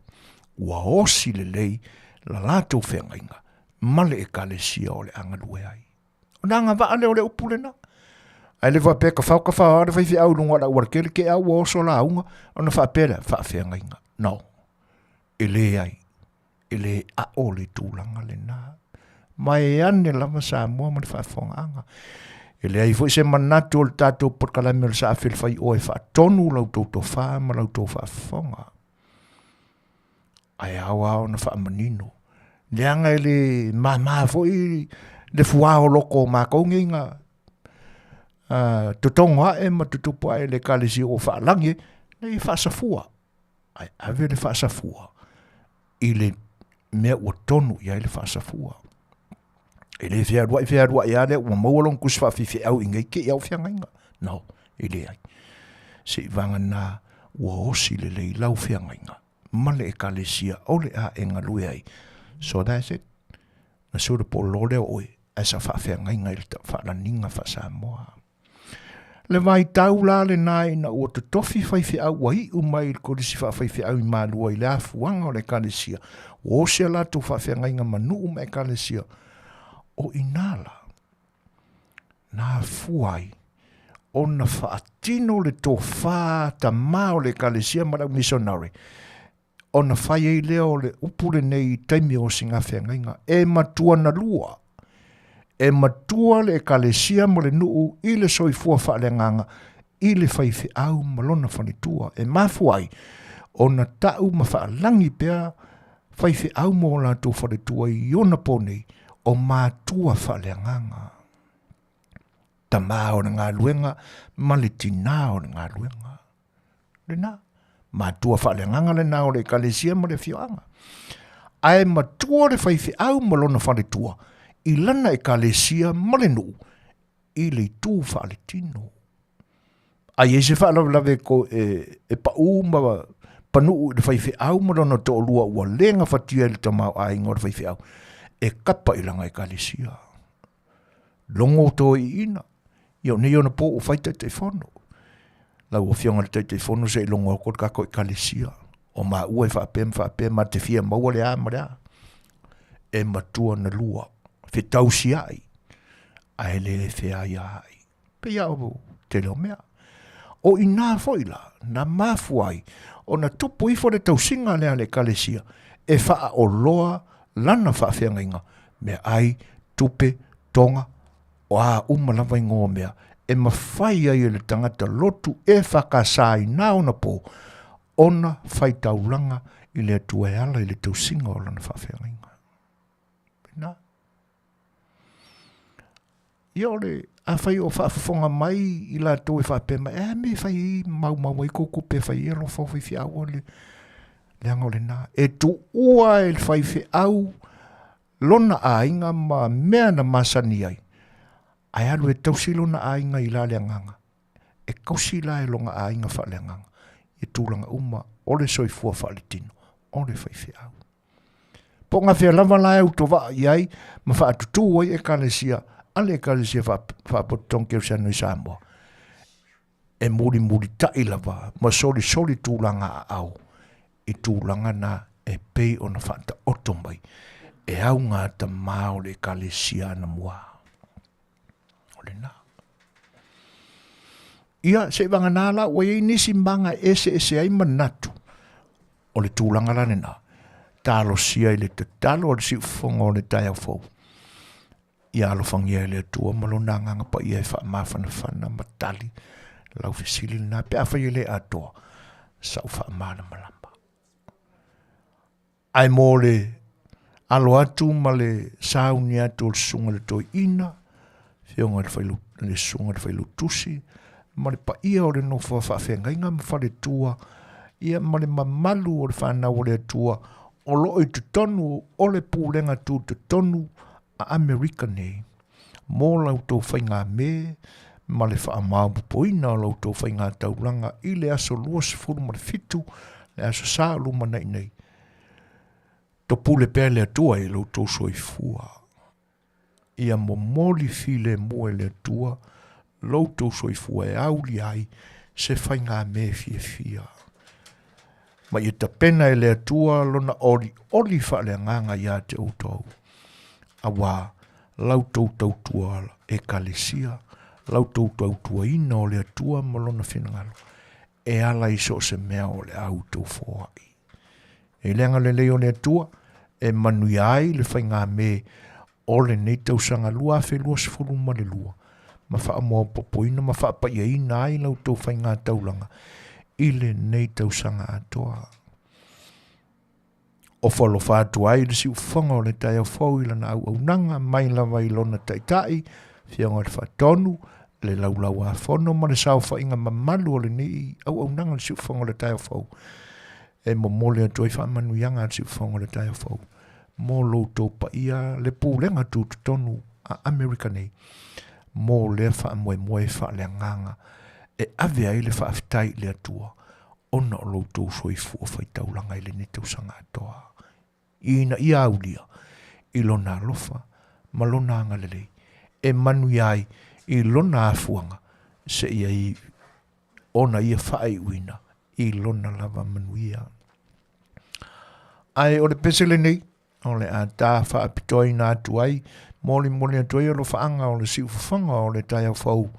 A: ua osi lelei la latou feagaiga ma le Ekalesia o le a galue ai. O le agavaa lea o le upu lena. Ae le faapea kafao kafao lava le faifeau i luga o le aualatele te i lava ua oso lauga ona faapea lea, faafeagaiga. No, e leai. E le a'o le tulaga lena. Ma e ane lava Samoa ma le faafofogaaga. E leai foi se manatu o le tatou polokalame o le Saafi o le Faioa e faatonu la outou tofa ma la outou faafofoga. Ae ao lava ona faamanino. Leaga e le mama foi le fuaoloko o matou nei na totogo ae ma tutupu ae i le Ekalesia ua faalagi ai, e faasafua. Ae ave le faasafua i le mea ua tonu i ai le faasafua. E le fealuai fealuai lava lea ua maua lona tusi faafaifeau i nei te i lava ua feagaiga. No, e leai. Seiavagana ua osi lelei lau feagaiga ma le Ekalesia o le a e galue ai. So that's it. Na sulu polo lea o oe. Ae sa faafeagaiga i le faalaniga faa-Samoa. Le vaitau la lena ina ua totofi faifeau ua iu mai i le Kolisi Faafaifeau i Malua i le afuaga o le Ekalesia, ua osi a latou faafeagaiga ma nuu ma Ekalesia, o i ina la, na afua ai ona faatino le tofa tamā o le Ekalesia ma le au misionare, ona fai ai lea o le upu lenei i taimi o osigafeagaiga, e matua na lua, e matua le ekalesia ma le nuu i le soifua faaleagaga i le faifeau ma lona faletua, e mafua ai ona ta'u ma faalagi pea faifeau ma o latou faletua i ona po nei o matua faaleagaga, tamā o le galuega ma le tinā o le galuega. Lena. Matua faaleagaga lena o le ekalesia ma le afioaga. Ae matua le faifeau ma lona faletua i lana ekalesia ma le nuu i le itu faaletino. A i ai se faalavelave ko e, e paʻū ma panuu i le faifeau ma lona toalua ua le gafatia e le tamaoaiga o le faifeau, e kapa i lana ekalesia. Logo toeaiina, ia o nei ona po ua fai Taitaifono. Lau Afioga i le Taitaifono se i logo atu le tatou Ekalesia. O maua e faapea ma faapea ma te fia maua le a ma le a. E matua na lua, fetausiai, ae le feaiaai. Pei lava o tele o mea. O i ina foi la, na mafua ai ona tupu ifo le tausiga lea a le Ekalesia e faaoloa lana faafeagaiga, meaai, tupe, toga, o a uma lava igoa o mea e mafai ai e le tagata lotu EFKS i na ona po ona faitaulaga i le Atua e ala i le tausiga o lana faafeagaiga. Pena. Ia o le, afai o faafofoga mai i latou e faapea mai, e a mea e fai ai maumau ai kou tupe e fai ai alofa o faifeau le leaga o lena. E tuua e le faifeau lona aiga ma mea na masani ai, ae alu e tausi lona aiga i la le agaga. E tausi la e lona aiga faaleagaga i tulaga uma o le soifua faaletino o le faifeau. Po o gafea lava la e autovaa i ai ma faatutū ai Ekalesia a le Ekalesia Faapotopotoga Kerisiano i Samoa, e mulimulita'i lava ma solisoli tulaga aao i tulaga na e pei ona faataoto mai e augatamā o le Ekalesia anamua. O lena. Ia, seivaganā la ua i ai nisi maga e eseese ai manatu o le tulaga la lena, talosia i le tatalo a le siufofoga o le taeao fou, ia alofagia e le Atua ma lona Agaga Paia e faamafanafana ma tali lau fesili lena pe afai e le atoa sau faamalamalama. Ae mo le alo atu ma le sauni atu o le susuga i le toeaina, afioga i le failu, le susuga i le failautusi, ma le paia o le nofo a faafeagaiga ma faletua, ia ma le mamalu o le fanau o le Atua o lo o i totonu o le pulega tutotonu a Amerika nei, mō la outou faigāmē ma le faamaopoopoina o la outou faigātaulaga i le aso 27, le aso Sa o lumanai nei. Topule pea le Atua i lo outou soifua. Ia momoli filemu e le Atua lo outou soifua e aulia ai se faigāmē fiafia. Ma ia tapena e le Atua lona olioli faaleagaga ia te outou, auā la outou tautua Ekalesia, la outou tautuaina o le Atua ma lona finagalo, e ala i so o se mea o le a outou foai. E le agalelei o le Atua e manuia ai le faigāmē o lenei tausaga 2022 ma faamaopoopoina ma faapaiaina ai la outou faigātaulaga i lenei tausaga atoa. Ofo alofa atu ai le siufofoga o le taeao fou i lana auaunaga mai lava i lona taitai, Afioga i le Faatonu, le Laulauafono ma le saofaiga mamalu o lenei auaunaga le siufofoga o le taeao fou. E momoli atu ai faamanuiaga a le siufofoga o le taeao fou mo lo outou paia le pulega tutotonu a Amerika nei mo lea faamoemoe faaleagaga e ave ai le faafetai i le Atua ona o lo outou soifua faitaulaga i lenei tausaga atoa, ina ia aulia i lona alofa ma Lona agalelei e manuia ai i Lona afuaga seia i ona ia faaiuina i Lona lava manuia. Ae o le pese lenei, o le a ta faapitoaina atu ai, molimoli atu ai alofaaga o le siufofoga o le taeao fou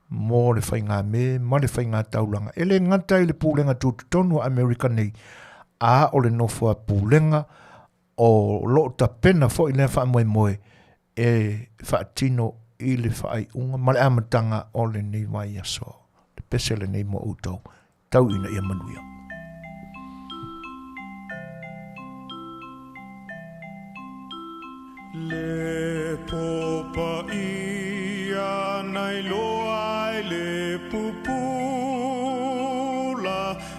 A: mo le faigamē ma le faigataulaga. E le gata i le pulega tutotonu a Amerika nei, a o le nofo a pulega o lo o tapena foi lea faamoemoe e faatino i le faaiuga ma le amataga o lenei vaiaso. Le pese lenei mo outou, tau ina ia manuia.
B: Le popa ia nai loa ai le pupula,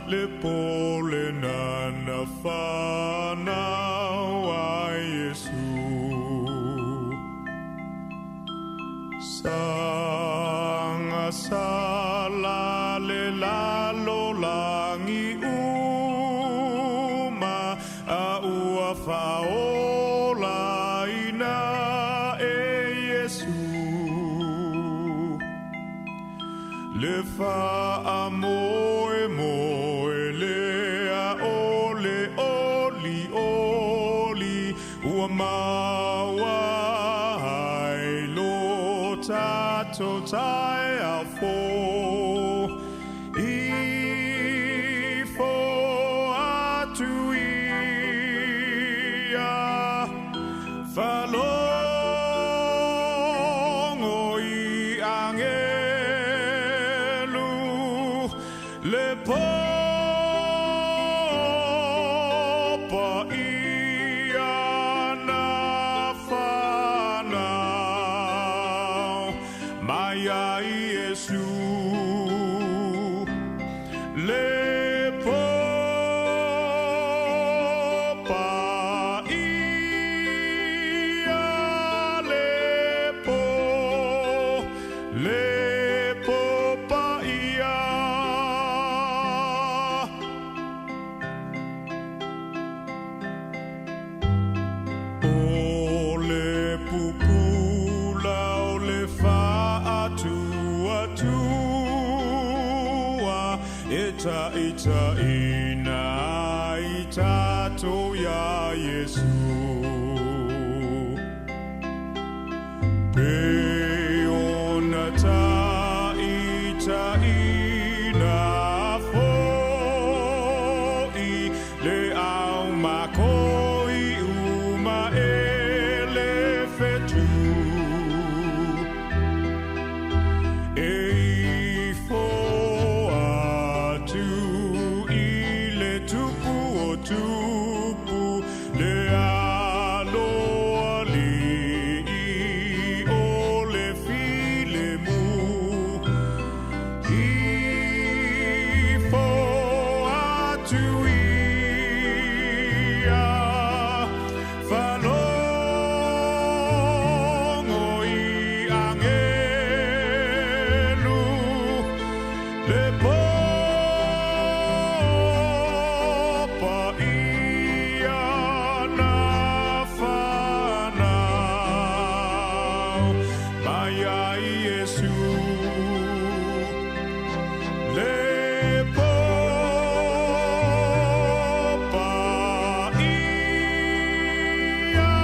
B: le pole nana whanau ai Yesu. Sanga sala le lalo langi uma, a ua whaola ina e Yesu. Le wha moe moe le a ole oli oli, ua maua ai lo tato tai a fo. I fo atu ia, whalongo i angelu, le popa ia na whanau, mai ai Yesu. Le popa ia, le po, le popa ia. O le pupula o le whaatuatua, e ta ita ina i tato ia Yesu. Pe ona ta ita ina foi, le au makoi uma e le whetu. E fo atu i le tupu o tupu, le aloa li i o le file mu. I fo atu ia, whalongo i angelu, le popa ia na whanau, mai ai Yesu. Le popa ia,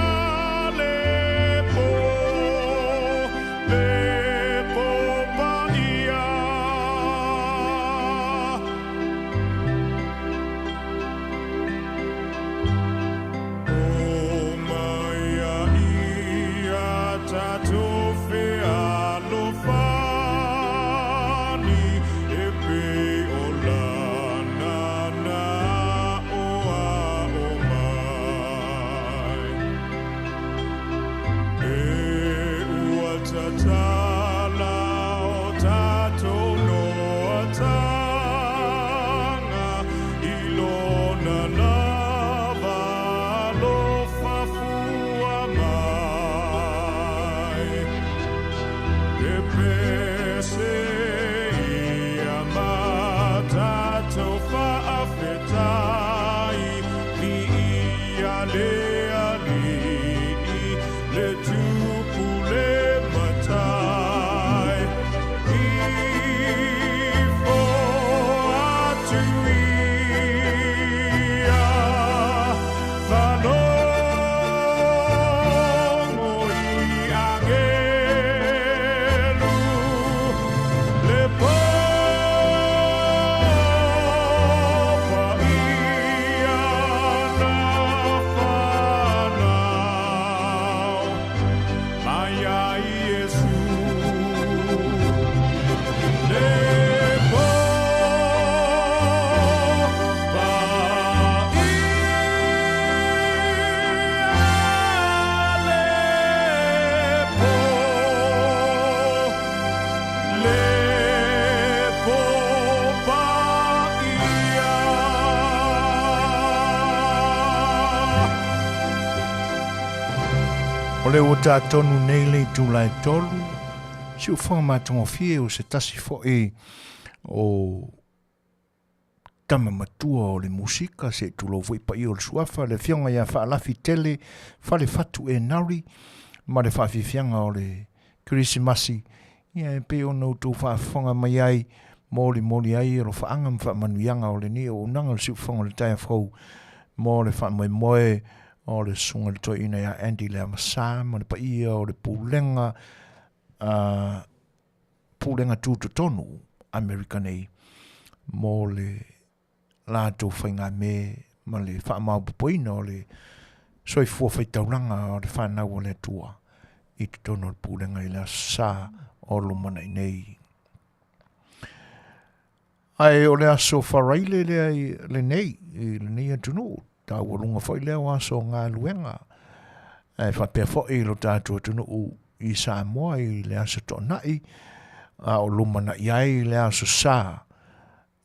B: le po, le popa ia. O mai a ia tatou fealofani, e pe o lana na o a o mai. E ua tatala o tatou noataga, i lona lava alofa fua mai. E pese ia matatou faafetai, vi ia le alii, le tu
A: O lea ua tatonu nei le itula e tolu, siufoga matagofie o se tasi foi o tama matua o le musika, se i tulou foi paia o le suafa, le afioga ia Faalafi Tele Falefatu Enari, ma le faafiafiaga o le Kerisimasi, ia e pei ona outou faafofoga mai ai, molimoli ai alofaaga ma faamanuiaga o lenei auaunaga o le siufofoga o le taeao fou mo le faamoemoe o le susuga i le toeaina ia Andy Leavasa ma le paia o le Pulega a Pulega Tutotonu Amerika nei mo le latou faigame ma le faamaopoopoina o le soifua faitaulaga o le fanau a le Atua i totonu o le Pulega i le Aso Sa o lumanai nei. Ae o le aso faraile lea i lenei, i lenei atunuu, taualuga foi lea o aso o galuega, ae faapea foi lo tatou atunuu i Samoa i le aso Toonai, a o lumanai ai le aso Sa,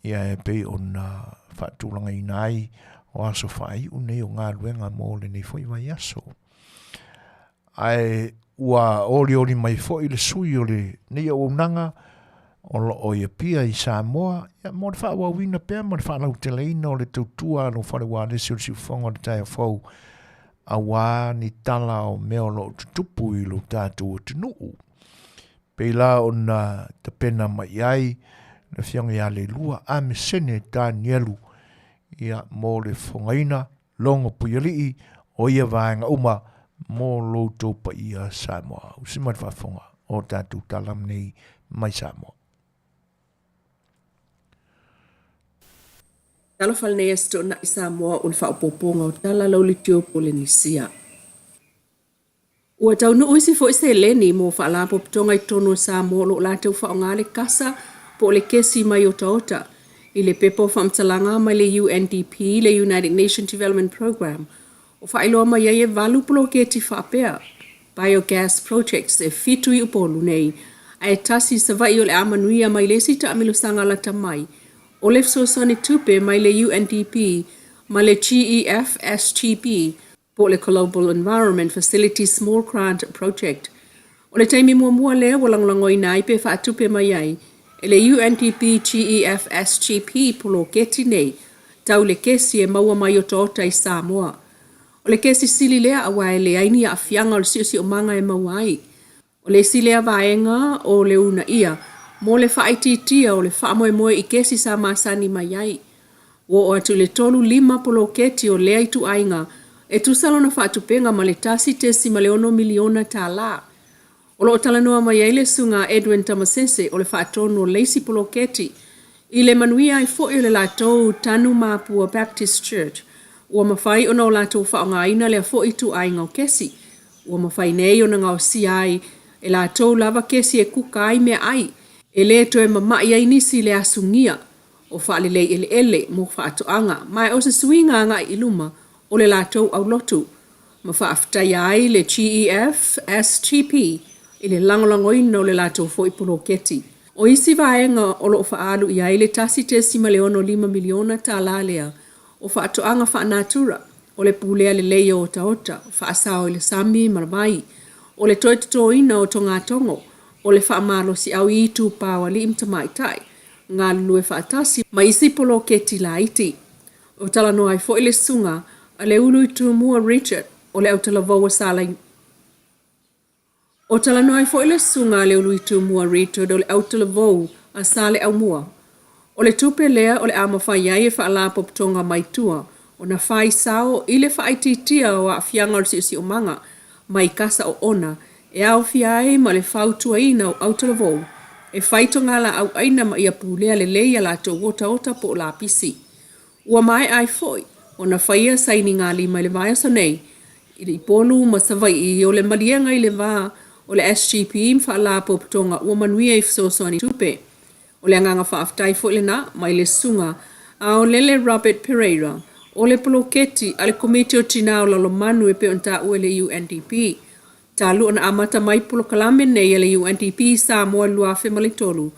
A: ia e pei ona faatulagaina ai o aso faaiu nei o galuega mo lenei foi vaiaso. Ae ua olioli mai foi le sui o lenei auaunaga o lo o i Apia i Samoa, ia, mo le faaauauina pea ma le faalauteleina o le tautua a lou fale ualesi o le siufofoga o le taeao fou, auā ni tala o mea o lo o tutupu i lo tatou atunuu. Pei la ona tapena mai ai le Afioga ia Leilua Amesene Tanielu, ia, mo le fofogaina Logo Puialii o ia vaega uma mo lo outou paia Samoa. Usi mai le faafofoga o tatou tala nei mai Samoa.
D: Talofa lenei Aso Toonai Samoa o le faaopoopoga o tala lau Litio Polenisia. Ua taunuu isi foi seleni mo faalapotopotoga i totonu o Samoa o lo o latou faaaoga le kasa po o le kesi mai otaota i le pepa o faamatalaga mai le UNDP, le United Nations Development Programme, o faailoa mai ai e valu poloketi faapea, biogas projects, e fitu i Upolu nei, ae tasi i Savaii o le a manuia mai le isi taamilosaga lata mai o le fesoasoani tupe mai le UNDP ma le GEFSGP, po o le Global Environment Facility Small Grant Project. O le taimi muamua lea ua lagolagoina ai pe faatupe mai ai e le UNDP GEFSGP poloketi nei tau le kesi e maua mai otaota i Samoa. O le kesi sili lea aua e leai ni aafiaga o le siosiomaga e maua ai. O le isi lea vaega o le uunaia mo le faaitiitia o le faamoemoe i kesi sa masani mai ai. Ua oo atu i le tolu lima poloketi o lea ituaiga e tusa lona faatupega ma le $1.6 miliona. O lo o talanoa mai ai le Susuga a Edwin Tamasese o le faatonu o le isi poloketi i le manuia ai foi o le latou Tanu Mapua Baptist Church ua mafai ona o latou faaaogaina lea foi ituaiga o kesi ua mafai nei ona gaosia ai e latou lava kesi e kuka ai meaai e le toe mama'i ai nisi i le asugia o faalelei eleele mo faatoaga ma o se suiga agai i luma o le latou aulotu ma faafetaia ai le GEFSGP i le lagolagoina o le latou foi poloketi. O isi vaega o lo o faaalu i ai le $1.65 miliona lea o faatoaga faanatura, o le pulea lelei o otaota, faasao i le sami ma le vai, o le toe totoina o togatogo, o le faamalosiau i itupa o alii ma tamaitai, galulue faatasi ma isi poloketi laiti. O talanoa ai foi le susuga a Leulu i Tumua Richard o le autalavou a Salai. O talanoa ai foi le susuga a Leuluitumua Richard o le autalavou a Saleaaumua. O le tupe lea o le a mafai ai e faalapotopotoga mai tua ona fai sao i le faaitiitia o aafiaga o le siosiomaga mai kasa oona e aofia ai ma le fautuaina o autalavou e fai togalaau aina ma ia pulea lelei a latou otaota po o lapisi. Ua maea ai foi ona faia sainigalima i le vaiaso nei i Upolu ma Savaii o le maliega i le va o le SGP ma Faalapotopotoga ua manuia i fesoasoani tupe. O le agaga faafetai foi lena mai le susuga a Aolele Robert Pereira o le poloketi a le Komiti o Tina o Lalomanu e pei ona taua e le UNDP. Talu ona amata mai polokalame nei a le UNDP i Samoa i le 2003,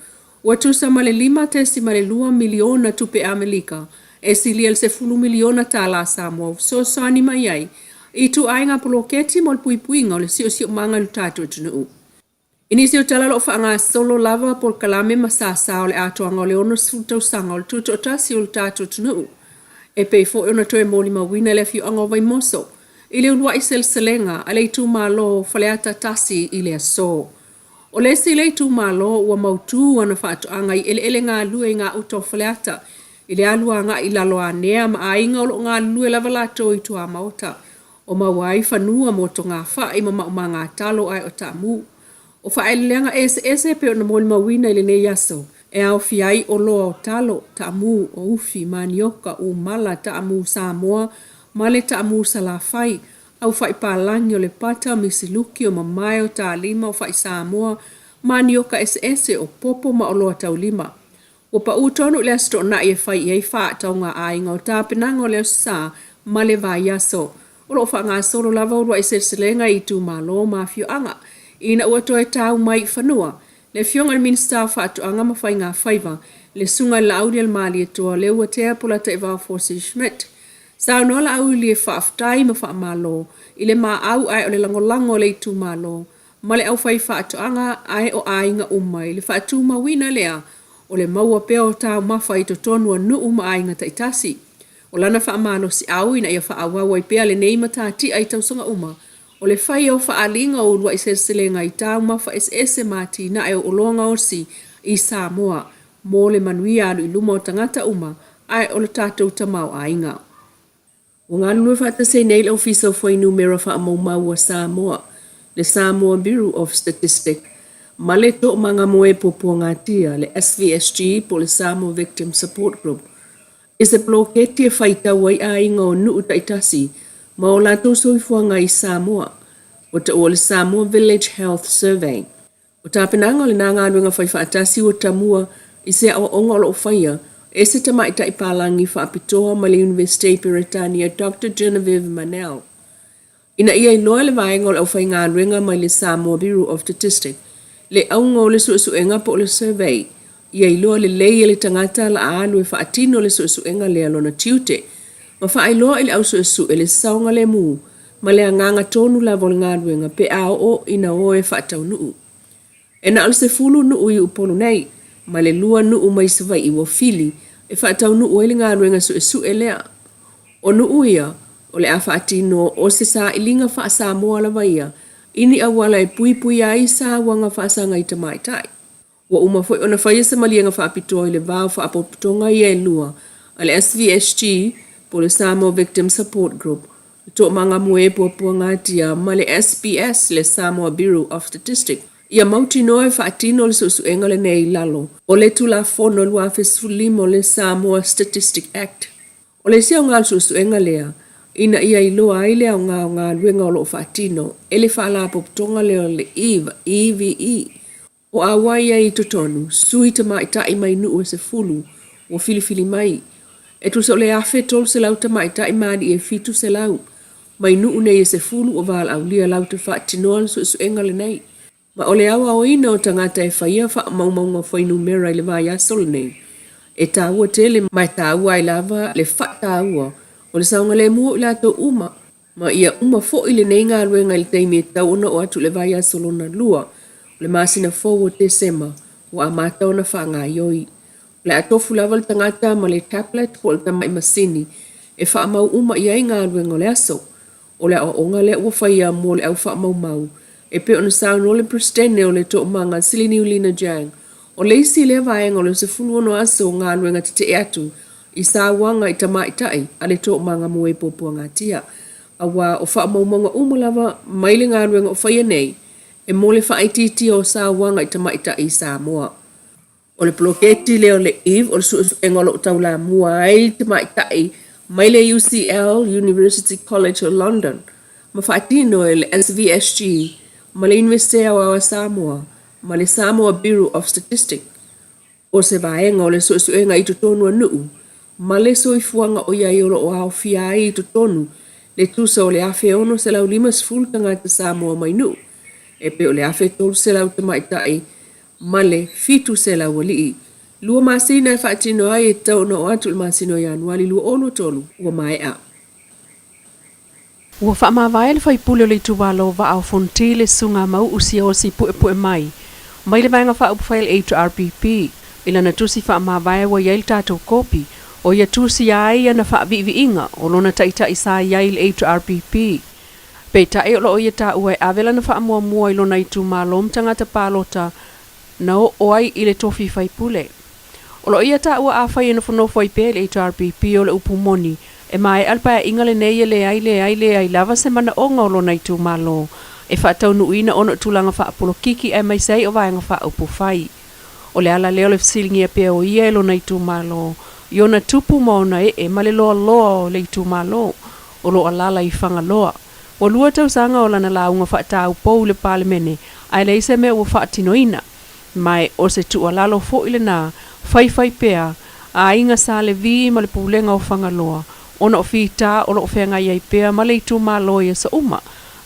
D: ua tusa ma le $5.2 miliona tupe Amerika e silia i le $10 miliona Samoa ua fesoasoani mai ai i ituaiga poloketi mo le puipuiga o le siosiomaga i lo tatou atunuu. I nisi o tala o lo o faagasolo lava polokalame ma sasa o le atoaga o le 60 tausaga o le tutoatasi o le tatou atunuu, e pei foi ona toe molimauina le afioaga o Vaimoso i le uluai seleselega a le itumalo o Faleata 1 i le aso. O le isi lea itumalo ua mautu ana faatoaga i eleele galue i gauta o Faleata i le alu agai i Laloanea ma aiga o lo o galulue lava latou i tuamaota o maua ai fanua mo togafai ma maumaga talo ae o taamu. O faaeleeleaga eseese e pei ona molimauina i lenei aso e aofia ai oloa o talo, taamu, o ufi, manioka, umala, taamu Samoa ma le taamu Salafai, au fai palagi o le pata, misiluki, o mamae, o talima, o fai Samoa, manioka eseese, o popo ma oloa taulima. Ua pau tonu i le Aso Toonai e fai i ai faatauga aiga o tapenaga o le Aso Sa ma le vaiaso. O lo o faagasolo lava uluai seleselega i itumalo ma afioaga ina ua toe tau mai i fanua le Afioga i le Minisita o Faatoaga ma Faiga Faiva, le Susuga i le Laaulialemalietoa Leuatea Polataivao Fosi Schmidt. Saunoa Laauli e faafetai ma faamalo i le maau ae o le lagolago a le itumalo ma le aufaifaatoaga ae o aiga uma i le faatumauina lea o le maua pea o taumafa i totonu o nuu ma aiga taitasi. O lana faamalosiau ina ia faaauau ai pea lenei matatia i tausaga uma, o le faia o faaaliga o uluai seleselega i taumafa eseese ma atinae o oloa gaosi i Samoa mo le manuia alu i luma o tagata uma ae o le tatou tamaoaiga. Ua galulue faatasi ai nei le Ofisa o Fuainumera Faamaumau a Samoa, le Samoa Bureau of Statistics, ma le Toomagamoe Puapuagatia, le SVSG po o le Samoa Victim Support Group, i se poloketi e faitau ai aiga o nuu taitasi ma o latou soifuaga i Samoa, ua taua o le Samoa Village Health Survey. O tapenaga o lena galuega faifaatasi ua tamua i se aoaoga o lo o faia e se tamaitai palagi faapitoa mai le Iunivesite i Peretania Doctor Genevieve Manel. Ina ia iloa e le vaega o le aufaigaluega mai le Samoa Bureau of Statistics le auga o le suesuega po o le survey, ia iloa lelei e le tagata la a alu e faatino le suesuega lea lona tiute ma faailoa i le au suesue le saogalemu ma le agaga tonu lava o le galuega pe a oo ina o e faataunuu. E na o le 10 nuu i Upolu nei, ma le lua nuu mai Savaii ua fili e faataunuu ai le galuega suesue lea. O nuu ia, o le a faatino o se sailiga faa-Samoa lava ia i ni auala e puipuia ai sauaga faasaga i tamaitai. Ua uma foi ona faia se maliega faapitoa i le va o faapotopotoga ia e lua a le SVSG po o le Samoa Victim Support Group, le Toomagamoe Puapuagatia ma le SBS, le Samoa Bureau of Statistics, ia mautinoa e faatino le suesuega lenei i lalo o le Tulafono 2015 o le Samoa Statistic Act. O le isi aoga o le suesuega lea, ina ia iloa ai le aoga o galuega o lo o faatino e le Faalapotopotoga lea o le EVE, EVE. O auai ai i totonu sui tamaitai mai nuu e 10 ua filifili mai. E tusa o le 1,300 tamaitai ma alii e 700 mai nuu nei e 10 ua valaaulia latou te faatinoa le suesuega lenei. Ma o le aoaoina o tagata e faia faamaumauga fuainumera i le vaiaso lenei, e taua tele ma e taua ai lava le faataua o le saogalemu o i latou uma Ma ia uma foi lenei galuega i le taimi e tatau ona oo atu i le vaiaso lona lua o le masina fou o Tesema, ua amata ona faagaoioi. O le a tofu lava le tagata ma le tablet po o le tamai masini e faamau uma i ai galuega o le aso. O le aoaoga lea ua faia mo le au faamaumau e pei ona saunoa le Peresetene o le Toomaga Siliniulina Jang, o le isi lea vaega o le 16 aso o galuega tetee atu i sauaga i tamaitai a le Toomaga Moe Puapuagatia, aua o faamaumauga uma lava mai le galuega o faia nei e mo le faaitiitia o sauaga i tamaitai i Samoa. O le poloketi lea o le Eve o le suesuega o lo o taulamua ai le tamaitai mai le UCL, University College o London, ma faatino e le SVSG ma le Iunivesite Aoao a Samoa ma le Samoa Bureau of Statistics. O se vaega o le suesuega i totonu o nuu ma le soifuaga ʻoiai o lo o aofia ai i totonu le tusa o le 1,650 tagata Samoa mai nuu, e pei o le 1,300 tamaitai ma le 700 alii. Lua masina e faatino ai e tatau ona oo atu i le masina o Ianuali 2023 ua maea. Ua faamavae le faipule o le itumalo Vaa o Fonoti le Susuga Mau'u Siaosi Puepuemai mai le Vaega Faaupufai a le HRPP i lana tusi faamavae ua i ai le tatou kopi o ia tusia ai ana faaviiviiga o lona taitai sa i ai i le HRPP. Peitai o lo o ia taua e ave lana faamuamua i lona itumalo ma tagata palota na oo ai i le tofi faipule. O lo o ia taua afai e nofonofo ai pea i le HRPP o le upu moni, e maea le paeaiga lenei e leai leai leai lava se manaoga o lona itumalo e faataunuuina ona o tulaga faapolokiki aemaise ai o vaega faaupufai. O le ala lea o le fesiligia pea o ia e lona itumalo i ona tupu ma ona ee ma le loaloa o le itumalo o lo o alaala i Fagaloa. Ua lua tausaga o lana lauga faataupou i le Palemene ae leai se mea ua faatinoina. Ma o se tuualalo foi lena faifai pea a Aiga Sa Levi ma le Pulega o Fagaloa ona o fita o lo o feagai ai pea ma le itumalo i aso uma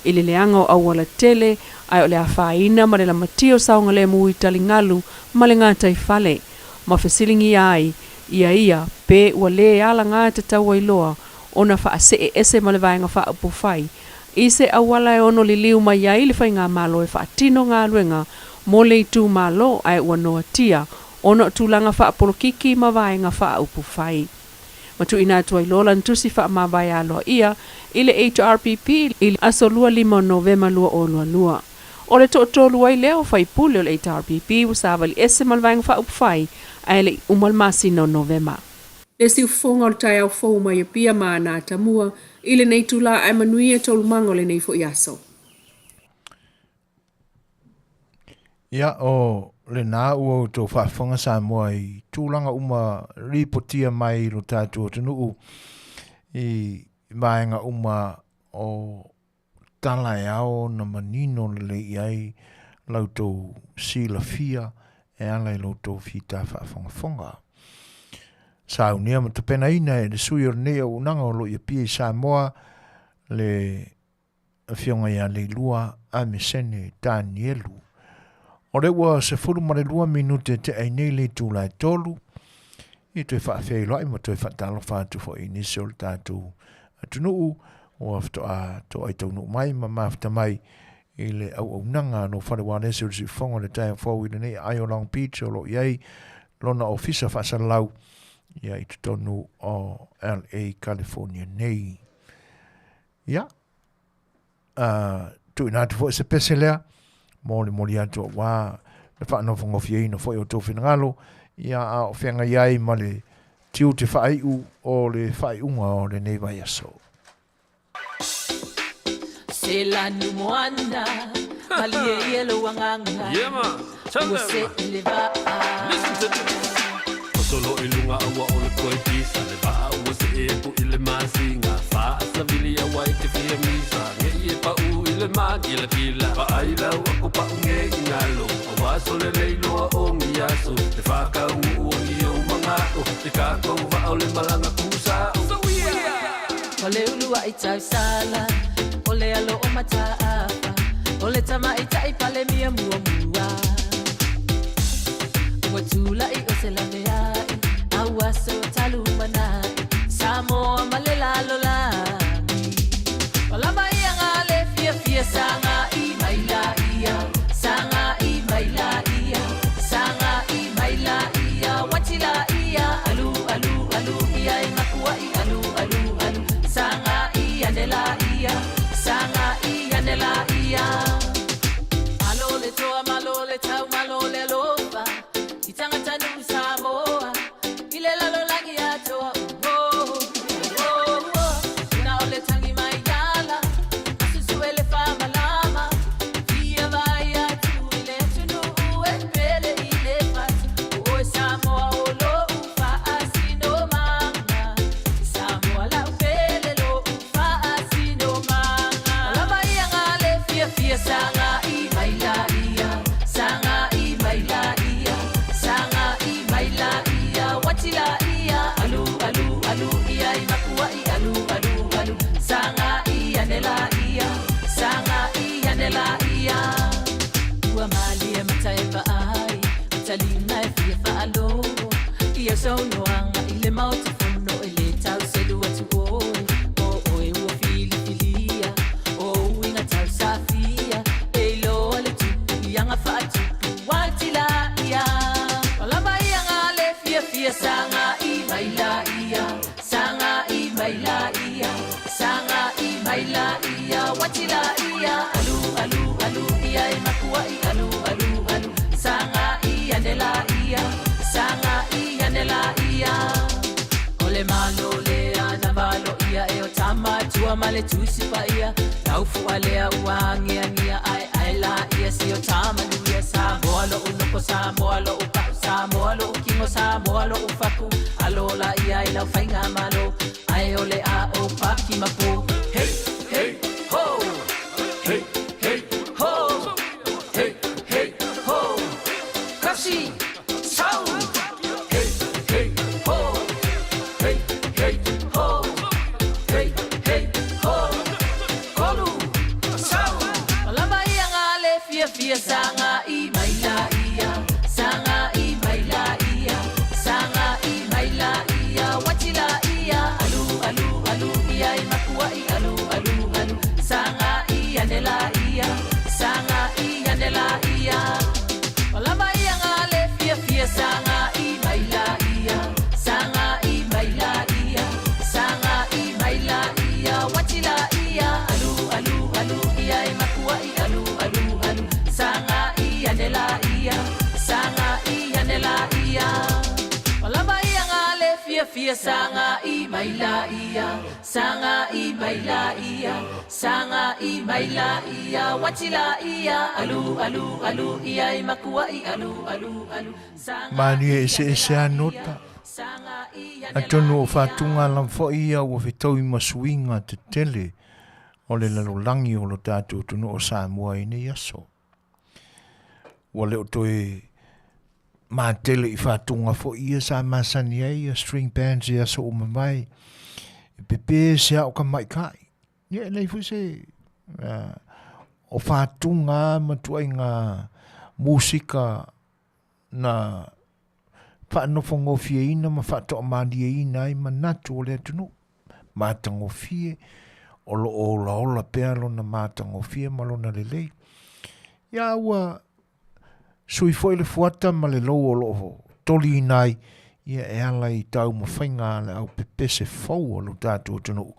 D: i le leaga o auala tele ae o le afaina ma le lamatia o saogalemu i taligalu ma le gataifale ma fesiligia ai ia ia pe ua le alagatatau ai loa ona faasee ese ma le Vaega Faaupufai i se auala e ono liliu mai ai le Faigamalo e faatino galuega mo le itumalo ae ua noatia ona o tulaga faapolokiki ma vaega faaupufai. Ma tuuina atu ai loa lana tusi faamavae aloaia i le HRPP i le aso 25 o Novema 2022. O le toatolu ai lea o faipule o le HRPP ua savali ese ma le Vaega Faaupufai ae le i uma le masina o Novema. Le siufofoga o le taeao fou mai Apia ma ana atamua i lenei itula ae manuia taualumaga o lenei foi aso.
A: Ia, o lena ua outou faafofoga Samoa i tulaga uma ripotia mai i lo tatou atunuu i vaega uma o tala e ao ona manino lelei i ai la outou silafia e ala i lo outou fita faafogafoga. Saunia ma tapenaina e le sui o lenei auaunaga o lo o i Apia i Samoa le Afioga ia Leilua Amesene Tanielu. O lea ua 12 minute te ai nei le itula e 3, i toe faafeiloai ma toe faatalofa atu foi i nisi o le tatou atunuu ua faatoa toai taunuu mai ma mafuta mai i le auaunaga no fale ualesi o le siufofoga o le taeao fou i lenei aai o Long Beach o lo o i ai lona ofisa faasalalau ia i totonu o LA California nei. Ia, tuuina atu foi se pese lea, mo le moli atu auā le faanofogofieina foi o tou finagalo, ia a o feagai ai ma le tiute faaiu o le faaiuga o lenei vaiaso.
C: Se lanu moana, malie ia lou agaga. Yeah, man. Tell Ua them. se le vaa. Listen to this. Solo i lunga aua o le koe pisa Le vaa ua se e ku i le masinga Fa savili aua i te fia misa Nge i e pau i le magila gila Pa ai lau ako pau nge i ngalo Aua sole le iloa o ngiaso Le whakau o i o mangao Le kākou vaa o le malanga kusao So yeah!
E: O le ulu ai tausala, o le alo o mataafa, o le tamaitai pale mia muamua. Ua tula'i o se laveai, a ua so talumanai, Samoa ma le lalolagi. O lava ia ngā le fiafia sagai mai la ia, sagai mai la ia, sagai mai la ia, wati la ia, alu alu alu ia i makua'i alu alu alu, sagai ane la ia, sagai ane la ia. Malo le toa, malo le tau, malo le alofa, i tangata nuu Samoa, i le lalolagi atoa. Oh, oh, oh. Na o le tangi mai ala, asusu e le whamalama, fia vai atu i le atunuu e pele i le fatu. O oe Samoa o lou faasinomaga, Samoa lau pele lou faasinomaga. Lava ia ngā le fiafia sagai mai la ia, sagai mai la ia, sagai mai la ia, wati la ia, alu alu alu ia i makua'i alu alu alu, sagai ane la ia, sagai ane la ia. Ua malie mata e vaai, o talima e fia faalogo, ia saunoaga i le Maota Fono e le tau selu atu oe, o oe ua filifilia. Atua ma le Tusi Paia, lau fua lea ua agiagia ae ae laia si o ta manuia. Samoa lo'u noko, Samoa lo'u pa'u, Samoa lo'u kino, Samoa lo'u faku, alo laia i lau faigamalo, ae o le a ou paki ma pu. Hey, hey, ho! Hey, hey, ho! Hey, hey, ho! Kasi! Sau! Hey, hey, ho! Hey, hey, ho! Hey, hey, ho! Kolu! Sau! Malama ia ngā le fiafia saga i mai la ia, saga i mai la ia, saga i mai la ia, wati la ia, alu, alu, alu, ia i makuai, alu, alu, alu, saga i ane la ia, saga i ane la ia. Malama ia ngā le fiafia saga i mai la ia, saga i mai la ia, saga i mai la ia, wati la ia, alu, alu, alu, ia i makuai, alu, alu, alu, saga i ane la ia, saga i ane la ia. Malama ia ngā le fiafia saga i mai la ia, saga i mai la ia, saga i mai la ia, wati la ia, alu, alu, alu, ia i makuai, alu, alu, alu, saga
A: Manuia
E: i ane
A: eseese
E: la
A: a
E: ia,
A: nota.
E: saga i ane la
A: Atonu o
E: ia.
A: faatuga lava foi ia ua fetaui ma suiga tetele o le lalolagi o lo tatou atunuu o Samoa i nei aso. Ua le o toe matele i faatuga foi ia sa masani ai ia string bands i aso ua mavae, e pepe se ao tamaitai. Ia e leai foi se o faatuga ma ituaiga musika na faanofogofieina ma faatoamalieina ai manatu o le atunuu. Matagofie, o lo o olaola pea lona matagofie ma lona lelei. Ia ua sui foi le fuata ma le lou o lo o toliina ai, ia e ala i taumafaiga a le au pepese fou o lo tatou atunuu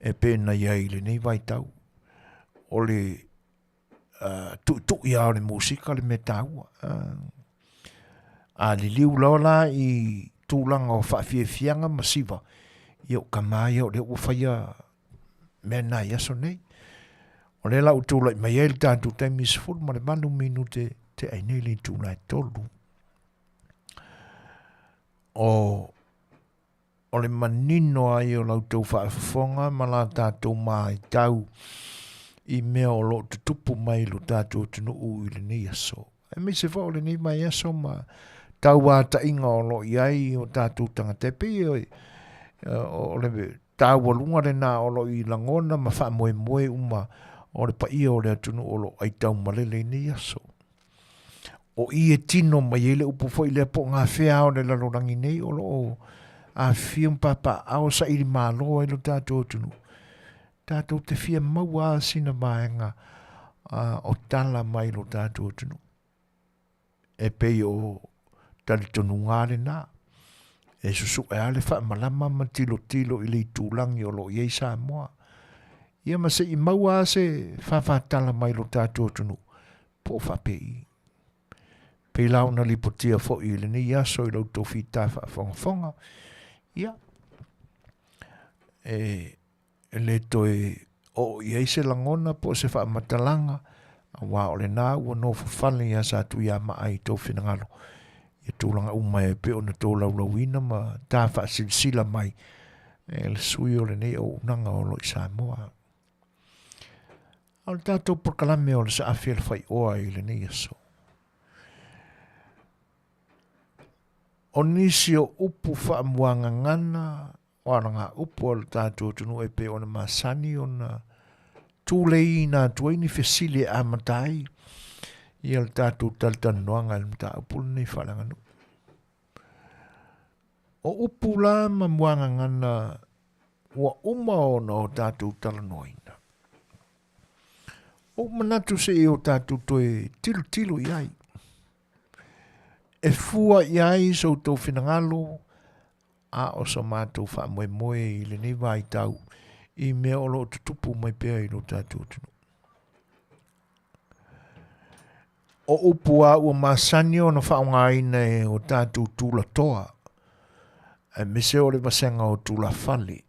A: e pei ona i ai i lenei vaitau. O le tuitui lava o le musika le mea taua. A liliu loa la i tulaga o faafiafiaga ma siva, ia o tama ia o lea ua faia mea na i aso nei. O lea la ua tulai mai ai le tatou taimi 18 minute tea ai nei le itula e 3. O o le manino ai o la outou faafofoga ma la tatou matau i mea o lo o tutupu mai i lo tatou atunuu i lenei aso. Aemaise foi o lenei vaiaso ma tauataiga o lo o i ai o tatou tagata. E pei o le taualuga lena o lo o i lagona ma faamoemoe uma o le paia o le atunuu o lo o aitaumalele i nei aso. O i e tino mai ai le upu foi lea po o gafea o le lalolagi nei o lo o afifio ma papaaao saili malo ai lo tatou atunuu. Tatou te fia maua lava sina vaega o tala mai lo tatou atunuu. E pei o talitonuga lena. E susu'e lava le faamalama ma tilotilo i le itulagi o lo o i ai Samoa. Ia ma se i maua lava se fāfātala mai lo tatou atunuu, po o faapei. Pei la ona lipotia foi i lenei aso i la outou fita faafogafoga, ia, e e le toe oo i ai se lagona po o se faamatalaga, aua o lena ua nofo fale iā Satuiamaa i tou finagalo ia tulaga uma e pei ona tolaulauina ma ta faasilasila mai e le sui o lenei auaunaga o lo o i Samoa. A o le tatou polokalame o le Saafi a le Faioa i lenei aso. O nisi o upu faamuagagana O alagaupu a lo tatou atunuu e pei ona masani ona tuleiina atu ai ni fesili e amata ai ia le tatou talatalanoaga i le mataupu lenei faaleaganuu. O upu la ma muagagana ua uma ona o tatou talanoaina. Ua ou manatu se i o tatou toe tilotilo i ai. E fua i ai so outou finagalo a o so matou faamoemoe i lenei vaitau i mea o lo o tutupu mai pea i lo tatou atunuu. O upu a ua masani ona faaaogaina e o tatou tulatoa, aemaise o le vasega o tulafale.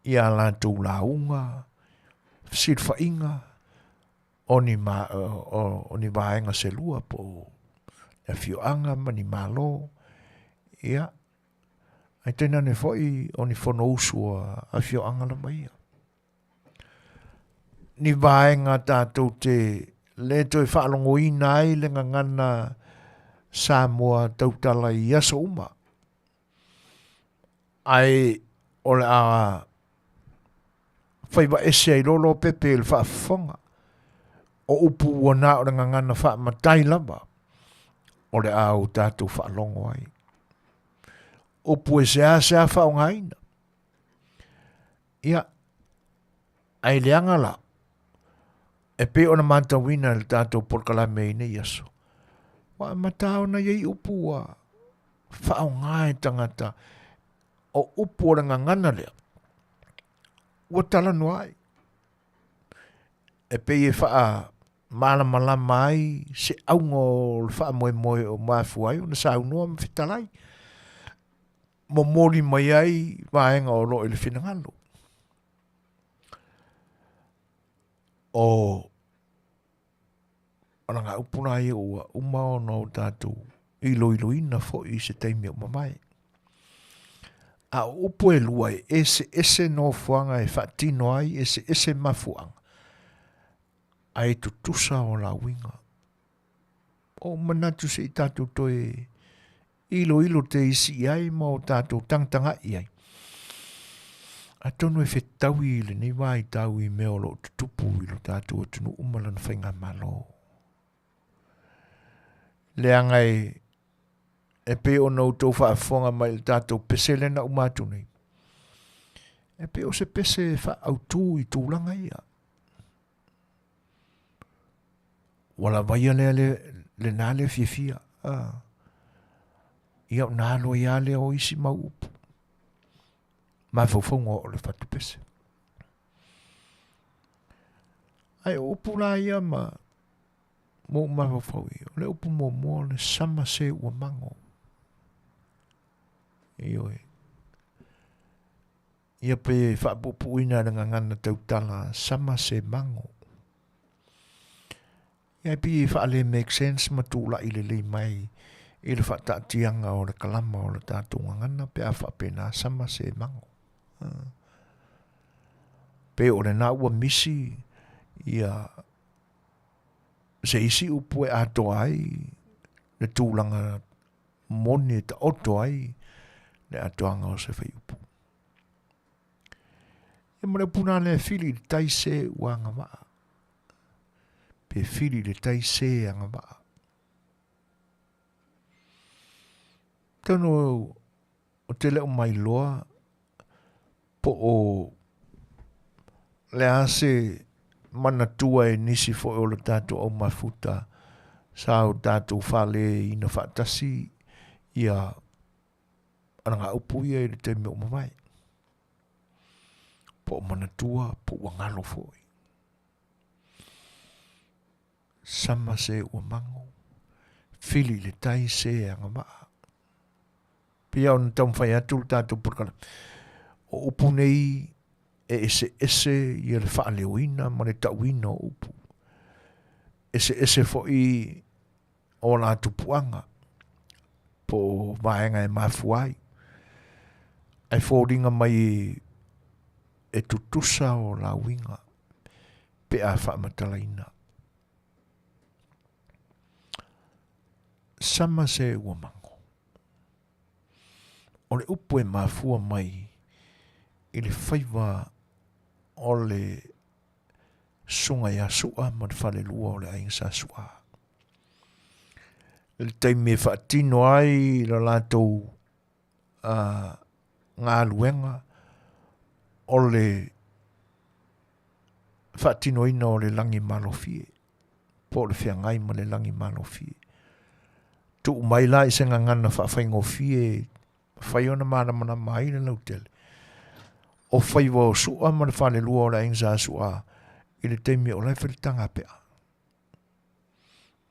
A: i a latou lauga, fesilafaiga o ni ma, o, o ni vaega se lua po o le afioaga ma ni malo, ia, ae tainane foi o ni fonousu a afioaga lava ia. Ni vaega tatou te lē toe faalogoina ai le gagana Samoa tautala i aso uma, ae o le a faiva ese ai loa Lopepe i le faafofoga o upu ua na o le gagana faamatai lava o le a o tatou faalogo ai. Upu e seasea faaaogaina. Ia, ae leaga la, e pei ona matauina i le tatou polokalame i nei aso, ua amata ona i ai upu ua faaaoga e tagata o upu o le gagana lea, ua talanoa ai. E pei e faamalamalama ai se auga o le faamoemoe o mafua ai ona saunoa ma fetalai. Momoli mai ai vaega o lo o i le finagalo. O lana upu la ia ua uma ona o tatou iloiloina foi i se taimi o mavae. A o upu e lua e eseese nofoaga e faatino ai, eseese mafuaaga, ae tutusa o la uiga. O manatu se i tatou toe iloilo te isi i ai ma o tatou tagatagai i ai. Atonu e fetaui i lenei vaitau i mea o lo o tutupu i lo tatou atunuu ma lana faigamalo. Leaga e, e pei ona outou faafofoga mai i le tatou pese lea na uma atu nei, e pei o se pese e faaautu i tulaga ia. Ua lava ia lea le, lena le fiafia. Ah. Ia ona alu ai lava lea o isi mau upu. Mafaufauga o le fatupese. Ae o upu la ia ma mo mafaufau i, o le upu muamua o le sama se ua mago. Ioe. Ia pe faapuupuuina e le gagana tautala sama se mago. Ia e pei e faale make sense ma tulai lelei mai i le faataatiaga o le kalama o le tatou gagana pe a faapena sama se mago. Pe o lena ua misi ia se isi upu e atoa ai le tulaga moni e taoto ai le atoaga o se faiupu. Ia ma le upu nā lea fili i le tai se ua agavaa. Pe fili i le tai se agavaa. Tonu o te leo mai loa po o le a se manatua e nisi foi o le tatou au mafuta sa o tatou fale ina faatasi ia alagaupu ia i le taimi o mavae. Po o manatua, po ua galo foi. Sama se ua mago, fili i le tai se agavaa. Pei ona taumafai atu le tatou polokalame, o upu nei e eseese ia le faaleoina ma le tauina o upu. Eseese foi o la tupuaga po o vaega e mafua ai. Ae foliga mai e tutusa o la uiga pe a faamatalaina. Sama se ua mago. O le upu e mafua mai i le faiva o le susuga ia Su'a ma le falelua o le aiga sa Su'a. I le taimi e faatino ai le latou uh, galuega o le faatinoina o le lagi malofie po o le feagai ma le lagi malofie. Tuu mai la i se gagana faafaigofie mafai ona malamalama ai le lautele. O faiva o Su'a ma le falelua o le aiga sa Su'a i le taimi o la e fai le tagapea.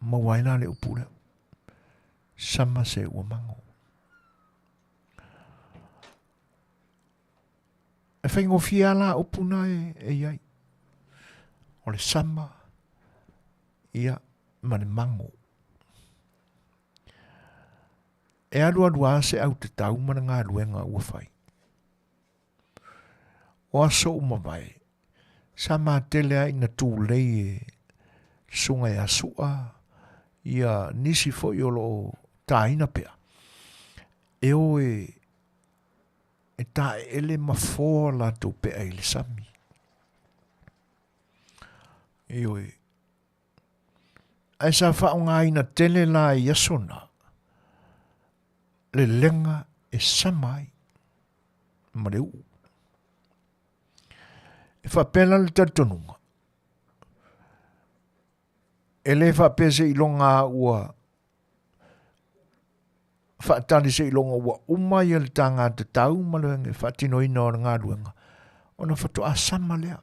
A: Maua ai la le upu lea. Sama se ua mago. E faigofie lava la upu na e, e i ai. O le sama, ia, ma le mago. E alualu lava se autatau ma le galuega ua fai. O aso ua mavae, sa matele ai ina tulei e susuga ia Su'a ia nisi foi o lo o taina pea, e o e e taeele ma foa latou pea i le sami. Ioe. Ae sa faaaogaina tele la i aso na, le lega e sama ai ma le uu. E faapea la le talitonuga, e le faapea seiloga ua faatali seiloga ua uma ia le taga tatau ma le faatinoina o le galuega, ona faatoa sama lea.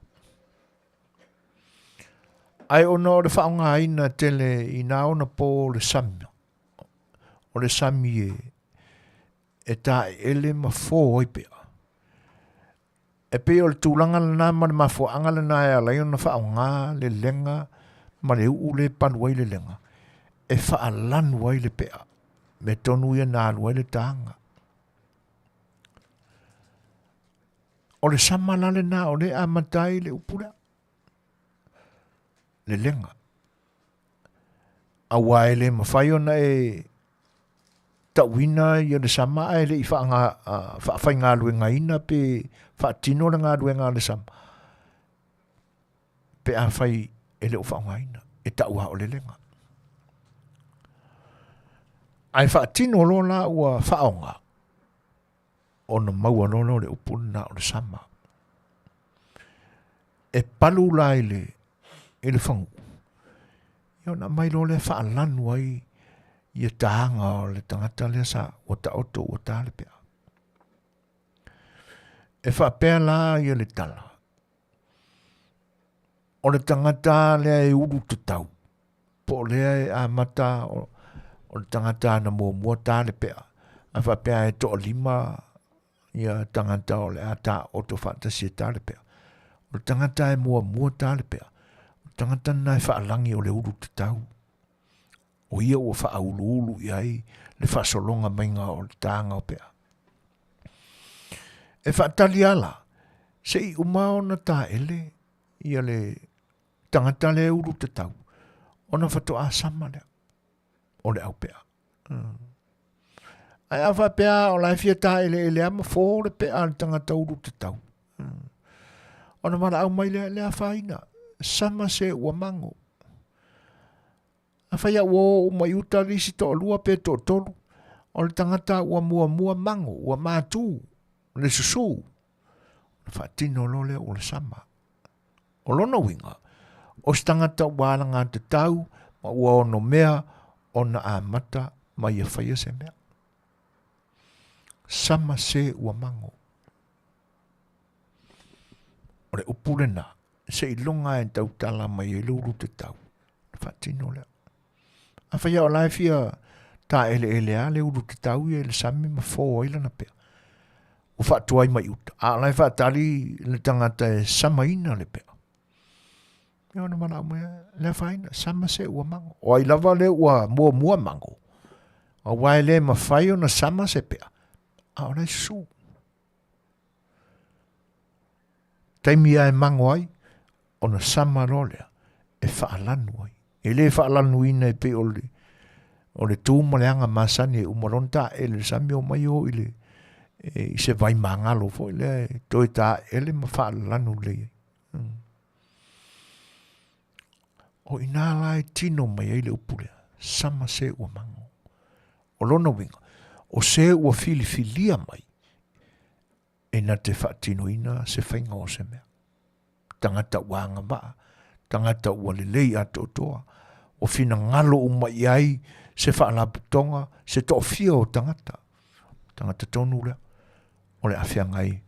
A: Ae ona o le faaaogaina tele i nā ona pō o le sami, o le sami e, e taeele ma fō ai pea. E pei o le tulaga lena ma le mafuaaga lena e ala ai ona faaaoga le lega ma le uu le palu ai le lega, e faalanu ai le pea, mea tonu ia na alu ai le taga. O le sama la lena o lea e amata ai le upu lea, le lega. Aua e le mafai ona e tauina ia le sama ae le i faafaigaluegaina pe faatino le galuega a le sama pe afai e le o faaaogaina, e tau lava o le lega. Ae faatino loa la ua faaaoga, ona maua loa lea o le upu lena o le sama. E palu la i le, i le faguu, ia ona aumai loa lea faalanu ai ia taga o le tagata lea sa ua taoto ua ta le pea. E faapea la ia le tala, o le tagata lea e ulu tatau, po o lea e amata o, o le tagata na muamua ta le pea, a faapea e toalima ia tagata o le a taoto faatasi e ta le pea. O le tagata e muamua ta le pea, o le tagata lena e faalagi o le ulu tatau. O ia ua faauluulu i ai le faasologa maiga o le taga o pea. E faatali lava la, se i uma ona taele ia le tagata lea e ulu tatau, ona faatoa sama lea o le aupea. Hmm. Ae a faapea o la e fia taeleele lava ma fo le pea a le tagata ulu tatau. Hmm. Ona valaau mai lea, le afaina, sama se ua mago. Afai a ua o uma i uta le isi toalua pe toatolu, o le tagata ua muamua mago, ua matū le susū, ona faatino loa lea ua le sama. O lona uiga, o se tagata ua alagatatau ma ua onomea ona amata ma ia faia se mea. Sama se ua mago. O le upu lena, seiloga e tautala mai ai le ulu tatau, ona faatino lea. Afai lava o la e fia taeleele lava le ulu tatau ia i le sami ma fo ai lana pea, ua faatuai mai uta, a o la e faatali le tagata e samaina le pea. Ia ona valaau mai, le afaina, sama se ua mago. O ai lava lea ua muamua mago, aua e le mafai ona sama se pea, a o la e susu. Taimi lava e mago ai, ona sama loa lea e faalanu ai. E le faalanuina e pei o le, o le tu ma le aga masani e uma loa ona taele le sami omai o i le, e, i se vai magalo foi lea e toe taele ma faalalanu lelei ai. Hmm. O inā la e tino mai ai le upu lea, sama se ua mago. O lona uiga, o se ua filifilia mai, e na te faatinoina se faiga o se mea. Tagata ua agavaa, tagata ua lelei atoatoa, ua finagalo uma i ai se faalapotopotoga, se toafia o tagata. Tagata tonu lea, o le a feagai.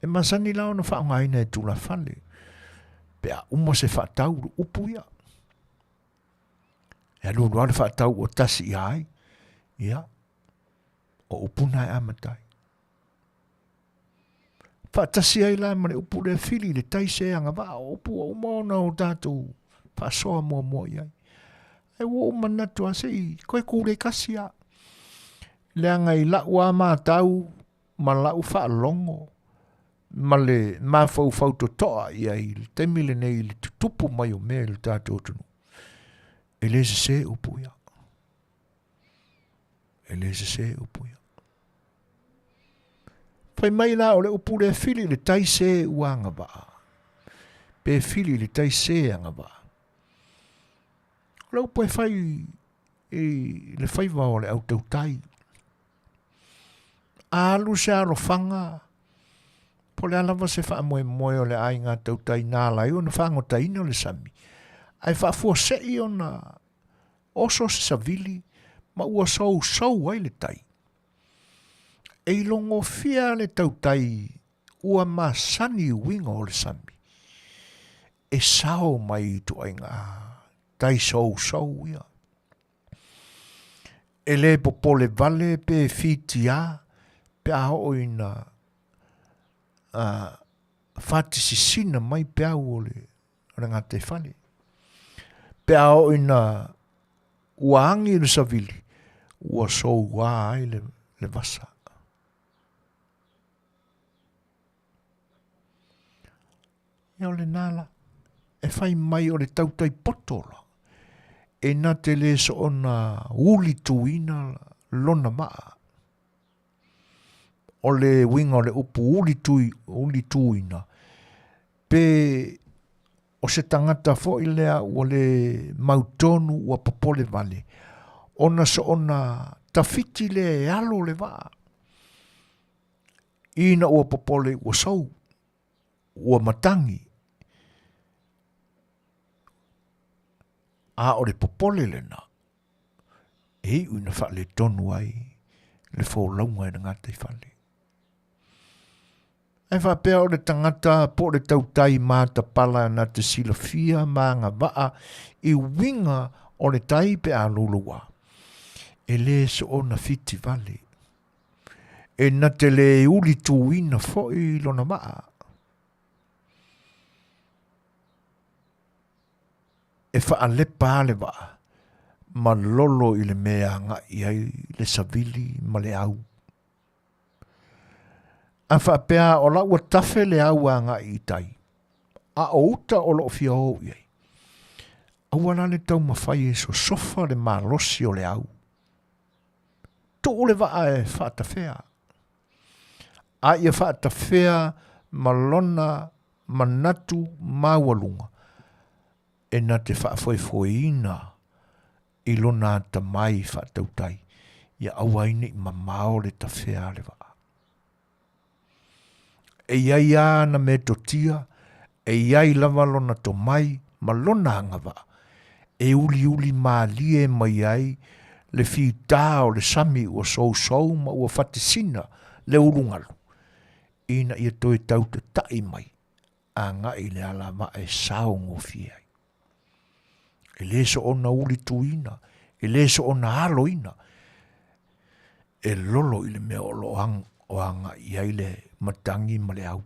A: E masani la ona faaaogaina e tulafale, pe a uma se faatau, upu ia. E alualu lava le faatau ua tasi ia ai, ia, o upu na e amata ai. Faatasi ai la ma le upu lea fili i le tai se agavaa, o upu ua uma ona o tatou faasoa muamua i ai. Ae ua ou manatu lava se i toe kule kasi lava, leaga i lau lava matau ma lau faalogo ma le mafaufau totoa i ai i le taimi lenei i le tutupu mai o mea i le tatou atunuu, e le sese upu ia. E le sese upu ia. Fai mai la o le upu lea fili i le tai se ua agavaa, pe fili i le tai se agavaa. O le upu e fai i le faiva o le au tautai. A alu se alofaga, po o le a lava se faamoemoe o le aiga tautai na ala ai ona fagotaina le sami, ae faafuasei ona oso se savili ma ua sousou ai le tai. E ilogofia le tautai ua masani i uiga o le sami, e sao mai i ituaiga tai sousou ia. E le popole vale pe fitia pe a oo ina fati sisina mai peau o le o le gataifale. Pe a oo ina ua agi le savili, ua soua ai le, le vasa. Ia o lena la, e fai mai o le tautai poto la, e na te le soona uli tuina lona maa. O le uiga o le upu uli, tui, uli tuina, pe o se tagata foi lea ua le mautonu ua popole vale, ona soona tafiti lea e alo le vaa, ina ua popole ua sou, ua matagi, a o le popole lena, e iu ina faaletonu ai le folauga i le gataifale. Ae faapea o le tagata po o le tautai matapala na te silafia ma agavaa i uiga o le tai pe a louloua, e le soona fiti vale, e na te le uli tuina foi lona maa. E faalepa lava le vaa ma lolo i le mea e agai i ai le savili ma le au. A faapea o la ua tafe le au agai i tai, a o uta o lo o fia o i ai, aua la le taumafai e sosofa le malosi o le au. Tuu le vaa e faatafea, a ia faatafea ma lona manatu maualuga e na te faafoefoeina i lona atamai faatautai, ia aua ai ne i mamao le tafea a le vaa. E i ai lava ana metotia, e i ai lava lona tomai ma lona agavaa, e uliuli malie mai ai le fitā o le sami ua sousou ma ua fatisina le ulugalu, ina ia toe tautataʻi mai agai i le alavaa e saogofie ai. E le soona ulituina, e le soona aloina, e lolo i le mea o lo o agai i ai le matagi ma le au.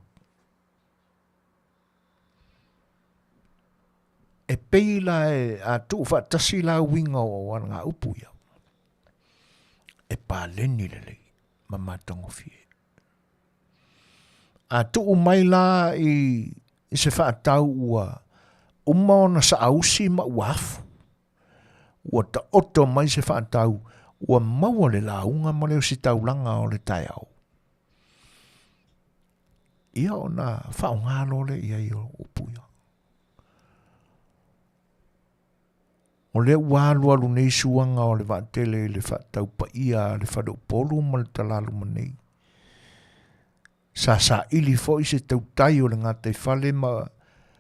A: E pei la e a tuufaatasi la uiga o alagaupu ia, e paleni lelei ma matagofie. A tuu mai la i, i se faatau ua uma ona saausi ma ua afu, ua taoto mai se faatau ua maua le lauga ma le ositaulaga o le taeao, ia ona faaaoga loa lea i ai o upu ia. O lea ua alualu nei suaga o le vaatele i le faataupaia a le faleupolu ma le talaluma nei. Sa saili foi se tautai o le gataifale ma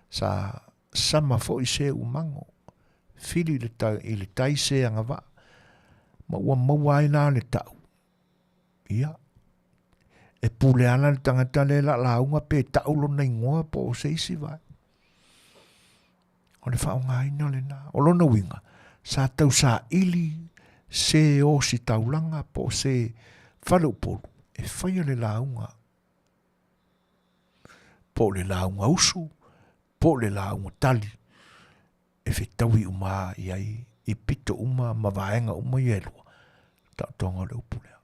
A: sa sama foi se umago, fili i le tai, i le tai se agavaa, ma ua maua ai la le tau. Ia, e pule ala le tagata lea la lauga pe tau lona igoa po o se isi vaega. O le faaaogaina lena. O lona uiga, sa tausaili se ositaulaga po o se faleupolu e faia le lauga. Po o le lauga usu, po o le lauga tali, e fetaui uma i ai i pito uma ma vaega uma ia e lua, taotoga o le upu lea.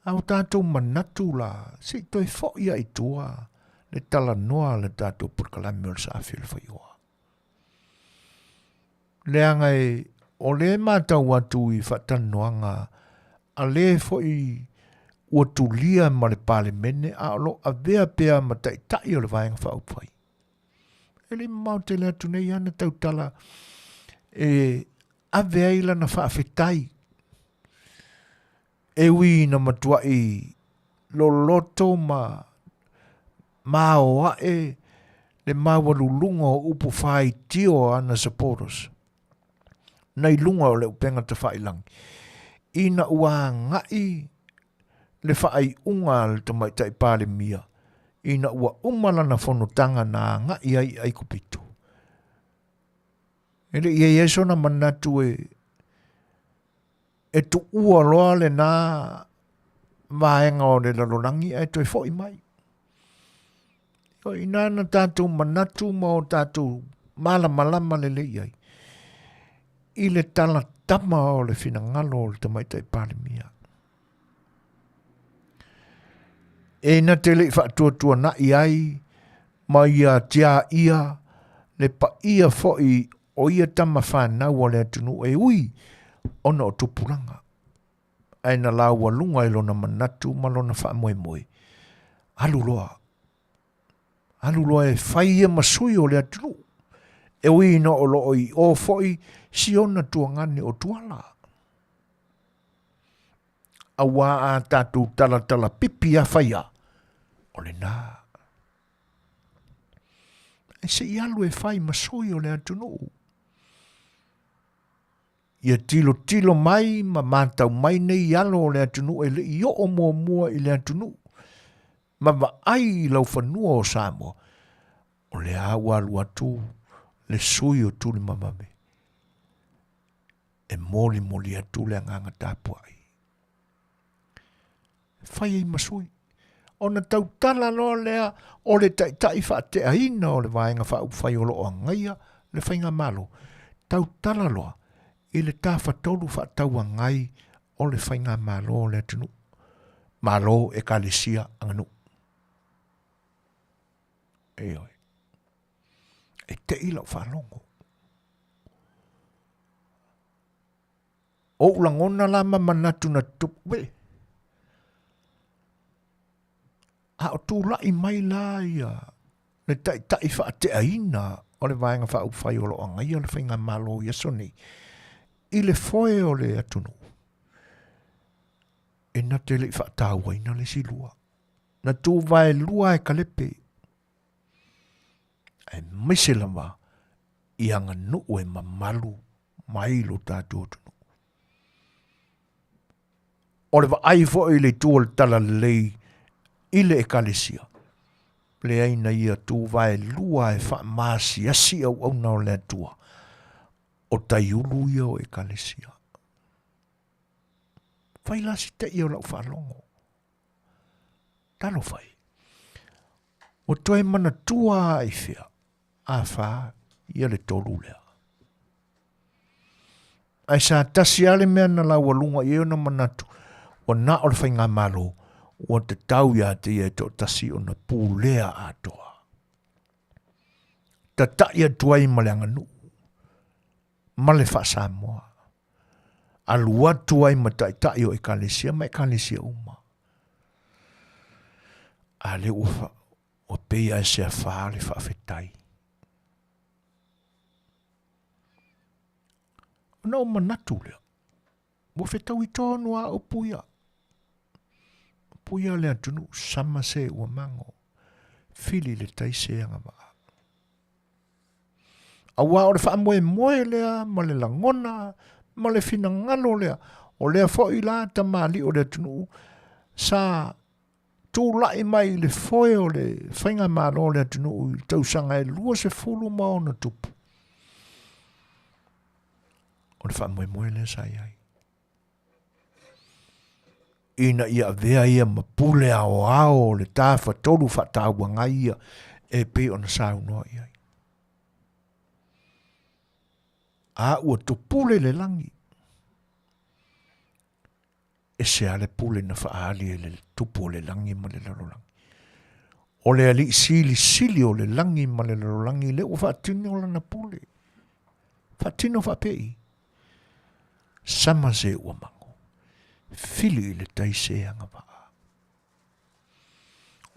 A: A o tatou manatu la, se i toe foi lava i tua le talanoa a le tatou polokalame o le Saafi o le Faioa. Leaga e, o lea e matau atu i faatalanoaga a le foi ua tulia ma le Palemene a o lo o avea pea ma Taitai o le Vaega Faaupufai. E le i mamao tele atu nei ana tautala e ave ai lana faafetai e ui ina matuai loloto ma maoae le maualuluga o upu faitio a ana supporters nai luga o le upega tafailagi ina ua agai le faaiuga a le Tamaitai Palemia ina ua uma lana fonotaga na agai ai i Aikupito. E le i i ai sona manatu e e tuua loa lena vaega o le lalolagi ae toe foi mai. O ina na tatou manatu ma o tatou malamalama lelei ai i le talatama o le finagalo o le Tamaitai Palemia. E na te le i faatuatuanai ai ma ia tiaia le paia foi o ia tama fanau a le atunuu e ui ona o tupulaga, ae na laualuga i lona manatu ma lona faamoemoe, alu loa, alu loa e fai ia ma sui o le atunuu, e ui ina o lo o i o foi si ona tuagane o Tuala. Auā a tatou talatala pipi a fai a, o lena. E se i alu e fai ma sui o le atunuu. Ia tilotilo mai ma matau mai nei alo o le atunuu e le i oo muamua i le atunuu ma vaai i laufanua o Samoa, o lea ua alu atu le sui o Tulimavave e molimoli atu le agaga tapuai. Fai ai ma sui. Ona tautala loa lea o le taitai faateaina o le Vaega Faaupufai o lo o agaia le Faigamalo, tautala loa i le tafatolu faatauagai o le Faigamalo o le atunuu, Malo, Ekalesia, Aganuu. Ioe. E tei lau faalogo. Ou lagona la ma manatu na tutupu, we. A o tulai mai la ia le taitai faateaina o le Vaega Faaupufai o lo o agaia le Faigamalo i aso nei, i le foe o le atunuu, e na te le i faatauaina le isi lua. Na tuvaelua e kalepe, aemaise lava i aganuu e mamalu mai lo tatou atunuu. O le vaai foi i le itu o le talalelei i le Ekalesia, leai na ia tuvaelua e faamaasiasi auauna o le Atua, o taiulu ia o Ekalesia. Fai la si tei o lau faalogo. Talofa e. Ua toe manatua a i fea, a whā ia le tolu lea. Ae sa tasi lava le mea na laualuga i ai ona manatu, ua na o le faigamalo, ua tatau ia te ia e toatasi ona pulea atoa. Tata'i atu ai ma le aganuu, ma le faa-Samoa. Alu atu ai ma taitai o ekalesia ma ekalesia uma. A lea ua, ua pei lava e seafā le faafetai. Ona ou manatu lea, ua fetaui tonu lava upu ia. Upu ia a le atunuu, sama se ua mago, fili le tai se agavaa. Aua o le faamoemoe lea ma le lagona ma le finagalo lea, o lea foi la tamalii o le atunuu sa tulai mai i le foe o le faigamalo o le atunuu i tausaga e 20 ma ona tupu. O le faamoemoe lea sa i ai. ina ia avea ia ma pule aoao o le Tafatolu Faatauagai ia e pei ona saunoa i ai. A ua tupule le lagi, ese a le pule na faaali e le tupu o le lagi ma le lalolagi. O le alii silisili o le lagi ma le lalolagi lea ua faatino lana pule. Faatino faapei. Sama se ua mago. Fili i le tai se agavaa.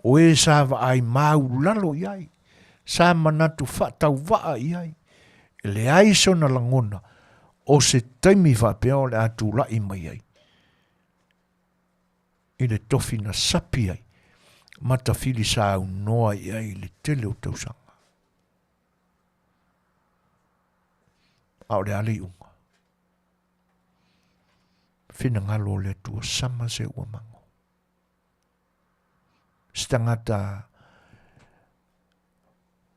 A: O e sa vaai maulalo i ai, sa manatu faatauvaa i ai, e leai sona lagona o se taimi faapea o le a tulai mai ai i le tofi na sapi ai ma tafili saunoa i ai i le tele o tausaga. A o le a le iuga? Finagalo o le Atua sama se ua mago. Se tagata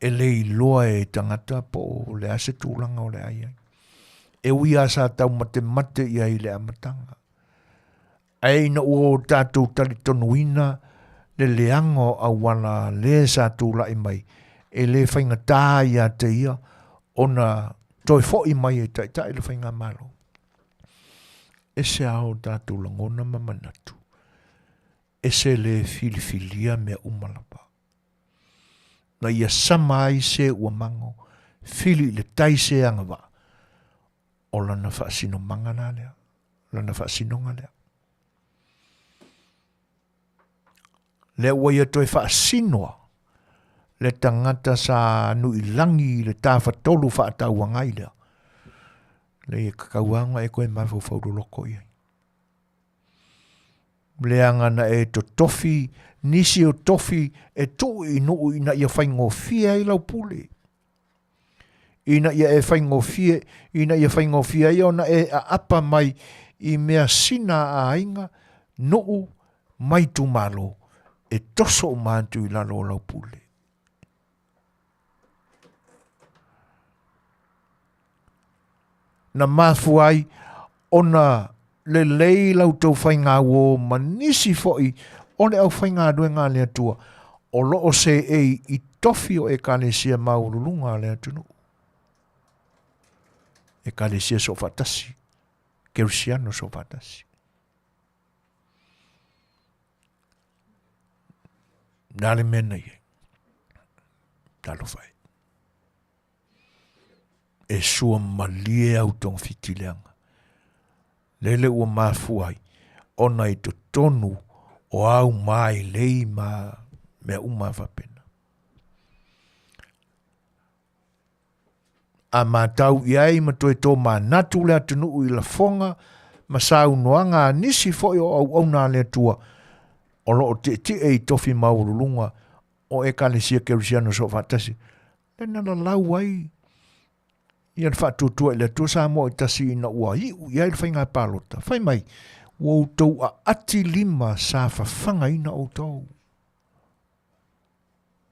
A: e le iloa e tagata po o le a se tulaga o le a i ai. E ui a sa taumatemate i ai i le amataga. Ae ina ua o tatou talitonuina le leaga o auala le sa tulai mai, e le faigata ia te ia ona toe foi mai e taitai le faigamalo. Ese a o tatou lagona ma manatu, ese le filifilia mea uma lava. Na ia sama ai se ua mago, fili i le tai se agavaa, o lana faasinomaga la lea, lana faasinoga lea. Lea ua ia toe faasinoa le tagata sa nuilangi i le tafatolu faatauagai lea. Le ia kakau ona e koe mafaufau loloko i ai. Leaga na e totofi nisi o tofi e tuu i nuu ina ia faigofie ai lau pule. Ina ia e faigofie, ina ia faigofie ai ona e aapa mai i mea sina a aiga, nuu, ma itumalo, e toso uma atu i lalo o lau pule. Na mafua ai ona lelei la outou faigauo ma nisi foi o le aufaigaluega a le Atua o lo o seei i tofi o Ekalesia maualuluga a le atunuu. Ekalesia soofaatasi, Kerisiano soofaatasi. Le a le mea na i ai? Talofa e. E sua malie au togafiti leaga. Lele ua mafua ai ona i totonu o au mailei ma mea uma faapena. A matau i ai ma toe tōmanatu le atunuu i lafoga ma saunoaga a nisi foi o auauna a le Atua o lo o tietie i tofi maualuluga o Ekalesia Kerisiano Soofaatasi, le na lalau ai ia le faatuatua i le Atua Samoa i tasi ina ua iu i ai le faiga palota. Fai mai, ua outou aati lima sa fafagaina outou.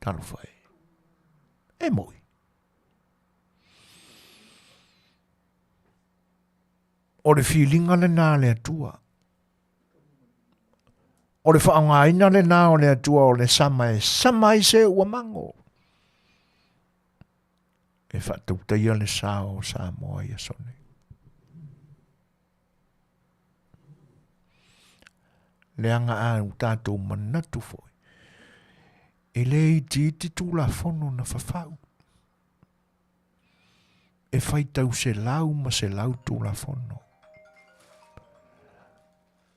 A: Talofa e. E moi. O le filiga lena a le Atua. O le faaaogaina lena o le Atua o le sama e sama ai se ua mago. E faatautaia le sa o Samoa i aso nei. Leaga a u tatou manatu foi, e le itiiti Tulafono na fafau. E faitau selau ma selau Tulafono.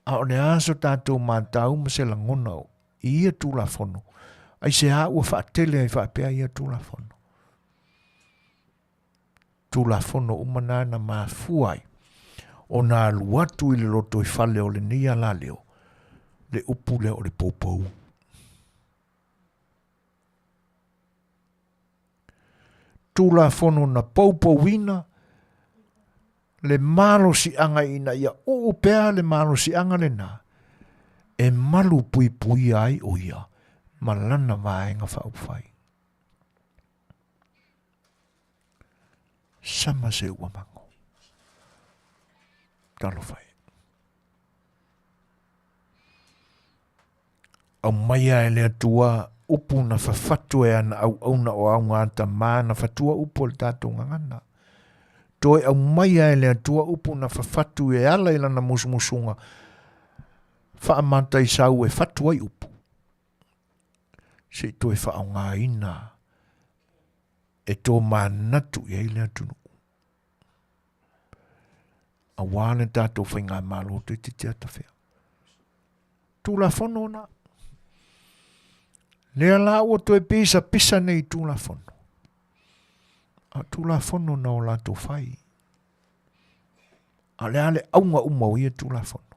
A: A o le a so tatou matau ma se lagona i ia Tulafono, aisea ua faatele ai faapea ia Tulafono? Tulafono uma na na mafua ai ona alu atu i le lotoifale o lenei alaleo le upu lea o le poupou. Tulafono na poupouina le malosiaga ina ia uu pea le malosiaga lena e malu puipuia ai o ia ma lana vaega faaupufai. Sama se ua mago. Talofa e. Aumaia e le Atua upu na fafatu e ana auauna o Augatamā na fatua upu o le tatou gagana. Toe aumaia e le Atua upu na fafatu e ala i lana musumusuga faamataisau e fatu ai upu. Se i toe faaaogaina e tomanatu i ai le atunuu. Auā le tatou faigamalo toeitiiti atafea. Tulafono na. Lea la ua toe pisapisa nei i Tulafono. A Tulafono na o latou fai. A o le a le auga uma o ia Tulafono?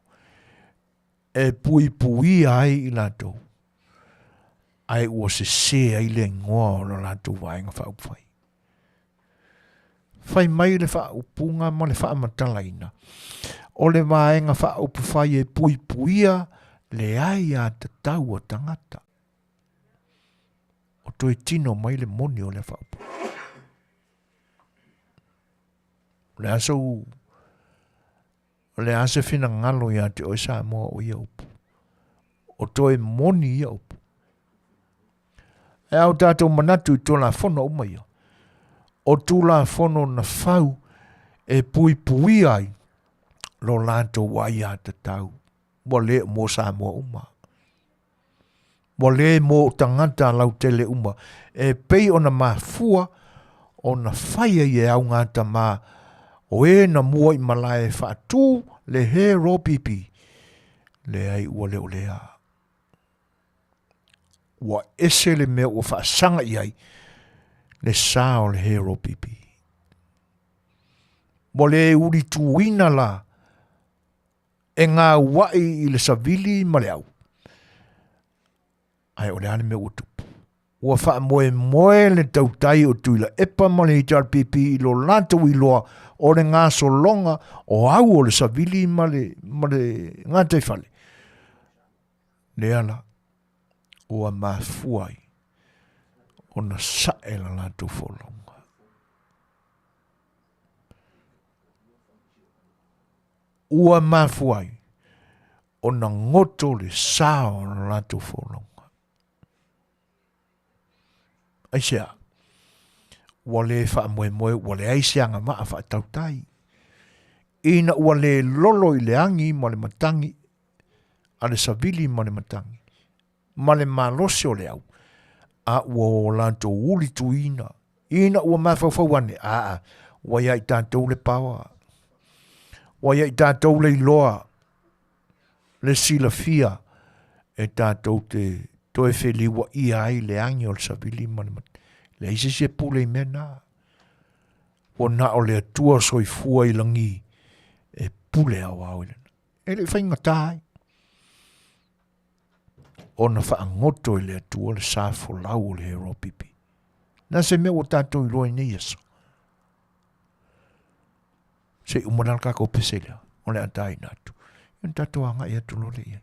A: E puipuia ai i latou, ae ua sese ai le igoa o lo latou Vaega Faaupufai. Fai mai le faaupuga ma le faamatalaina, o le Vaega Faaupufai e puipuia le aiatatau a tagata. O toe tino mai le moni o lea faaupuga. O le a sou O le a se finagalo ia te oe Samoa o ia upu? O toe moni ia upu. E au tātou manatu i Tulafono uma ia. O Tulafono na fau e puipuia ai lo latou aiatatau. Ua le o mo Samoa uma. Ua le mo tagata lautele uma e pei ona mafua ona fai ai e Augatama o e na mua i malae e faatū le he ropipi. Leai ua le o lea. Ua ese le mea ua faasaga i ai le sa o le he ropipi. Ua le ulituina la e gauaʻi i le savili ma le au. Ae o le a le mea ua tupu? Ua faamoemoe le tautai o Tuilaepa ma le HRPP i lo latou iloa o le gasologa o au o le savili ma le, ma le gataifale. Lea la, ua mafua ai ona sae la latou folauga. Ua mafua ai ona goto le sa o lo latou folauga. Aisea? Ua le faamoemoe, ua leai se agavaa faatautai, ina ua le lolo i le agi ma le matagi a le savili ma le matagi, ma le malosi o le au, a ua o latou uli tuina, ina ua mafaufau ane, aa, ua ia i tatou le paoa, ua ia i tatou le iloa, le silafia e tatou te toe feliuaia ai le agi o le savili ma le mate. Leai se isi e pule i mea na. Ua na o le Atua soifua i lagi e pule aoao i lena. E le i faigata ai ona faagoto e le Atua le sa folau o le Heropipi. Na se mea ua tatou iloa i nei aso. Se i uma la le tatou pese lea, o le a taina atu. Ia ona tatou agai atu loa lea i ai.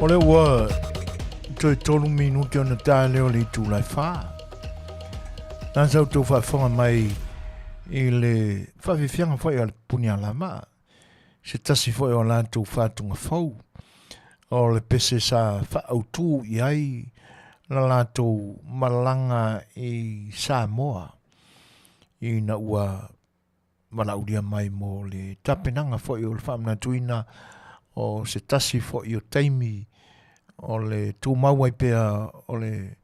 A: O lea ua toe tolu minute ona ta lea o le itula e whā. Nā sa outou faafofoga mai i le faafiafiaga foi a le puni alama. Se tasi foi o latou faatuga fou o le pese sa faaautu i ai la latou malaga i Samoa ina ua valaaulia mai mo le tapenaga foi o le faamanatuina o se tasi foi o taimi o le tumau ai pea o le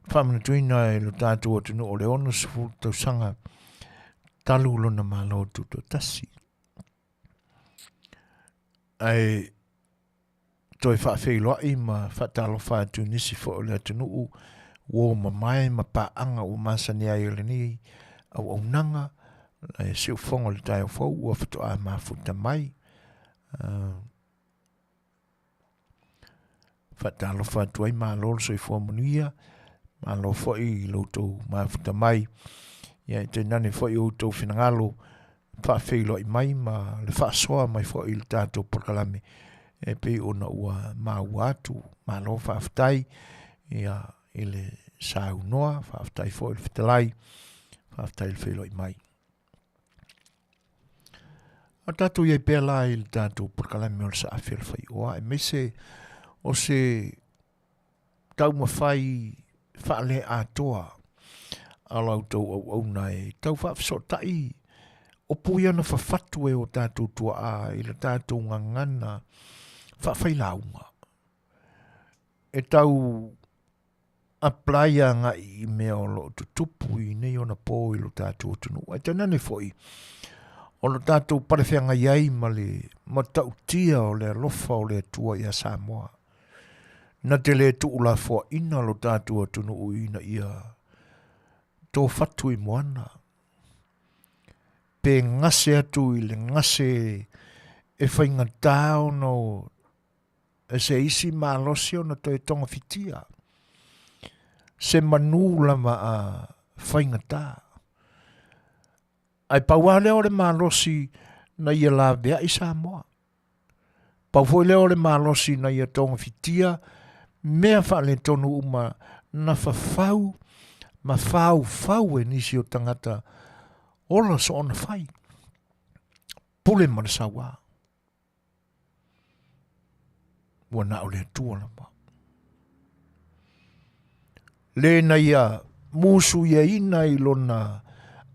A: faamanatuina e lo tatou atunuu o le 60 tausaga talu lona Malo Tutoatasi. Ae toe faafeiloai ma faatalofa atu i nisi foi o le atunuu uo mamae ma paaga ua masani ai o lenei auaunaga le siufofoga o le taeao fou ua faatoa mafuta mai. Faatalofa atu ai, malo le soifua manuia, malo foi i lo outou mafuta mai, ia e tainane foi o outou finagalo faafeiloai mai ma le faasoa mai foi i le tatou polokalame e pei ona ua maua atu. Malo faafetai ia i le saunoa, faafetai foi i le fetalai, faafetai i le feiloai mai. A tatou i ai pea la i le tatou polokalame o le Saafi o le Faioa, aemaise o se taumafai faale-atoa a la outou auauna e tau faafesootai upu ia na fafatu e o tatou tuaa i le tatou gagana faafailauga e tau apply agai i mea o lo o tutupu i nei ona pō i lo tatou atunuu. Ae tainane foi, o lo tatou palefeagai ai ma le matautia o le alofa o le Atua ia Samoa. Na te le tuulafoaina lo tatou atunuu ina ia tofatu i moana, pe gase atu i le gase e faigata ona o e se isi malosi ona toe togafitia se manu lava a faigata. Ae pau lava lea o le malosi na ia laveai Samoa. Pau foi lea o le malosi na ia togafitia mea faaletonu uma na fafau ma faufau e nisi o tagata ola soona fai, pule ma le sauā. Ua na o le Atua lava. Le na ia musuiaina i lona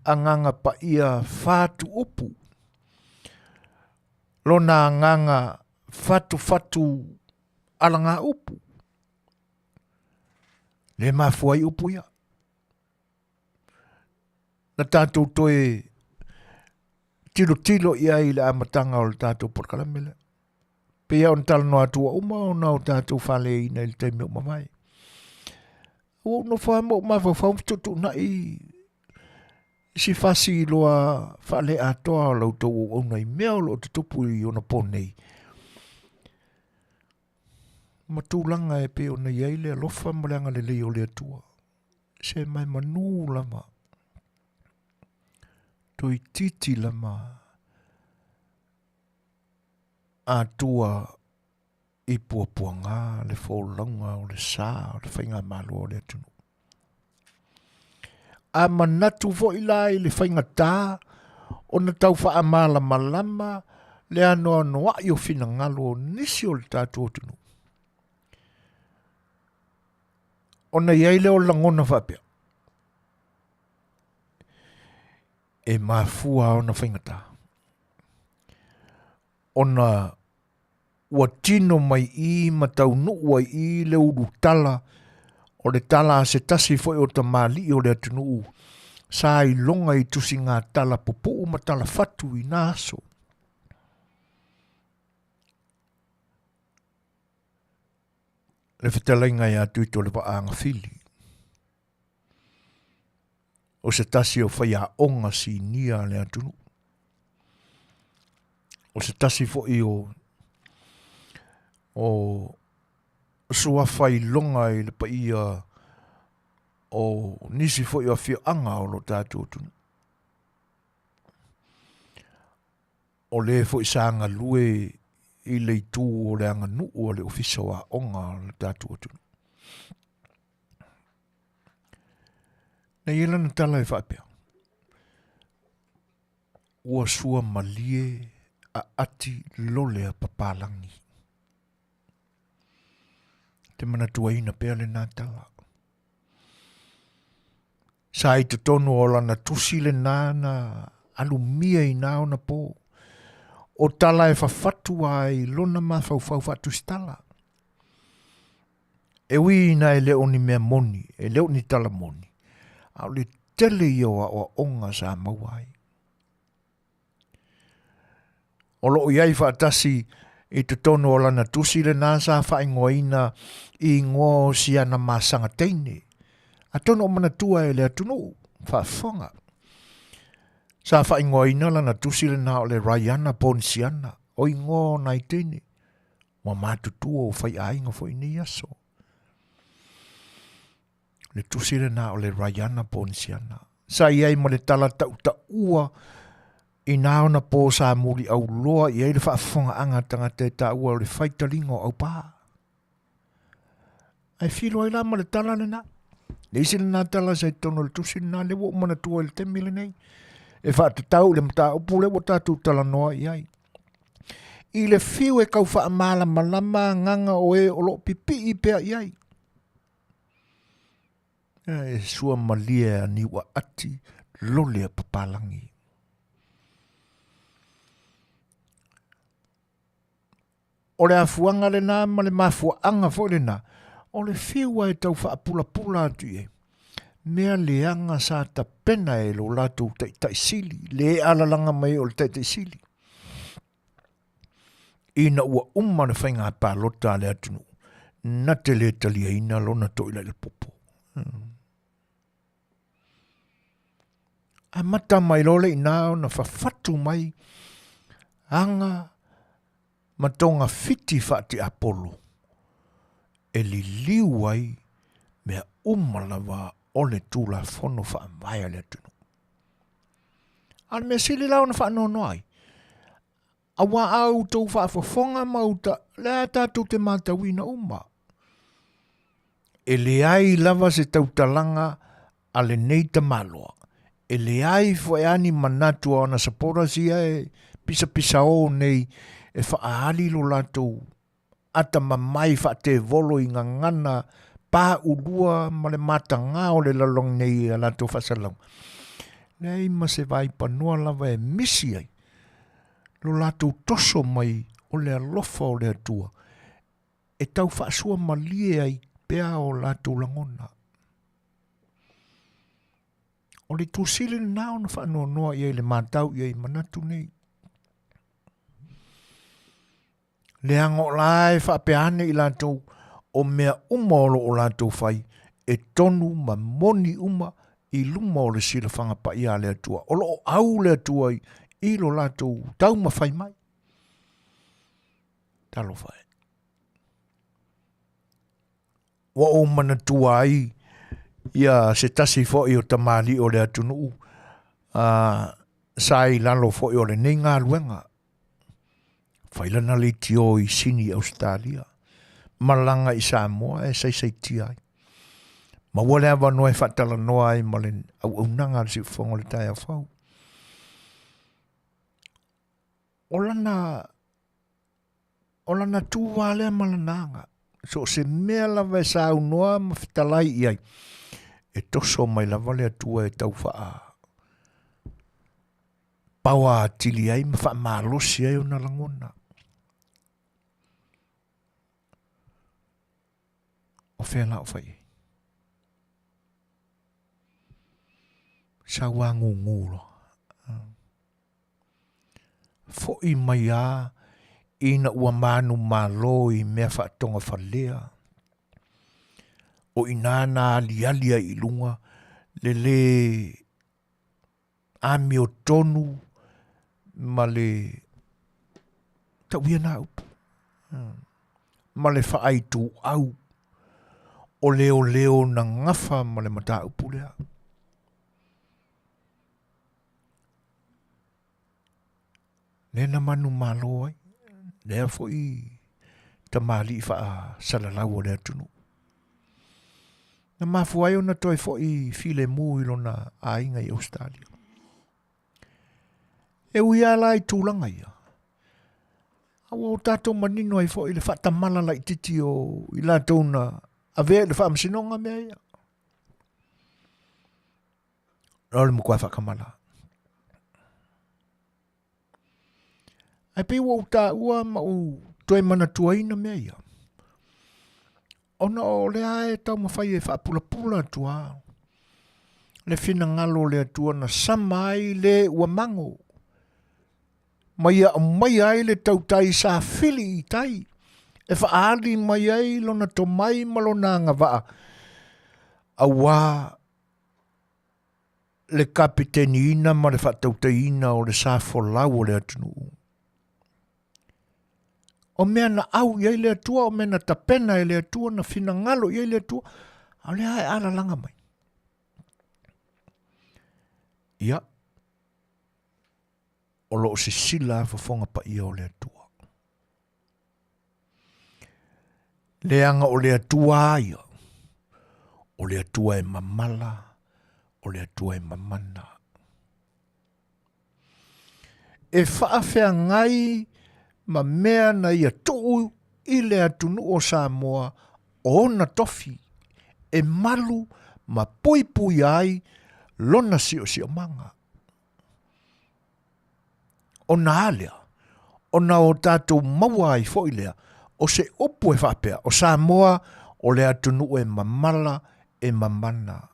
A: agaga paia fatuupu, lona agaga fatufatu alagaupu. Le mafua ai upu ia. Na tatou toe tilotilo i ai i le amataga o le tatou polokalame lea. Pei ona talanoa atu ua uma ona o tatou faaleina i le taimi ua mavae. Ua ou nofo lava ma ou mafaufau ma fetuutuunai si fasi iloa faaleatoa o la outou auauna i mea o lo o tutupu i ona po nei. Ma tulaga e pei ona i ai le alofa ma le agalelei o le Atua. Se mai manu lava. Toeitiiti lava Atua i puapuaga le folauga o le sa o le faigamalo a le atunuu. A manatu foi la i le faigata ona tau faamalamalama le anoanoai o finagalo o nisi o le tatou atunuu, ona i ai lea o lagona faapea, e mafua ona faigata ona ua tino mai i ma taunuu ai i le ulutala o le tala a se tasi foi o tamalii o le atunuu sa iloga i tusiga tala pupuu ma tala fatu i na aso. Le fetalaiga ia Tuitoleva'a Agafili. O se tasi o faiaoga sinia a le atunuu. O se tasi foi o o suafa iloga i le paia o nisi foi o afioaga o lo tatou atunuu. O le foi sa galue i le itu o le aganuu a le Ofisa o Aoga o le tatou atunuu. Na i ai lana tala e faapea, ua sua malie aati lole a papalagi. Te manatuaina pea lena tala. Sa i totonu o lana tusi lena na alumia i nā ona pō. O tala e fafatu ai lona mafaufau faatusitala. E ui ina e le o ni mea moni, e le o ni tala moni, a o le tele ia o aoaoga sa maua ai. O lo o i ai faatasi i totonu o lana tusi lena sa faaigoaina i ingoa o si ana masaga teine. Atonu o manatua e le atunuu, faafofoga. Sa faaigoaina lana tusi lena o le Raiana Ponisiana, o ingoa o nai teine, ua matutua ua faiaiga foi i nei aso. Le tusi lena o le Raiana Ponisiana. Sa i ai ma le tala tautaua i nā ona pō sa muliauloa i ai le faafofogaaga a tagata e taua o le faitaliga o aupā. Ae filo ai la ma le tala lena. Le isi lena tala sa i totonu o le tusi lena, lea ua ou manatua i le taimi lenei. E faatatau i le mataupu lea ua tatou talanoa i ai. I le fiu e tau faamalamalama agaga o e o lo o pipii pea i ai. E sua malie a niuaati lole a papalagi. O le afuaga lena ma le mafuaaga foi lena, o le fiu e tau faapulapula atu i ai. Mea leaga sa tapena e lo latou taitai sili, le alalaga mai o le taitai sili. Ina ua uma le faiga palota a le atunuu, na te le taliaina lona toilailapopo. Amata mai loa le ina ona fafatu mai aga ma togafiti faatiapolo e liliu ai mea uma lava o le Tulafono Faavae a le atunuu. A o le mea sili la ona faanoanoa ai, auā a outou faafofoga ma uta, lea tatou te matauina uma. E leai lava se tautalaga a lenei tamaloa, e leai foi a ni manatu a ona supporters ia e pisapisaō nei e faaali lo latou atamamai faatevolo i gagana paulua ma le matagā o le lalolagi nei i a latou faasalalauga. Leai ma se vaipanoa lava e misi ai lo latou toso mai o le alofa o le Atua e tau faasua malie ai pea o latou lagona. O le itu sili lena ona faanoanoa i ai le matau i ai i manatu nei. Leaga o la e faapea ane i latou, o mea uma o lo o latou fai, e tonu ma moni uma i luma o le silafaga paia a le Atua. O lo o au le Atua i lo latou taumafai mai. Talofa e. Ua ou manatua ai ia se tasi foi o tamalii o le atunuu, sa i lalo foi o lenei galuega. Fai lana leitio i Sini i Ausetalia, malaga i Samoa e saisaitia ai. Maua le avanoa e faatalanoa ai ma le auaunaga a le Siufofoga o le Taeao Fou. O lana, o lana tu lava lea ma lana aga. So o se mea lava e saunoa ma fetalai i ai, e toso mai lava le Atua e tau faa paoa atili ai ma faamalosi ai ona lagona. O fea la o fai ai? Sau a gugu loa. Foʻi mai a ina ua manumalo i mea faatogafalea. O i inā na aliali ai i luga le lē amiotonu ma le tauia nā upu ma le faaituau o leoleo na gafa ma le mataupu lea. Lea na manumalo ai. Lea foi tamalii faasalalau o le atunuu. Na mafua ai ona toe foi filemu i lona aiga i Ausetalia. E ui lava la i tulaga ia, a ua o tatou manino ai foi i le faatamala laitiiti o i latou na avea i le faamasinoga mea ia. O le matua faatamala. Ae pei ua ou taua ma ou toe manatuaina mea ia, ona o lea e taumafai e faapulapula atu lava le finagalo o le Atua na sama ai le ua mago, ma ia aumaia ai le tautai sa fili i tai, e faaali mai ai lona tomai ma lona agavaa, auā le kapeteniina ma le faatautaiina o le sa folau o le atunuu. O mea na au i ai le Atua, o mea na tapena e le Atua, na finagalo i ai le Atua, a o lea e alalaga mai. Ia, o lo o sisila fofoga paia o le Atua. Leaga o le Atua a ia, o le Atua e mamala, o le Atua e mamana. E faafeagai ma mea na ia tuu i le atunuu o Samoa o ona tofi e malu ma puipuia ai lona siosiomaga. Ona a lea? Ona o tatou maua ai foi lea o se upu e faapea, o Samoa o le atunuu e mamala, e mamana.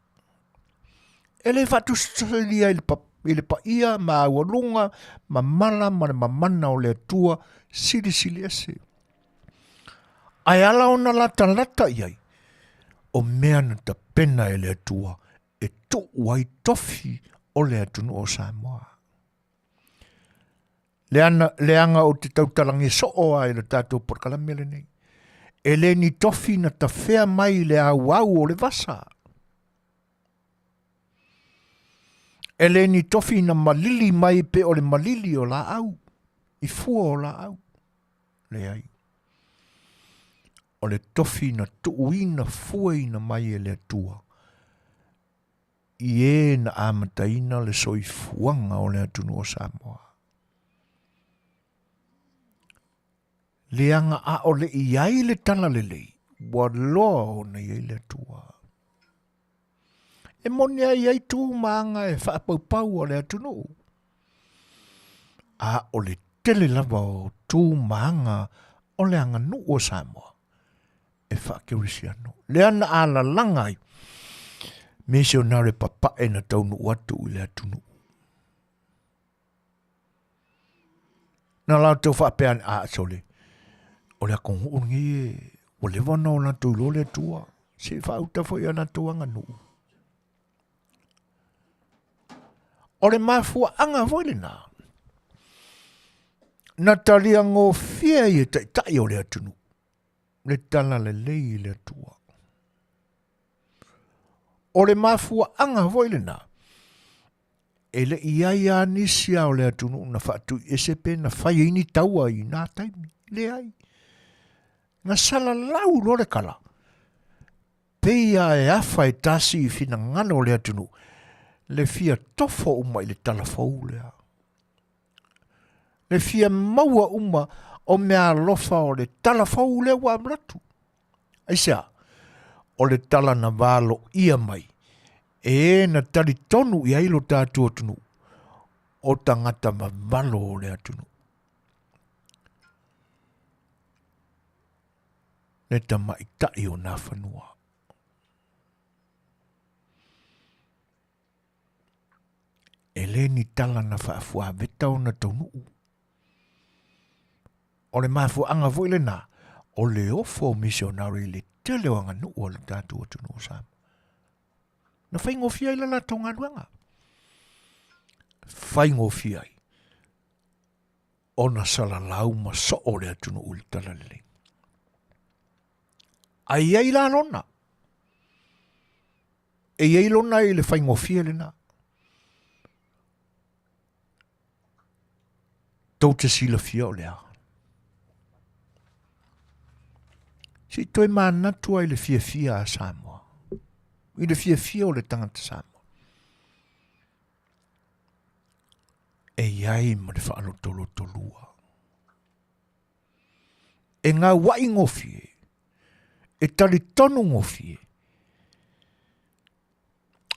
A: E le faatusatusalia i le paia maualuga, mamala ma le mamana o le Atua Silisili Ese. Ae ala ona latalata i ai, o mea na tapena e le Atua e tuu ai tofi o le atunuu o Samoa. Leana, leaga ou te tautalagia soo lava i le tatou polokalame lenei. E le ni tofi na tafea mai i le auau o le vasa. E le ni tofi na malili mai pe o le malili o laau, i fua o laau. Leai. O le tofi na tuuina fuaina mai e le Atua i e na amataina le soifuaga o le atunuu o Samoa. Leaga a o le i ai le talalelei, ua loa ona i ai le Atua. E moni ai i ai tu ma aga e faapaupau a le atunuu, a o le tele lava o tu ma aga o le aganuu o Samoa e faakerisiano. Lea na alalaga ai misionare papae na taunuu atu i le atunuu. Na latou faapea ane, a sole, o le atunuu lenei e, ua leva ona o latou iloa le Atua, se i faauta foi i a latou aganuu. O le mafuaaga foi lena, na talia gofie ai e taitai o le atunuu, le talalelei i le Atua. O le mafuaaga foi lena, E le i ai lava nisi a o le atunuu na faatuiese pe na fai ai ni taua i na taimi. Leai. Na salalau loa le kala, pei lava e afa e tasi i finagalo o le atunuu le fia tofo uma i le tala fou lea. Le fia maua uma o meaalofa o le tala fou lea ua manatu. Aisea? O le tala na valoia mai e e na talitonu i ai lo tatou atunuu, o tagata vavalo o le atunuu. Le tamaitai o Nafanua. E le ni tala na faafuaveta ona taunuu. O le mafuaaga foi lena, o le ofo o misionare i le tele o aganuu a le tatou atunuu o Samoa. Na faigofie ai le latou galuega. Faigofie ai ona salalau ma soo le atunuu i le talalelei. Ae i ai la lona. E i ai lona i le faigofie lena. Tou te silafia o le a? Se i toe manatu ai le fiafia a Samoa, i le fiafia o le tagata Samoa. E i ai ma le faalotolotolua. E gauaʻi gofie, e talitonu gofie,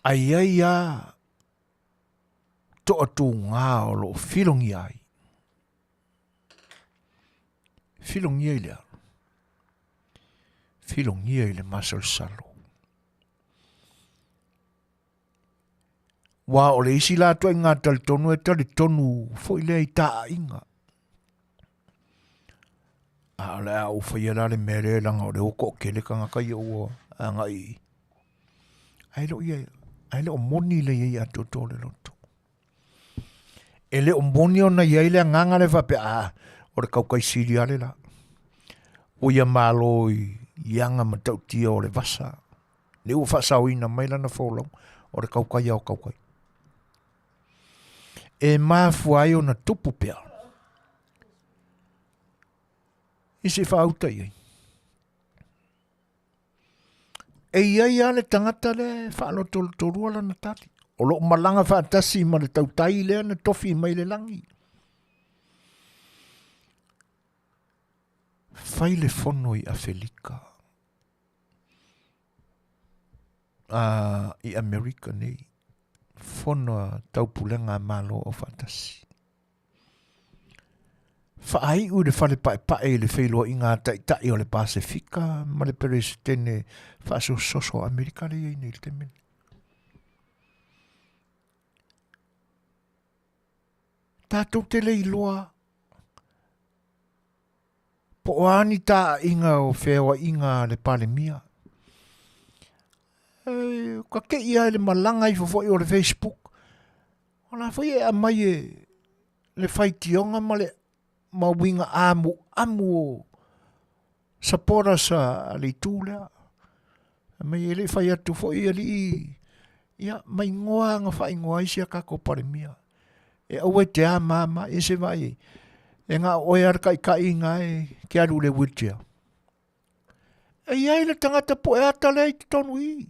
A: a i ai a toatūgā o loo filogia ai. Filogia i le a? Filogia i le masalosalo. Ua o le isi la ituaiga talitonu e talitonu foi lea i taaiga. A o le a ou faia la le mea lea leaga o lea ua toatele tagata ia ua agai i i. Ae le o ia, ae le o moni le i ai atoatoa o le loto. E le o moni ona i ai le agaga lea faapea, a, o le tautai sili lava le la. Ua ia malo i, i aga matautia o le vasa. Lea ua faasaoina mai lana folauga, o le tautai lava o tautai. E mafua ai ona tupu pea i se faauta i ai. E i ai lava le tagata lea e faalotolotolua lana tali. O lo o malaga faatasi ma le tautai lea na tofi mai le lagi. Fai le fono i Afelika. A, i Amerika nei, fono a taupulega a Malo Aufaatasi. Faaiu i le fale paepae i le feiloaiga a Taitai o le Pasefika ma le Peresetene faasososo o Amerika lea e i ai nei i le taimi lenei. Tatou te le iloa Po o a ni taaiga o feoaiga a le Palemia. E, ka kei lava i le malaga ifo foi o le Facebook. O la foi e aumai e le faitioga ma le ma uiga amuamu o supporters a le itu lea. Fai mai e le i fai atu foi alii, ia ma igoa na faaigoa ai si a tatou Palemia. E aua e te a ma ma, ia se vaai ai. E na o oe lava le taitai na e te alu i le wheelchair. E i ai le tagata poe ata lea i totonu i i.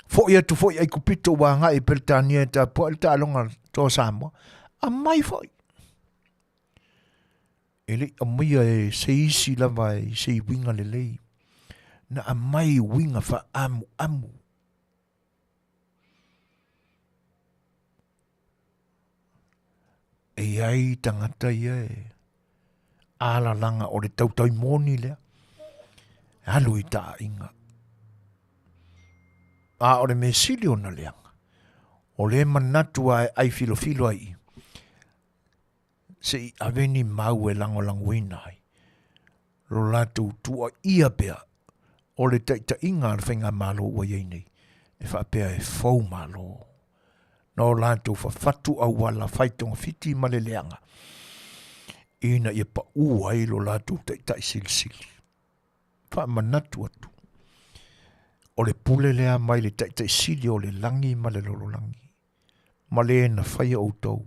A: Foi atu foi i Aikupito ua agai i Peretania e tapuai le taaloga toa Samoa. Aumai foi. E le i aumaia e se isi lava i se uiga lelei. Na aumai i uiga faaamuamu. E i ai tagata ia e alalaga o le tautai moni lea, e alu i taaiga. A o le mea sili ona leaga, o lea e manatu lava e ai filofilo ai i i, se i ave ni mau e lagolagoina ai lo latou tuuaia pea o le taitaiga a le faigamalo ua i ai nei, e faapea e fou malo. Na o latou fafatu auala fai togafiti ma le leaga, ina ia pau ai lo latou taitai silisili. Faamanatu atu, o le pule lea mai le taitai sili o le lagi ma le lalolagi, ma le na faia outou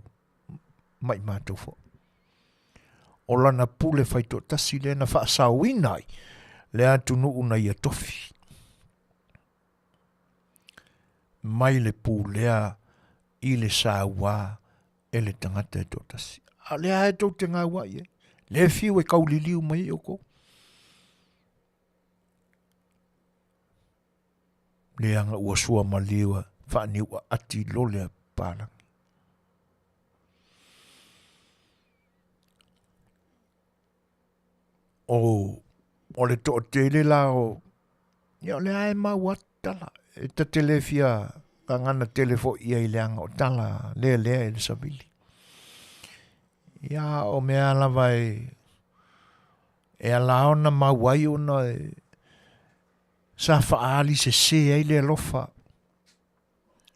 A: ma i matou foi. O lana pule faitoatasi lea na faasaoina ai le atunuu na ia tofi. Mai le pulea i le saua e le tagata e toatasi. A o lea e tou te gauai ai. Le fiu e kauliliu mai ai outou. Leaga ua sua maliu a faaniu'a ati lole a papalagi. O, o le toatele la o, ia o lea e mau atu tala. E ta te le fia gagana tele foi i ai leaga o tala lea lea i le savili. Ia o mea lava e, e ala ona mau ai ona e, sa faaali sese ai le alofa.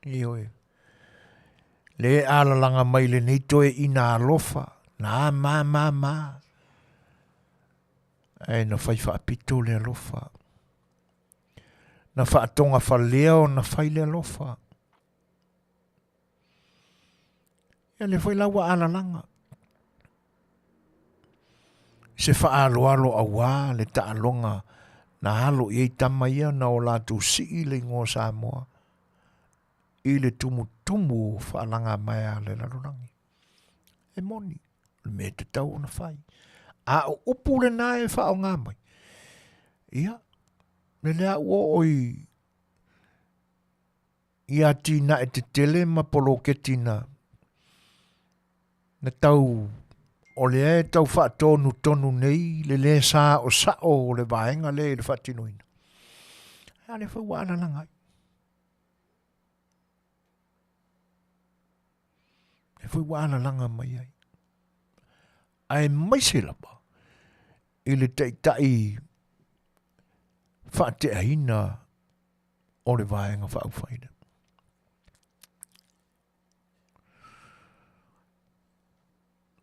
A: Ioe. Le alalaga mai lenei toeaina alofa, na ma ma ma. Ae na fai faapito le alofa. Na faatogafalea ona fai le alofa. Ia lea foi la ua alalaga. se faaaloalo auā le taaloga na alo i ai tama ia na o latou sii le igoa o Samoa i le tumutumu o faalagamaea a le lalolagi. E moni, o le mea e tatau ona fai. A o upu lena e faaaoga mai, ia, lele a ua oo i i atinae tetele ma poloketi na na tau o lea e tau faatonutonu nei le lē saosao o le vaega lea i le faatinoina, a lea foi ua alalaga ai. Lea foi ua alalaga mai ai. Aemaise lava i le taitai faateaina o le Vaega Faaupufai lea.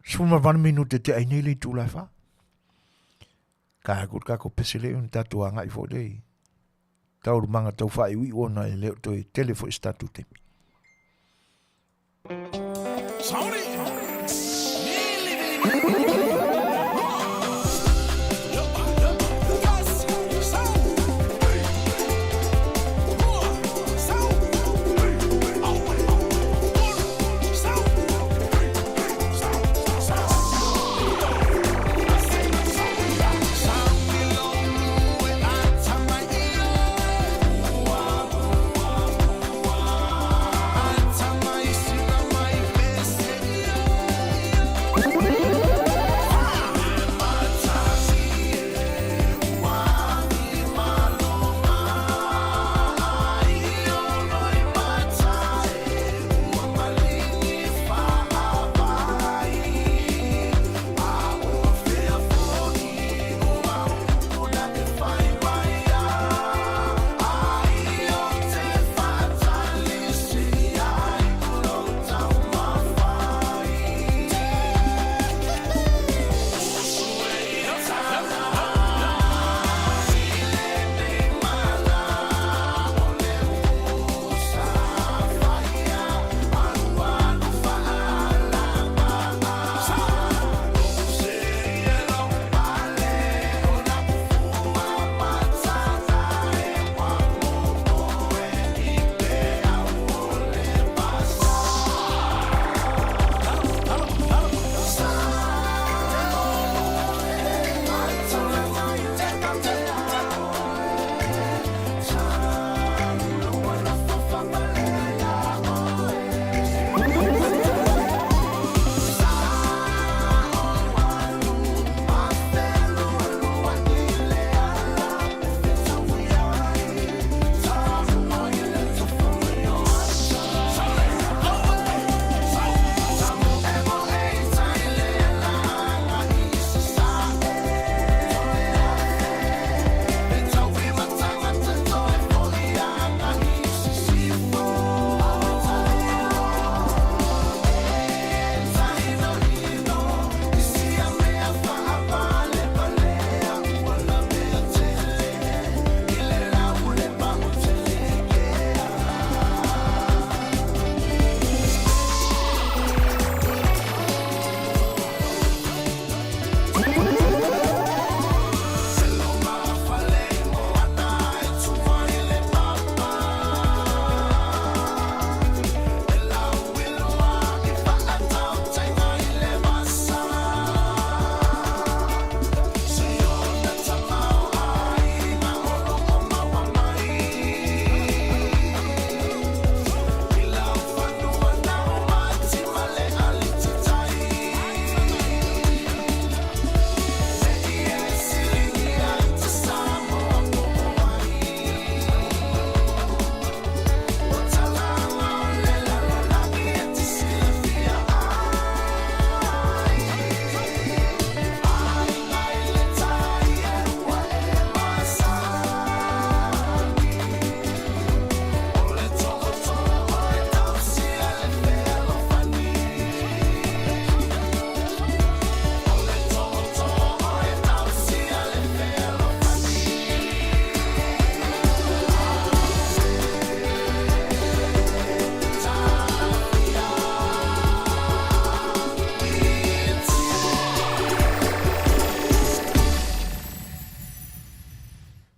A: 18 minute te ai nei le itula e wha. Ka aku le kako pese le una tātou angai fo le i taurumaga tau whaaiuiu ona e leo toe tele fo i se tātou taimi.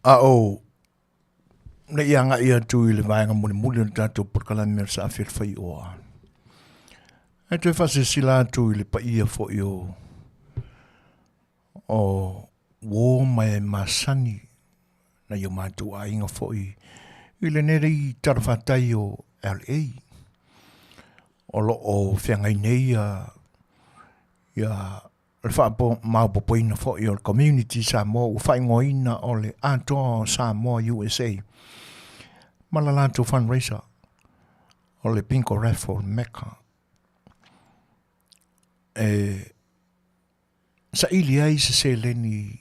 A: A o ne i agai atu i le vaega mulimuli o le tatou polokalame o le Saafi o le Faioa, e toe faasilasila atu i le paia foi o o uō ma e masani nai o matou aiga foi i lenei talafatai o LA o lo o feagai nei ia ia le faamaopoopoina foi o le community Samoa ua faaigoaina o le Atoa o Samoa USA ma la latou fundraiser o le Bingo Raffle Mecca e saili ai se seleni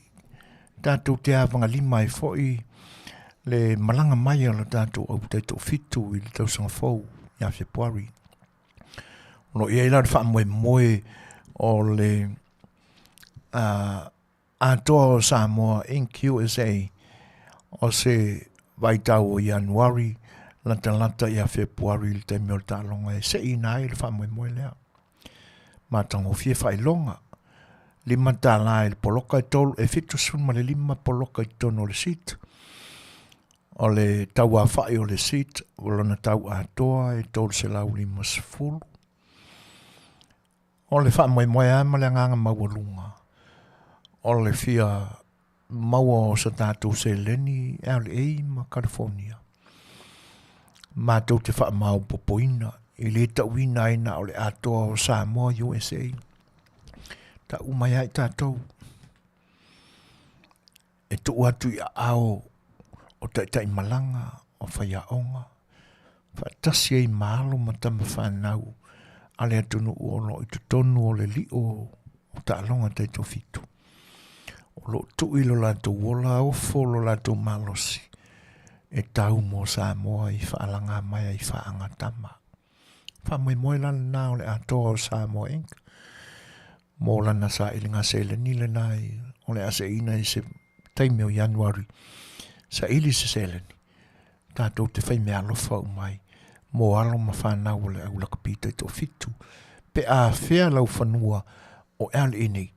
A: tatou te avagalima ai foi le malaga mai a lo tatou au taitoafitu i le tausaga fou ia Fepuari. O lo o i ai la le faamoemoe o le Atoa o Samoa Inc. USA o se vaitau o Ianuari latalata ia Fepuari i le taimi o le taaloga e seiina ai le faamoemoe lea. Matagofie faailoga, $5 i le poloka e tolu e 75 poloka i totonu o le seat. O le tauafa'i o le seat o lona tau atoa e 350. O le faamoemoe lava ma le agaga maualuga o le fia maua o sa tatou seleni LA ma California. Matou te faamaopoopoina e le tauina ai na o le atoa o Samoa USA. Tau mai ai tatou e tuu atu i aao o taitai malaga, o faiaoga, faatasi ai ma alo ma tama fanau a le atunuu o lo o i totonu o le lio o taaloga taitoafitu. O lo o tuu i lo latou ola, ofo lo latou malosi e tau mo Samoa i faalaga mai ai faagatama. Faamoemoe la lena o le atoa o Samoa Inc. Mo lana sailiga seleni lena o le a seina i se taimi o Ianuari, saili se seleni, tatou te fai meaalofa uma ai mo alo ma fanau o le au lakapi taitoafitu. Pe a fea lau fanua o LA nei,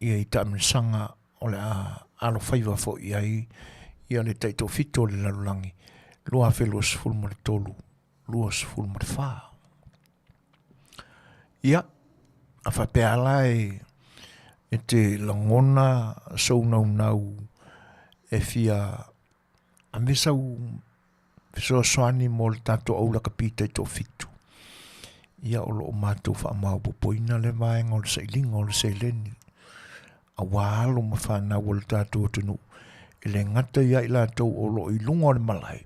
A: ia i taamilosaga o le a alofaiva foi i ai ia le taitoafitu o le lalolagi 2023 24. Ia, a faapea la e, e te lagona sou naunau e fia ave sau fesoasoani mo le tatou au lakapi taitoafitu, ia o lo o matou faamaopoopoina le vaega o le sailiga o le seleni aua alo ma fanau o le tatou atunuu e le gata ia i latou o lo o i luga o le malae,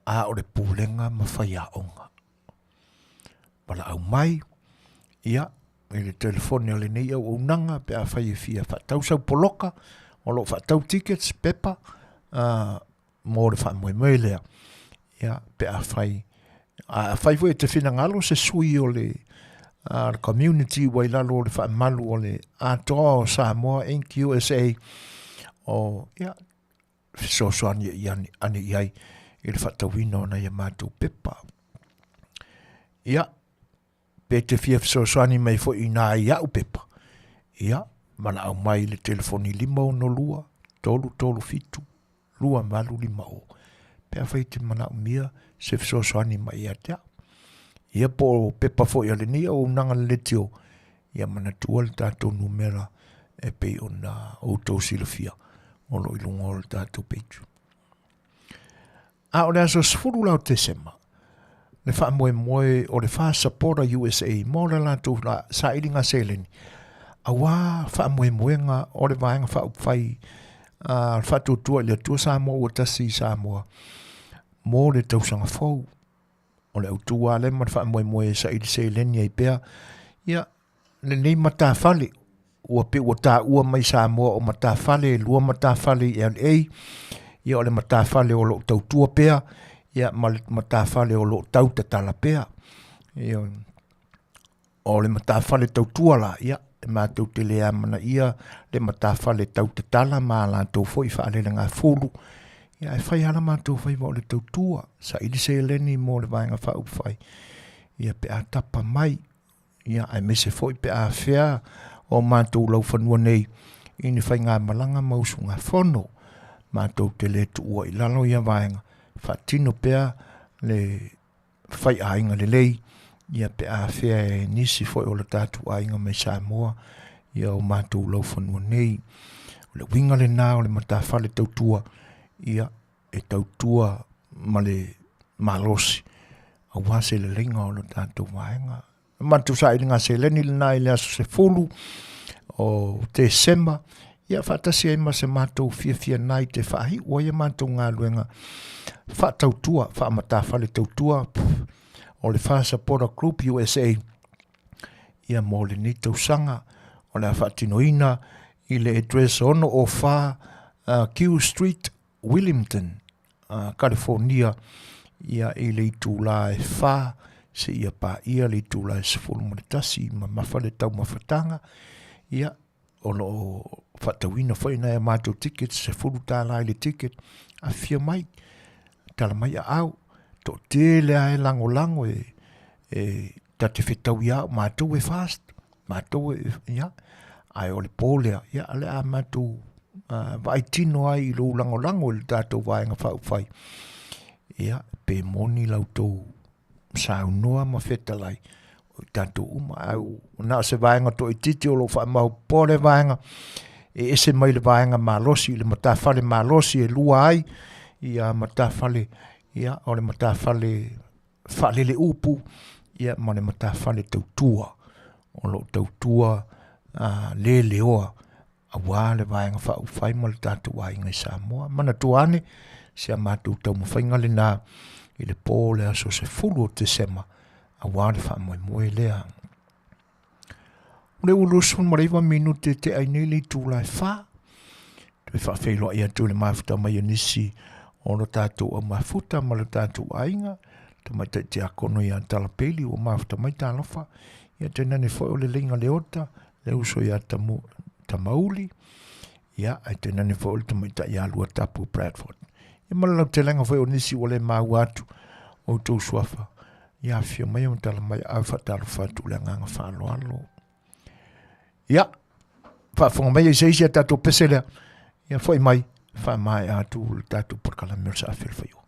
A: a o le pulega ma faiaoga. Valaau mai, ia, i le telefoni a lenei auaunaga pe afai e fia faatau sau poloka, o lo o faatau tickets, pepa, mo le faamoemoe lea. Ia, pe afai, a afai foi e te finagalo se sui o le, le community ua i lalo o le faamalu o le Atoa o Samoa Inc. USA, o, ia, fesoasoani ane i ai i le faatauina o nai a matou pepa. Ia, pe te fia fesoasoani mai foi inā i au pepa, ia, valaau mai i le telefoni 562 337 2850. Pe afai te manaomia se fesoasoani mai ia te au. Ia po o pepa foi a lenei auaunaga le leitio, ia manatua le tatou numera e pei ona outou silafia o lo o i luga o le tatou page. A o le aso 10 la o Tesema, le faamoemoe o le Fast Supporter USA mo le latou sailiga seleni, aua faamoemoega o le Vaega Faaupufai a le Faatuatua i le Atua Samoa ua tasi i Samoa mo le tausaga fou. O le autu lava lea ma le faamoemoe e saili seleni ai pea, ia, lenei matafale, ua pei ua taua mai Samoa o matafale, e lua matafale i LA, ia o le matafale o lo o tautua pea, ia ma le matafale o lo o tau tatala pea. Ia, o le matafale tautua la, ia, e matou te le amanaia le matafale tau tatala ma a latou foi faalelegafulu, ia ae fai lava la matou faiva o le tautua, saili seleni mo le Vaega Faaupufai, ia pe a tapa mai, ia aemaise foi pe a fea o matou laufanua nei i ni faigamalaga ma usugafono. Matou te le tuua i lalo ia vaega, faatino pea le faiaiga lelei, ia pe a afea e nisi foi o le tatou aiga mai Samoa ia o matou laufanua nei. O le uiga lena o le matafale tautua, ia e tautua ma le malosi aua se leleiga o le tatou vaega. Matou sailiga seleni lena i le aso 10 o Tesema, ia faatasi ai ma se matou fiafia nai te faahiu ai a matou galuega faatautua, faamatafale tautua o le Fa Supporter Group USA ia mo lenei tausaga o le a faatinoina i le address 604 Q Street, Wilmington, Kalifonia, ia i le itulā e 4 seia paia le itulā e 11 mamafa le taumafataga, ia o lo o faatauina foi nai a matou tickets, $10 i le ticket, afifio mai, tala mai aao, toatele lava e lagolago e, e ta te fetaui lava o matou e fast, matou e, ia, ae o le po lea, ia, o le a matou vaai tino ai i lou lagolago i le tatou Vaega Faaupufai, ia, pe moni la outou saunoa ma fetalai o i tatou uma, ae na o se vaega toaitiiti o lo o faamaopoopoa lea vaega, e ese mai le vaega malosi i le matafale malosi e lua ai, ia matafale, ia, o le matafale faalele upu, ia, ma le matafale tautua, o lo o tautua leleoa aua le Vaega Faaupufai ma le tatou aiga i Samoa. Manatua ane si a matou taumafaiga lena i le po o le aso 10 o Tesema aua le faamoemoe lea. O le ua 29 minute e tea ai nei le itula e 4. Toe faafeiloai atu i le mafuta mai o nisi o lo tatou aumafuta ma lo tatou aiga, tamaitai tiakono ia Tala Peli ua mafuta mai talofa, ia tainane foi o le Leiga Leota, le uso ia Tamu, Tamauli, ia ae tainane foi o le tamaitai ia Luatapu Bradford. Ia ma le lautelega foi o nisi ua le maua atu o outou suafa, ia afifio mai ma tala mai au faatalofa atu le agaga faaaloalo. Ia, faafofoga mai i se isi a tatou pese lea, ia foi mai, faamaea atu le tatou polokalame o le Saafi o le Faiua.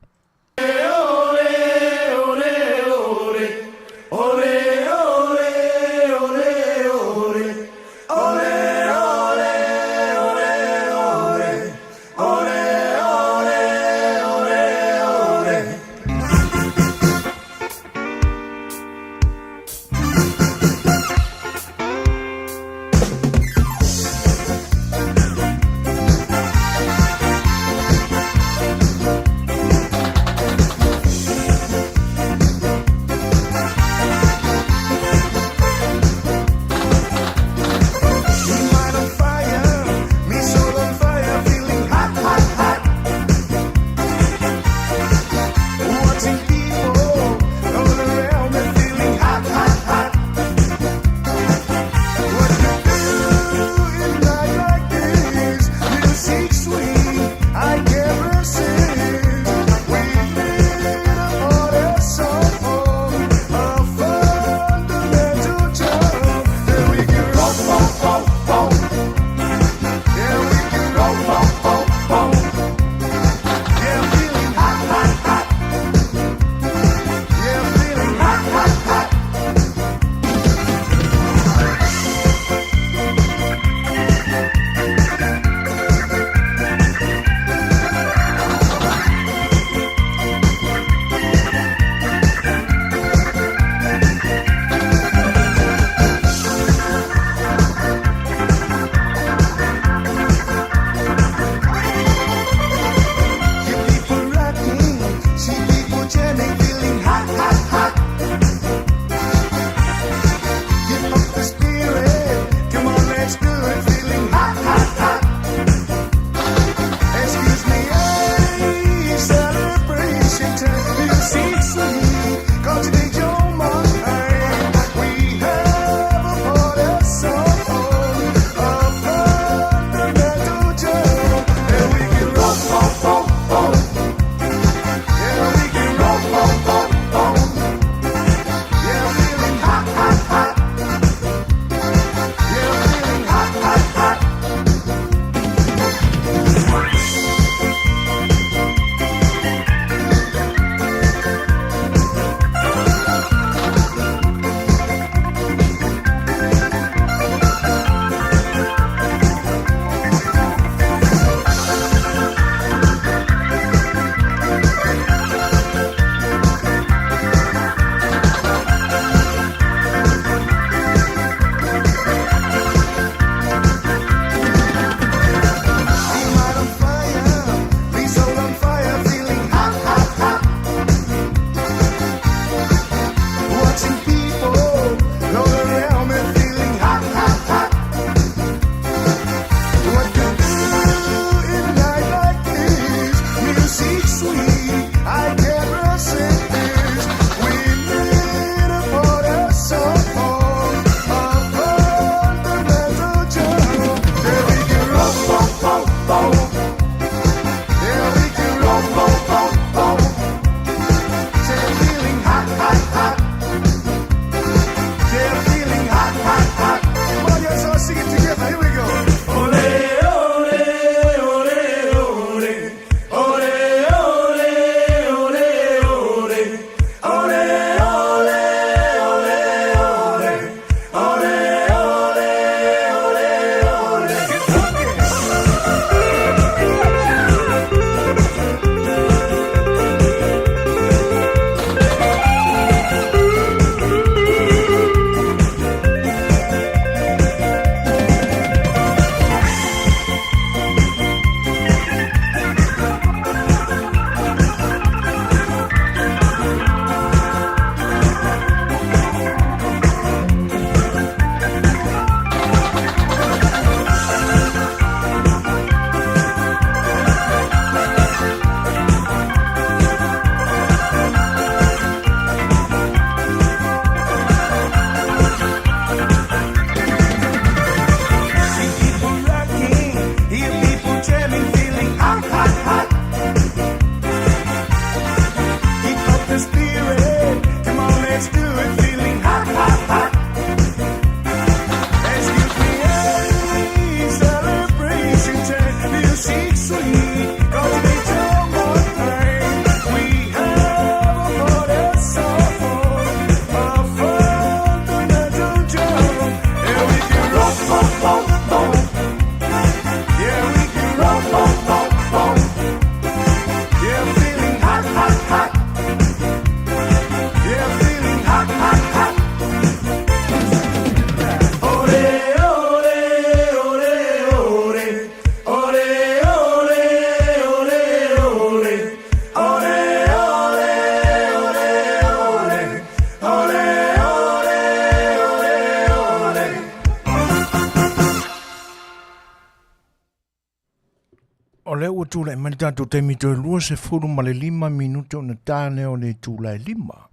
A: O lea ua tulai mai le tatou taimi toe 25 minute ona ta lea o le itula e 5.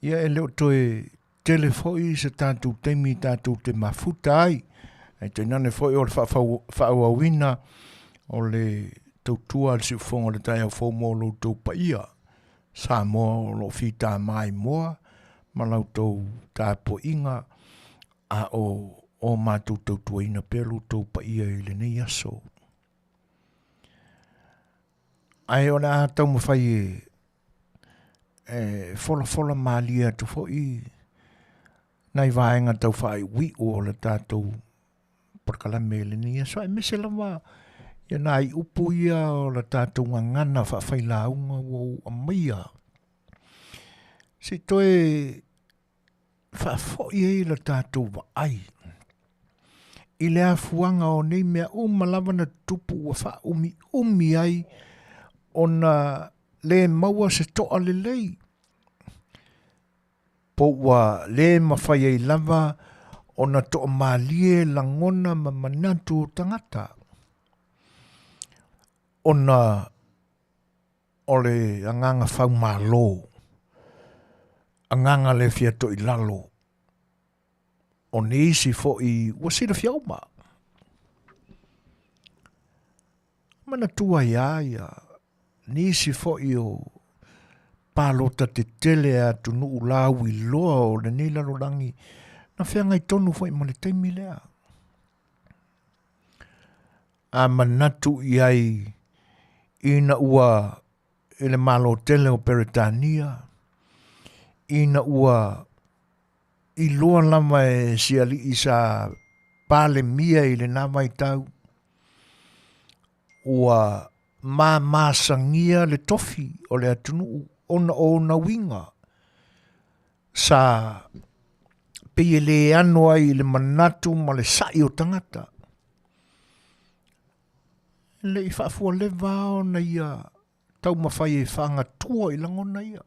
A: Ia e le o toe tele foi se tatou taimi tatou te mafuta ai. Ae tainane foi o le faaauauina o le tautua a le siufofoga o le taeao fou mo lo outou paia. Samoa o lo o fita maimoa ma la outou tapuaiga a o o matou tautuaina pea lo outou paia i lenei aso. Ae o le a taumafai e e folafola malie atu foi nai vaega tau faaiuiu o le tatou polokalame i lenei aso, aemaise lava ia nai upu ia o le tatou gagana faafailauga ua ou aumaia se i toe faafoi ai le tatou vaai i le afuaga o nei mea uma lava na tutupu ua faaumiumi ai ona le maua se toa lelei po ua le mafai ai lava ona toamalie lagona ma manatu o tagata ona o le agaga faumalo, agaga le fia toilalo o nisi foi ua silafia uma. Manatua ai lava ia nisi foi o palota tetele a atunuu lauiloa o lenei lalolagi na feagai tonu foi ma le taimi lea. A manatu i ai ina ua i le Malo tele o Peretania, ina ua iloa lava e si alii sa Palemia i lena vaitau, ua mamasagia le tofi o le atunuu ona o ona uiga sa pei e le ano ai i le manatu ma le sa'i o tagata. E le i faafualeva ona ia taumafai e faagatua i lagona ia.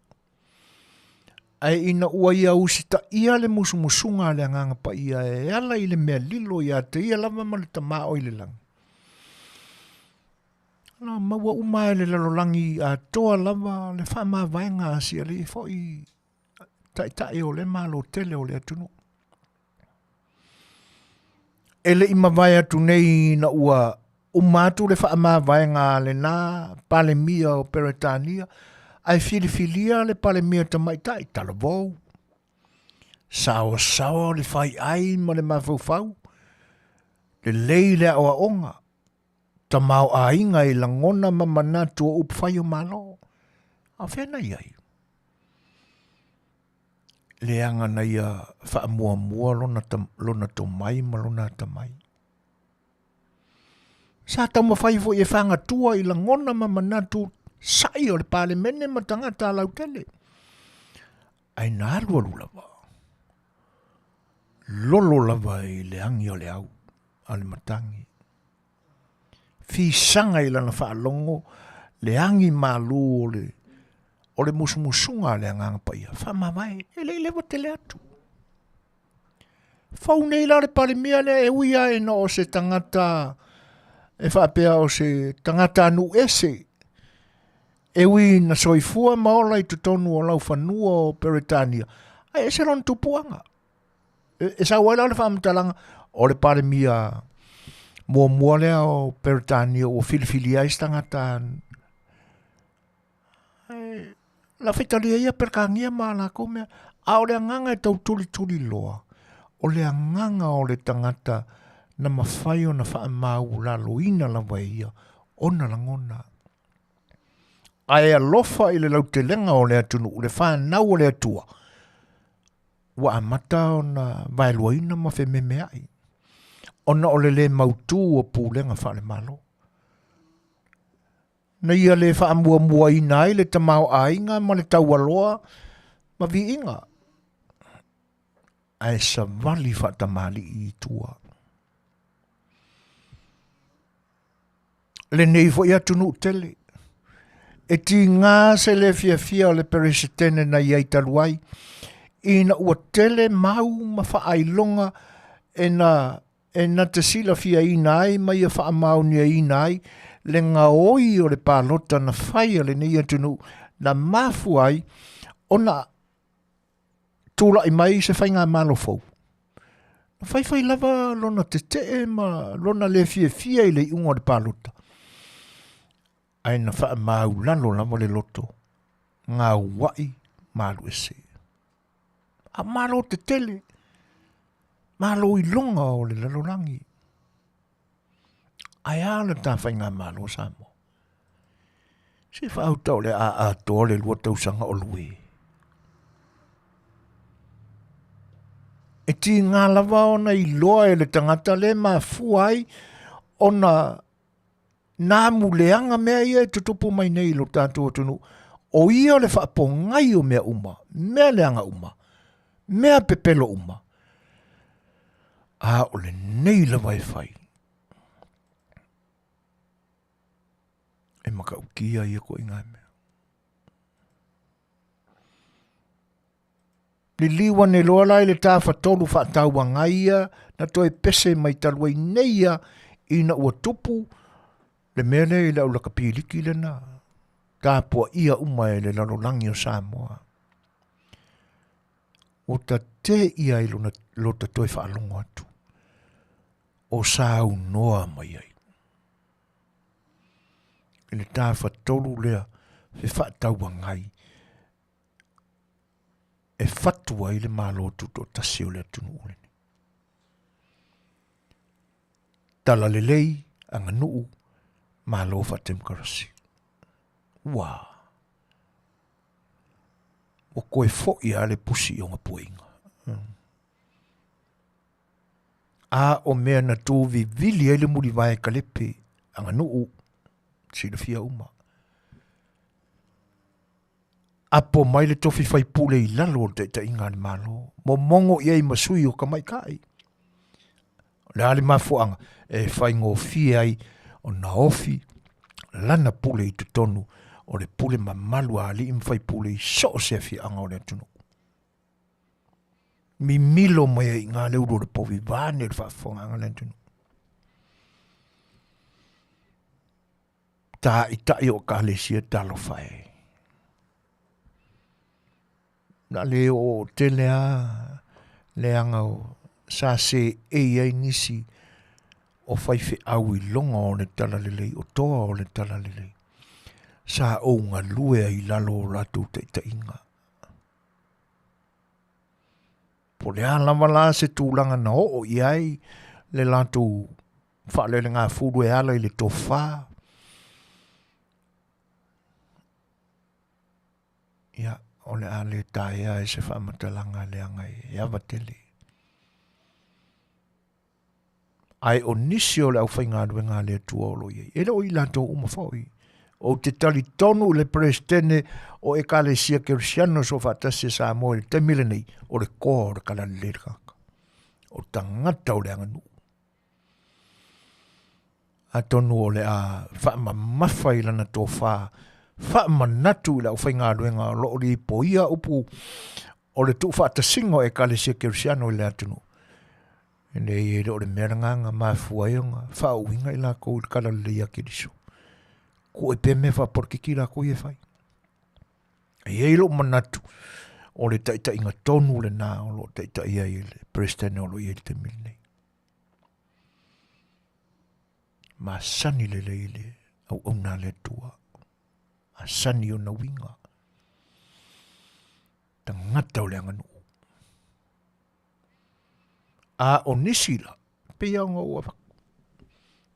A: Ae ina ua ia usitaia le musumusuga a le Agaga Paia e ala i le mea lilo ia te ia lava ma le Tama o i le lagi, na maua uma e le lalolagi atoa lava le faamavaega a si alii foi taitai o le Malo tele o le atunuu. E le i mavae atu nei ina ua uma atu le faamavaega a lena Palemia o Peretania, ae filifilia le Palemia tamaitai, talavou, saoasaoa le faiai ma le mafaufau, lelei le aoaoga, tamaoaiga i lagona ma manatu o upufai o Malo. A o fea na i ai? Leaga na ia faamuamua lona, lona tomai ma lona atamai. Sa taumafai foi e fagatua i lagona ma manatu sa'i o le Palemene ma tagata lautele. Ae na alualu lava, lolo lava i le agi o le au a le matagi. Fisaga i lana faalogo le agi malū o le, o le musumusuga a le Agaga Paia, faamavae, e le i leva tele atu. Fou nei la le Palemia lea e ui lava ina o se tagata e faapea o se tagata nuu ese, e ui na soifua ma ola i totonu o laufanua o Peretania, ae ese lona tupuaga. E, e sau ai la le faamatalaga o le Palemia muamua lea o Peretania ua filifilia ai se tagata E, la faitalia ia Peretania ma a lakou mea, a o le agaga e tau tulituli loa, o le agaga o le tagata na mafai ona faamaualaloina lava e ia ona lagona. Ae alofa i le lautelega o le atunuu, le fanau o le Atua, ua amata ona vaeluaina ma fememeai, ona o le lē mautū o pulega faale-Malo. Na ia le faamuamuaina ai le tamaoaiga ma le taualoa ma viiga, ae savali faatamalii i tua. Lenei foi atunuu tele, e tiga se le fiafia o le Peresetene na i ai talu ai, ina ua tele mau ma faailoga e na e na te silafiaina ai ma ia faamaoniaina ai. le gaoi o le palota na fai a lenei atunuu na mafua ai ona tulai mai se faigamalo fou. Na faifai lava lona tetee ma lona le fiafia i le iuga o le palota, ae na faamaulalo lava le loto gaua'i ma alu ese. A malo tetele, malo iloga o le lalolagi. Ae a le ta faigamalo Samoa? Se faauta o le a atoa le 2 tausaga o lue. E tiga lava ona iloa e le tagata le mafua ai ona nā muleaga mea ia e tutupu mai nei i lo tatou atunuu, o ia le faapogai o mea uma, mea leaga uma, mea pepelo uma, a o lenei lava e fai. E matautia ia ituaiga mea. Liliu ane loa la i le tafatolu faatauagai ia na toe pese mai talu ai nei ia ina ua tupu le mea lea i le aulakapiliki lena tapuaia uma e le lalolagi o Samoa. Ua tateia i lona lota toe faalogo atu o saunoa mai ai. I le tafatolu lea fefaatauagai e fatu ai le Malo Tutoatasi o le atunuu lenei. Talalelei, aganuu, Malo faatemokarasi. Ua! Ua toe foi lava le pusi i ona puaiga. A o mea na tūvivili ai le mulivae kalepe, aganuu, silafia uma. Apo mai le tofi faipule i lalo o le taitaiga a le Malo, momogo i ai ma sui o tamaitai. O le a le mafuaaga e faigofie ai ona ofi lana pule i totonu o le pule mamalu a alii ma faipule i so o se afioaga o le atunuu. Mimilo mai ai i ina le ulu o le povi vaeane le faafofogaaga a le atunuu. Taitai o Ekalesia talofa e. Na le oo tele a leaga o sa seei ai nisi o faifeau i loga o le talalelei, o toa o le talalelei. Sa ou galue ai i lalo o latou taitaiga. Po o le a lava la se tulaga na oo i ai le latou faalelegafulu e ala i le tofa, ia, o le a le taea e se faamatalaga leaga e ava tele. Ae o nisi o le aufaigaluega a le Atua o lo o i ai, e le o i latou uma foi. Ou te talitonu i le Peresetene o Ekalesia Kerisiano Soofaatasi a Samoa i le taimi lenei, o le koa o le kalalelei le tagata, o tagata o le aganuu. Atonu o le a faamamafa i lana tofa, faamanatu i le aufaigaluega o lo o lipoia upu o le tuufaatasiga o Ekalesia Kerisiano i le atunuu. E leai, e le o le mea lena na mafua ai ona faauuina i latou i le talalelei a Keriso. Kuʻe pea mea faapolokiki latou ia e fai. E i ai lou manatu, o le taitaiga tonu lena o lo o taitai ai le Peresetene o lo o i ai i le taimi lenei. Masani lelei le auauna a le Atua. Masani ona uiga. Tagata o le aganuu. A o nisi la, pei lava ona ou avatu.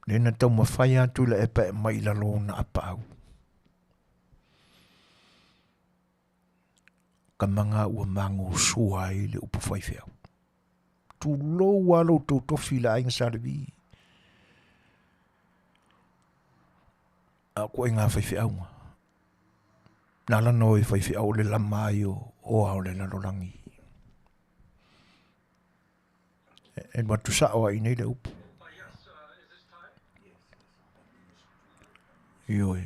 A: Lea na taumafai atu i la e pae mai i lalo o ona apaau. Tamaga ua magosua ai le upu faifeau. Tulou lava lo outou tofi i le aiga Sa Levi. A o ituaiga faifeauga, na ala ona o e faifeau o le lama ai o oa o le lalolagi. E alu atu sao ai nei le upu. Ioe.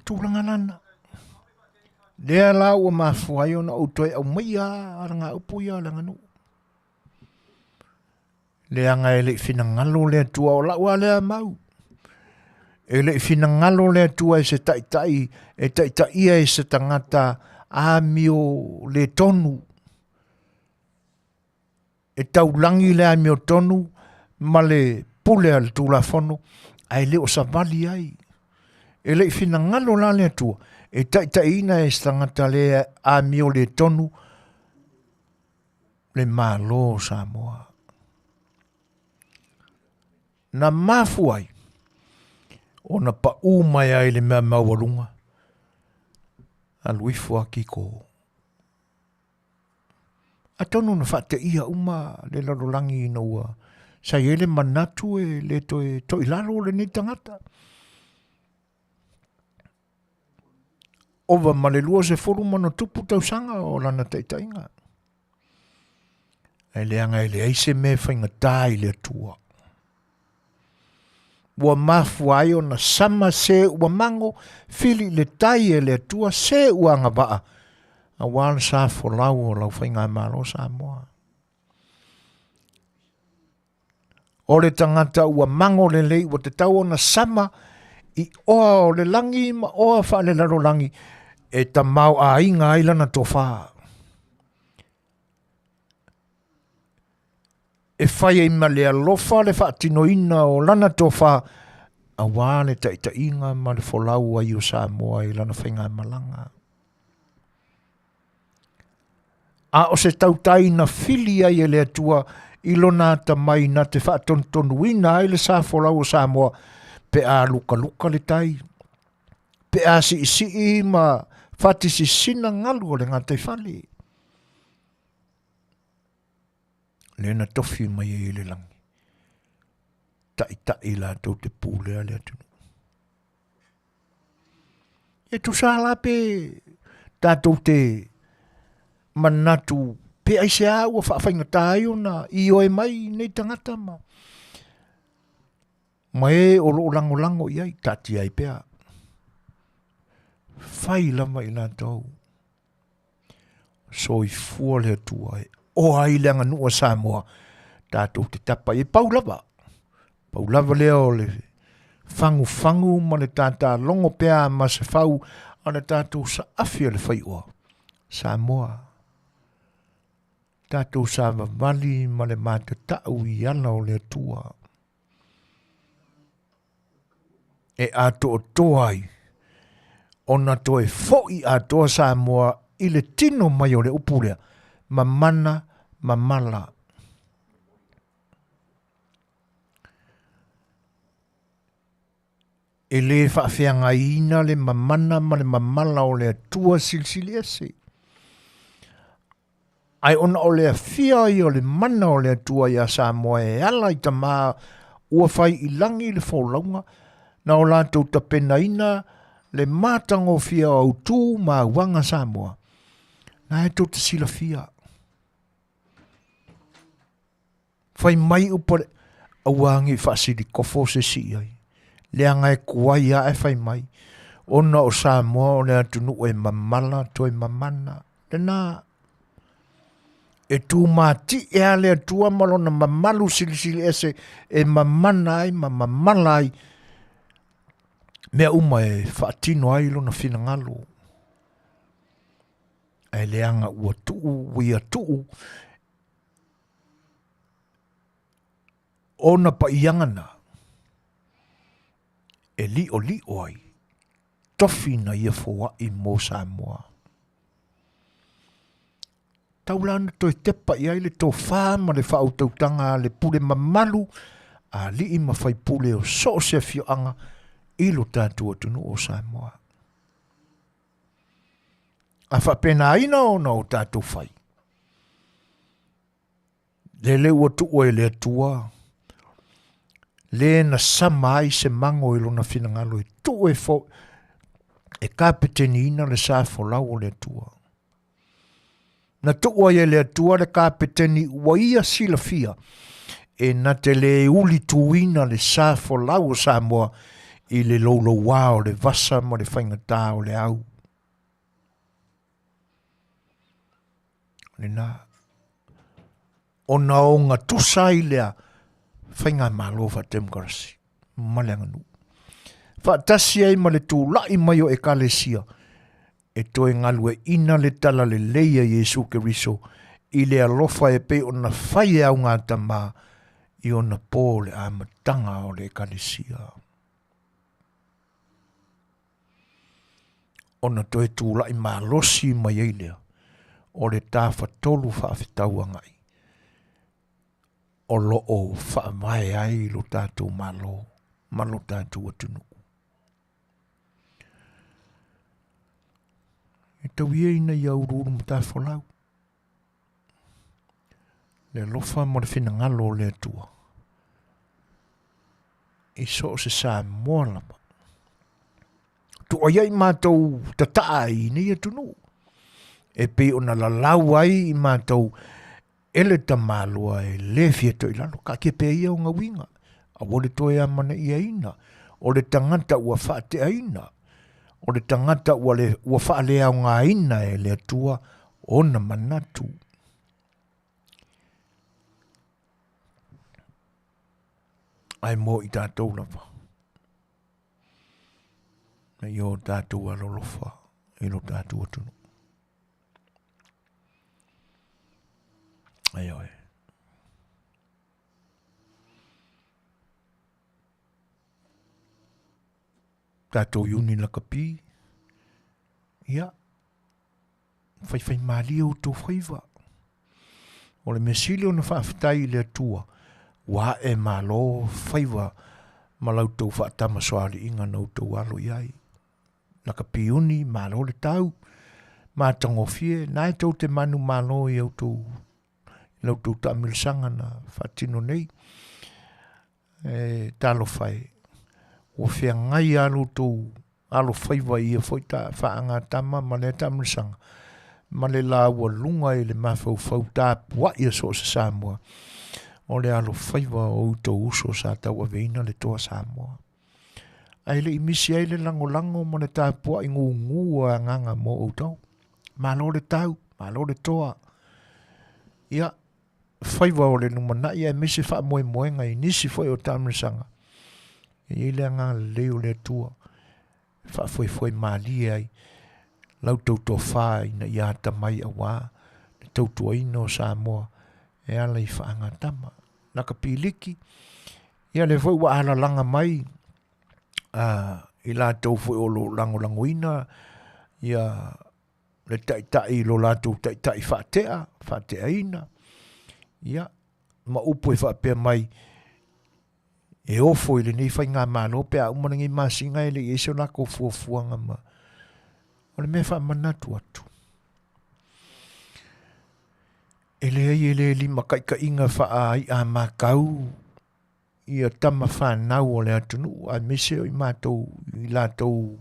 A: Tulaga lana. Lea la ua mafua ai ona ou toe aumaia alagaupu ia o le aganuu. Leaga e le i finagalo le Atua o lau a lea mau. E le i finagalo le Atua e se taitai e taitaia e se tagata amio le tonu. E taulagi le amiotonu ma le pule a le Tulafono, ae le o savali ai. E le i finagalo la le Atua e taitaiina e se tagata le amio le tonu le Malo o Samoa. Na mafua ai ona paʻū mai ai le mea maualuga, alu ifo a kiko. Atonu na faateia uma le lalolagi ina ua sa i ai le manatu e le toe toilalo lenei tagata. Ova ma le 20 ma ona tupu tausaga o lana taitaiga. Ae leaga e leai se mea e faigata i le Atua. Ua mafua ai ona sama se ua mago, fili i le tai e le Atua se ua agavaa, aua le sa folau o lau faigamalo Samoa. O le tagata ua mago lelei ua tatau ona sama i oa o le lagi ma oa faalelalolagi e tamaoaiga ai lana tofa. E fai ai ma le alofa le faatinoina o lana tofa aua le taitaiga ma le folau ai o Samoa i lana faigamalaga. A o se tautai na fili ai e le Atua i lona atamai na te faatonutonuina ai le sa folau o Samoa pe a lukaluka le tai, pe a siisii ma fatisisina galu o le gataifale. Lea na tofi mai ai e le lagi, taitai latou te pulea le atunuu. E tusa la pe tatou te manatu pe aisea ua faafaigata ai ona ioe mai nei tagata ma ma e o lo o lagolago i ai, taatia ai pea. Fai lava i latou. Soifua le Atua e oa ai le aganuu a Samoa tatou te tapa i ai. Pau lava, pau lava lea o le fagufagu ma le tātālogo pea ma se fau a le tatou saafi o le faioa. Samoa, tatou savavali ma le matatau i ala o le Atua. E atoatoa ai ona toe fo'i atoa Samoa i le tino mai o le upu lea, mamana mamala. E lē faafeagaiina le mamana ma le mamala o le Atua Silisili Ese. Ae ona o le afia ai o le mana o le Atua iā Samoa e ala i tamā ua fai i lagi le folauga, na o latou tapenaina le matagofie o autū ma auaga Samoa, na e tou te silafia. Fai mai upu a le, aua ne i faasilikofo se isi i ai, leaga e tuai lava ae fai mai, ona o Samoa o le atunuu e mamala toe mamana. Lena, e tumati'e lava le Atua ma lona mamalu silisili ese e mamana ai ma mamala ai mea uma e faatino ai lona finagalo. Ae leaga ua tuu, ua ia tuu Ona paiaga na e liʻoliʻo ai, tofi na ia foaʻi mo Samoa. Tau la ona toe tepa i ai le tofa ma le faautautaga a le pule mamalu a alii ma faipule o so o se afioaga i lo tatou atunuu o Samoa. A faapenaina ona o tatou fai, Lele ua tuua e le Atua, le na sama ai se mago i lona finagalo e tuu e fo, e kapeteniina le sa folau o le Atua. Na tuu ai e le Atua le kapeteni ua ia silafia e na te le uli tuina le sa folau o Samoa i le loulouā o le vasa ma le faigata o le au. Lena. Ona ogatusa ai lea Faigamalo Faatemokarasi ma le aganuu. Faatasi ai ma le tula'i mai o Ekalesia e toe galue'ina le talalelei a Iesu Keriso i le alofa e pei ona fai e augatamā i ona pō le amataga o le Ekalesia. Ona toe tula'i malosi mai ai lea o le Tafatolu Faafetauaga'i o lo o faavae ai lo tatou Malo ma lo tatou atunuu. E tau ia ina ia uluulu matafolau le alofa ma le finagalo o le Atua i so o se Samoa lava. Tuai ai matou tataa i nei atunuu e pei ona lalau ai i matou e le tamaloa e lē fia toilalo, kaatia pea ia ona uiga, aua le toe amanaiaina, o le tagata ua faateaina, o le tagata ua, le, ua faaleaogaina e le Atua ona manatu. Ae mo i tatou lava, na i o tatou alolofa i lo tatou atunuu. Ioe. Tatou iuni lakapi, ia, faifaimalie outou faiva. O le mea sili ona faafetai i le Atua, ua ae malo faiva ma la outou faatamasoaliiga na outou alo i ai. Lakapi uni, malo le tau, matagofie, na e tou te manumalo i outou i la outou taamilosaga na faatino nei. E talofa e, ua feagai lava lo outou alofaiva i ia foi ta faagatama ma lea taamilosaga ma le laualuga i le mafaufau tapuai a so o se Samoa o le alofaiva o outou uso sa tauaveina le Toa Samoa. Ae le i misi ai le lagolago ma le tapuai gugu a agaga mo outou. Malo le tau, malo le toa. Ia, faiva o le lumanai aemaise faamoemoega i nisi foi o taamilosaga. E i ai le agaga lelei o le Atua e faafoefoe malie ai la outou tofa ina ia atamai aua le tautuaina o Samoa e ala i faagatama. Laka piliki, ia lea foi ua alalaga mai i latou foi o lo o lagolagoina ia le taitai lo latou taitai faatea, faateaina, ia, ma upu e faapea mai, e ofo i lenei faigamalo pe a uma lenei masina e le i ai se latou fuafuaga ma o le mea e faamanatu atu. E leai e le limataitaiina faa-i'a-makau ia tama fanau o le atunuu aemaise o i matou i latou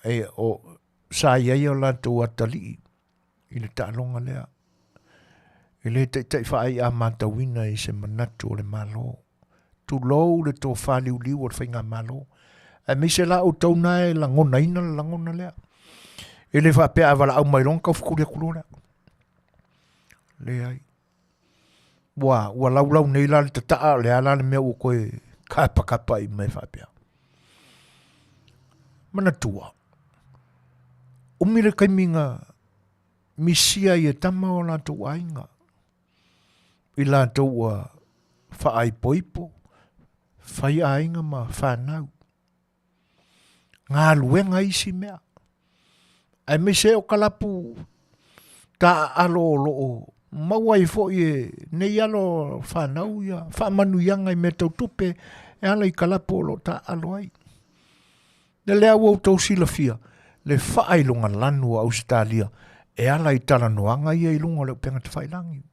A: e o sa i ai o latou atalii i le taaloga lea. E le taitai faa-i'a-matauina i se manatu o le Malo. Tulou le tofa liuliu o le faigamalo, aemaise la outou na e lagonaina le lagona lea. E le faapea a valaau mai loa ona taufetuli atu loa lea. Leai. Ua, ua laulau nei la le tataa, o le a la le mea ua toe kapakapa'i mai faapea. Manatua, umi le taimi na misia ai e tama o latou aiga, i latou ua faaipoipo, fai aiga ma fanau. Galuega isi mea. Aemaise o kalapu taaalo o lo o maua ai foi e nei alo fanau ia faamanuiaga i mea tau tupe e ala i kalapu o lo o taaalo ai. Le lea ua outou silafia le faailoga lanu o Ausetalia e ala i talanoaga ia i luga o le upega tafailagi.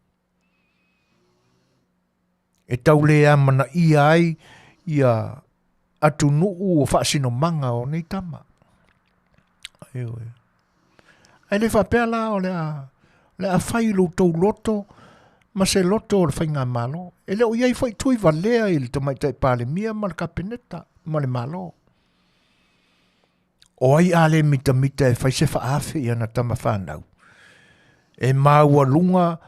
A: E tau le amanaia ai ia atunuu o faasinomaga o nei tama. Ioe. Ae le faapea la o le a, le a fai i lo outou loto ma se loto o le faigamalo. E le o i ai foi tuivalea i le Tamaitai Palemia ma le Kapeneta ma le Malo. O ai a le mitamita e fai se faaafe i ana tama fanau? E maualuga.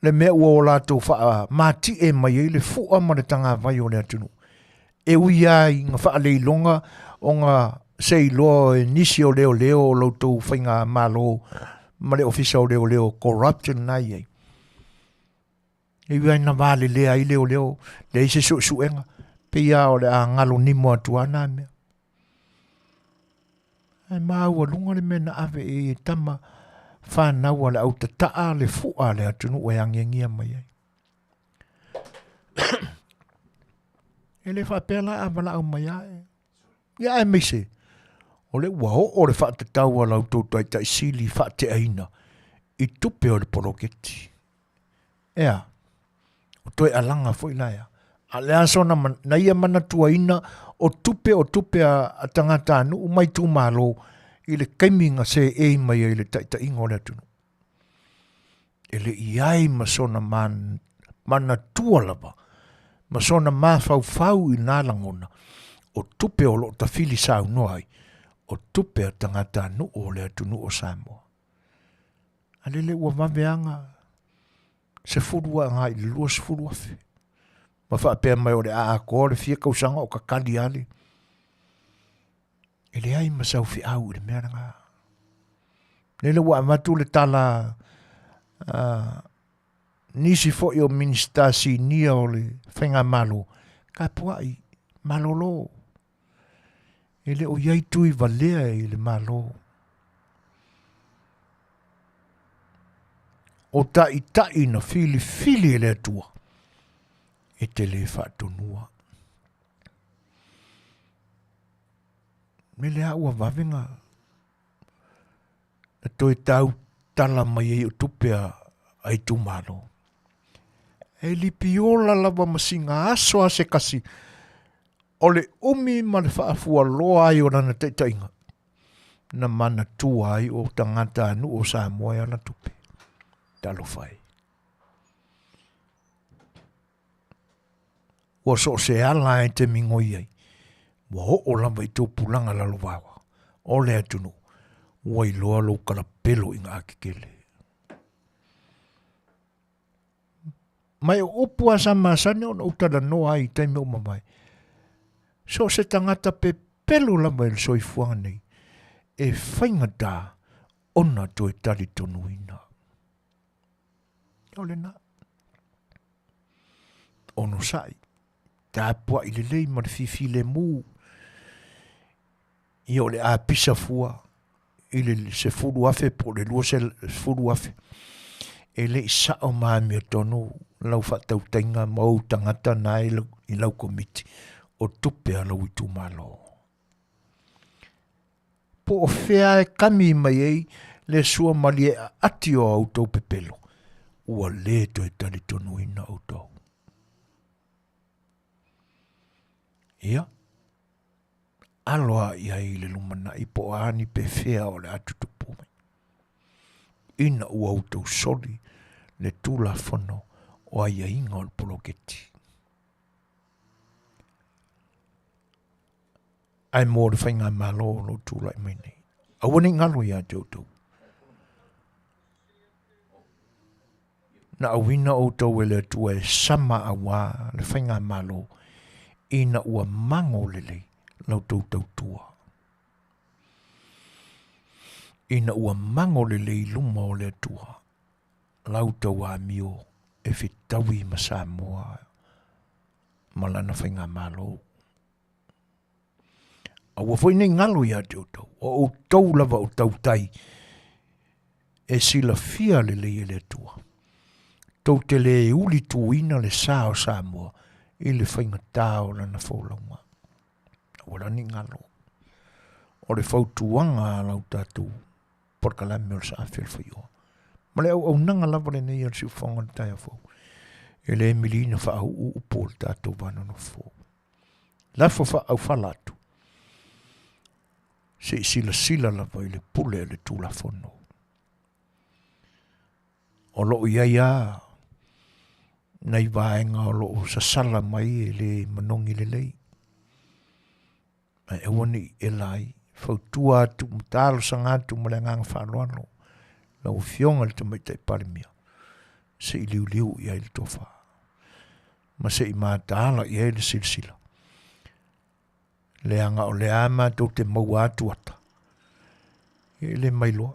A: le mea ua o latou faamati'e mai ai le fu'a ma le tagavai o le atunuu, e ui lava i na faaleiloga ona se iloa e nisi o leoleo o lo outou faigamalo ma le Ofisa o Leoleo corruption na i ai. E ui lava ina valelea ai leoleo, leai se suesuega, pei lava o le a galo nimo atu lava na mea. Ae maualuga le mea na ave i ai e tama fanau a le autataa le fu'a a le atunuu e agiagia mai ai. E le faapea la a valaau mai ae. Ia aemaise, o le ua oo le faatatau a la outou Taitai Sili faateaina i tupe o le poloketi. Ea, o toe alaga foi la ea. A le a sona na ia manatuaina o tupe o tupe a, a tagatanuu ma itumalo i le taimi na seei mai ai le taitaiga o le atunuu. E le i ai ma sona man, manatua lava ma sona mafaufau i nā lagona o tupe o lo o tafili saunoa ai o tupe a tagatanuu o le atunuu o Samoa. A lele ua vave aga 10 agai i le 20,000. Ma faapea mai o le a atoa le fia tausaga o kakali lava le. E leai ma sau feau i le mea lena. Lele ua avatu le tala a nisi foi o Minisita sinia o le Faigamalo, tapuai, malolo. E le o i ai tui valea i le Malo. O taitai na filifili e le Atua, e te le faatonua. Mele a ua vave na, na toe tau tala mai ai o tupe a, a itumalo. E lipiola lava ma sina aso a se kasi, O le umi ma le faafualoa ai o lana taitaiga, na manatua ai o tagatanuu o Samoa e ana tupe. Talofa e. Ua so o se ala e te migoi ai, ua oo lava i tupulaga lalovaoa o le atunuu, ua iloa lou kalapelo i ngā kekele. Mai o upu a sa masani ona ou talanoa ai i taimi o mavae. So o se tagata pepelo lava i le soifuaga nei, e faigata ona toe talitonuina. O lena. Onosai, tapuai lelei ma le fifilemu Ia o le a pisa fua i le 10,000 po o le 20,000 e le i sao ma amiotonu lau faatautaiga ma ou tagata na i lau komiti o tupe a lou itumalo. Po o fea e kami mai ai le suamalie aati o a outou pepelo, ua le toe talitonuina outou. Ia, alo a i ai i le lumanai po o a ni pefea o le a tutupu mai. Ina ua outou soli le Tulafono o aiaiga o le poloketi. Ae mo le faigamalo o lo o tulai mai nei, aua ne i galo ia te outou. Na auina outou e le Atua e sama auā le faigamalo ina ua mago lelei la outou tautua. Ina ua mago lelei i luma o le Atua la outou amio e fetaui ma Samoa ma lana faigamalo. Aua foi nei galo ia te outou, o outou lava o tautai e silafia lelei e le Atua. Tou te le uli tuina le sa o Samoa i le faigatā o lana folauga. Aua la ni galo. O le fautuaga a lau tatou polokalame o le Saafi o le Faioa. Ma le auaunaga lava lenei a le siufofoga o le taeao fou. E le miliina faauu upu o le tatou vanonofo. Lafo faaaufala atu, se i silasila lava i le pule a le Tulafono. O lo o i ai lava nai vaega o lo o sasala mai e le manogi lelei, ae aua ne i ela ai, fautua atu ma talosaga atu ma le agaga faaaloalo lau Afioga i le Tamaitai Palemia. Se i liuliu i ai le tofa ma se i mataala i ai le silasila. Leaga o lea matou te maua atu ata. E le mailoa.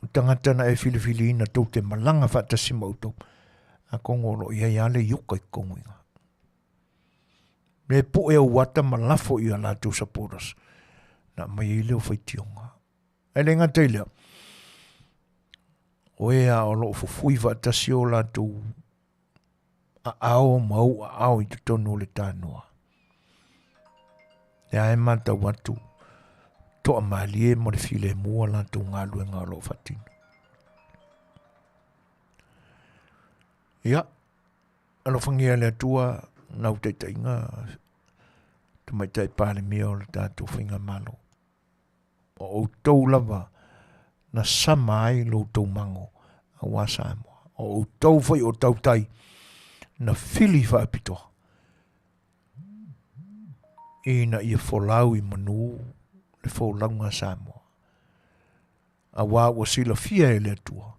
A: O tagata na e filifiliina tou te malaga faatasi ma outou. Atonu o lo o i ai lava le iuka i totonu i ina. Le pue ou ata ma lafo i a latou supporters. Na aumai ai lea o faitioga. Ae le gata i lea, o e a o lo o fufui faatasi o latou aao ma ou aao i totonu o le tanoa. Lea e matau atu, toamalie ma le filemu a latou galuega o lo o faatino. Ia, alofagia e le Atua lau taitaiga Tamaitai Palemia o le tatou Faigamalo. O outou lava na sama ai lo outou mago aua Samoa. O outou foi o tautai na fili faapitoa ina ia folau i manu le folauga a Samoa. Aua ua silafia e le Atua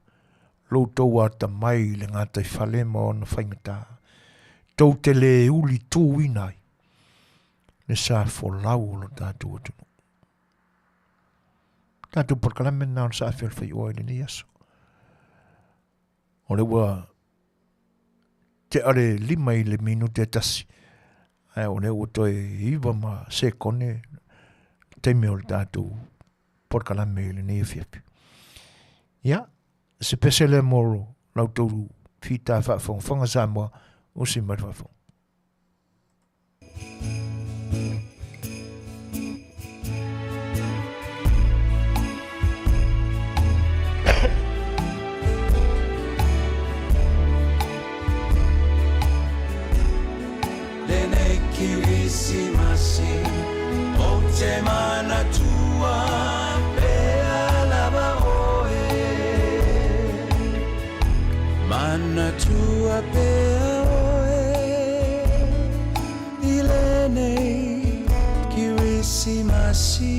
A: lo outou atamai i le gataifale ma ona faigata, tou te le uli tuina ai le sa folau o lo tatou atunuu. Tatou polokalame lena o le saafi o le faioa i lenei aso. O le ua tea le 5 i le minute e 1, ae o lea ua toe 9 ma sekone le taimi o le tatou polokalame i lenei afiafi. Ia, se pese lea mo la outou fita faafogafoga Samoa, usi mai le faafofoga.
B: Lenei Kirisimasi o te manatua pea lava oe. Manatua pea oe i lenei Kirisimasi.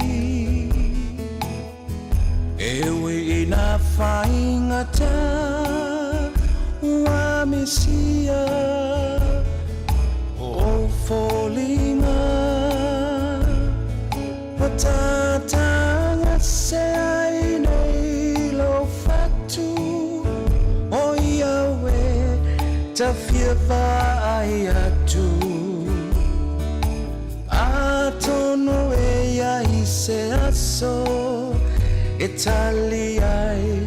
B: E ui i nā whaingata ua misia o foliga ua tātāga se ai nei lou fatu o ia e ta fia vaai atu. Atonu e i ai se aso e tali ai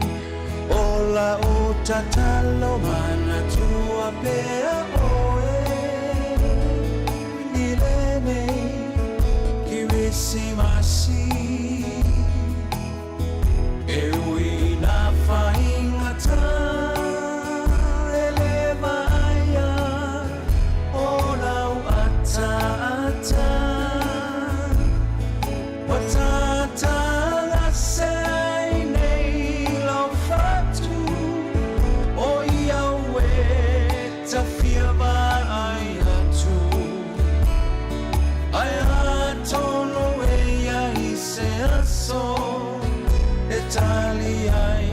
B: o lau tatalo manatua pea oe i lenei Kirisimasi. E ui i nā whaingata e le vaaia o lau ataata, ua tātagase ai nei lau fatu o i au e tawhia vaai atu. Ai atonu e i ai se aso e tali ai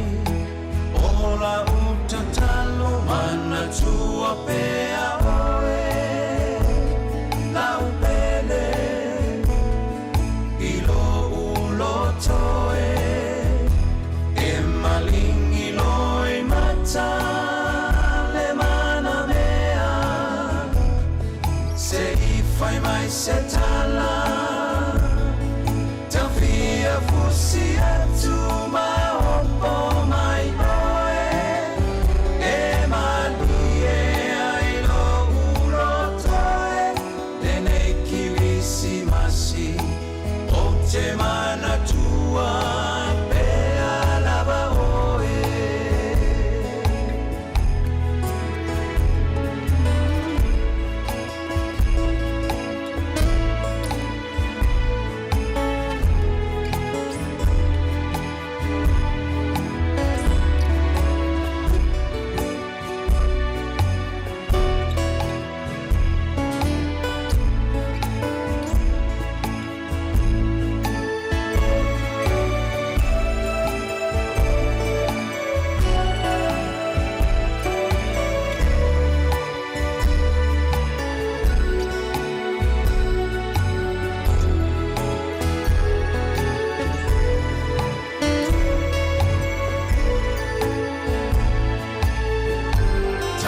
B: o lau tatalo manatua pea oe lau pele i lou loto e e malingi loi mata le mana mea.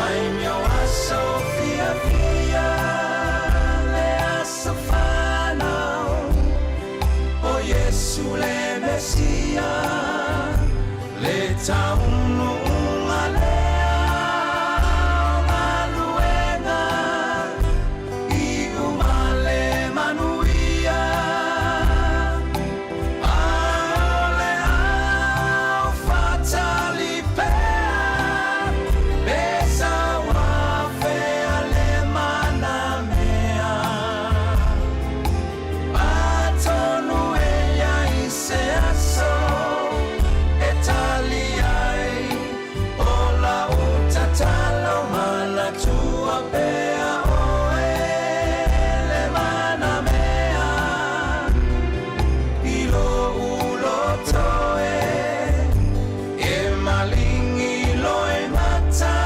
B: Taimi o aso fiafia, le aso fanau o Iesu le Mesia, le taunuuga lea o galuega, iu ma le manuia. A o le au faatali pea, pe sau afea le manamea. Atonu e iai se aso e tali ai o lau tatalo, manatua pea oe le manamea i lou loto e, e maligi loimata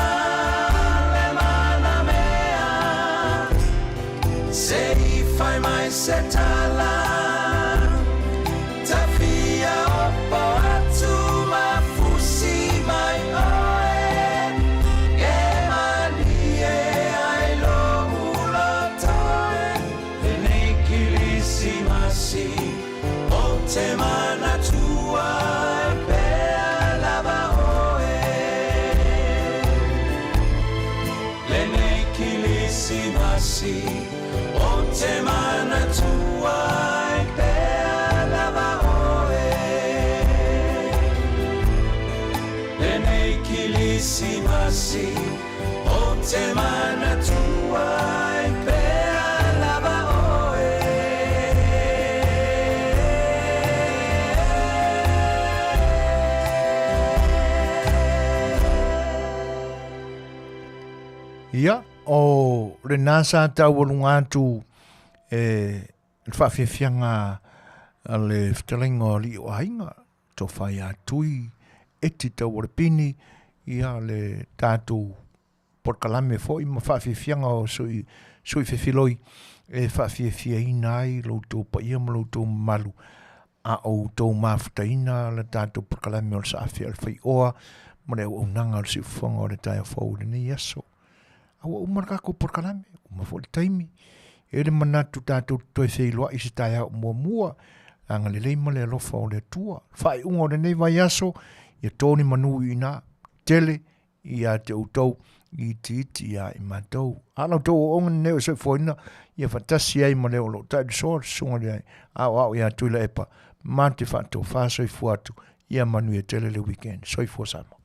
B: le manamea. Se i fai mai se tala, tafia opo atu ma fusi mai oe, e malie ai lou loto e. Lenei Kilisimasi ou te manatua e pea lava oe. Lenei Kilisimasi ou te manatua e pea lava oe. Lenei Kilisimasi ou te manatua e pea lava oe.
A: Ia, o lena sa taualuga atu e le faafiafiaga a le fetalaiga o alii o aiga, Tofa ia Tui Eti Taualepini, ia le tatou polokalame foi ma faafiafiaga o sui, sui fefiloi e faafiafiaina ai lo outou paia ma lo outou mamalu a o outou mafutaina le tatou polokalame o le Saafi a le Faioa ma le auaunaga o le siufofoga o le taeao fou i lenei aso. A ua uma le tatou polokalame, uma foi le taimi. E le manatu tatou te toe feiloai i se taeao muamua, agalelei ma le alofa o le Atua. Faaiuga o lenei vaiaso, ia to ni manu i ina, tele ia te outou, itiiti ia i matou. A la outou ooooga lenei o le soifuaina, ia faatasi ai ma le o lo o tailisoa le susuga i le aoao ia Tuilaepa, ma te faatofa soifua atu, ia manuia tele le weekend. Soifua Samoa.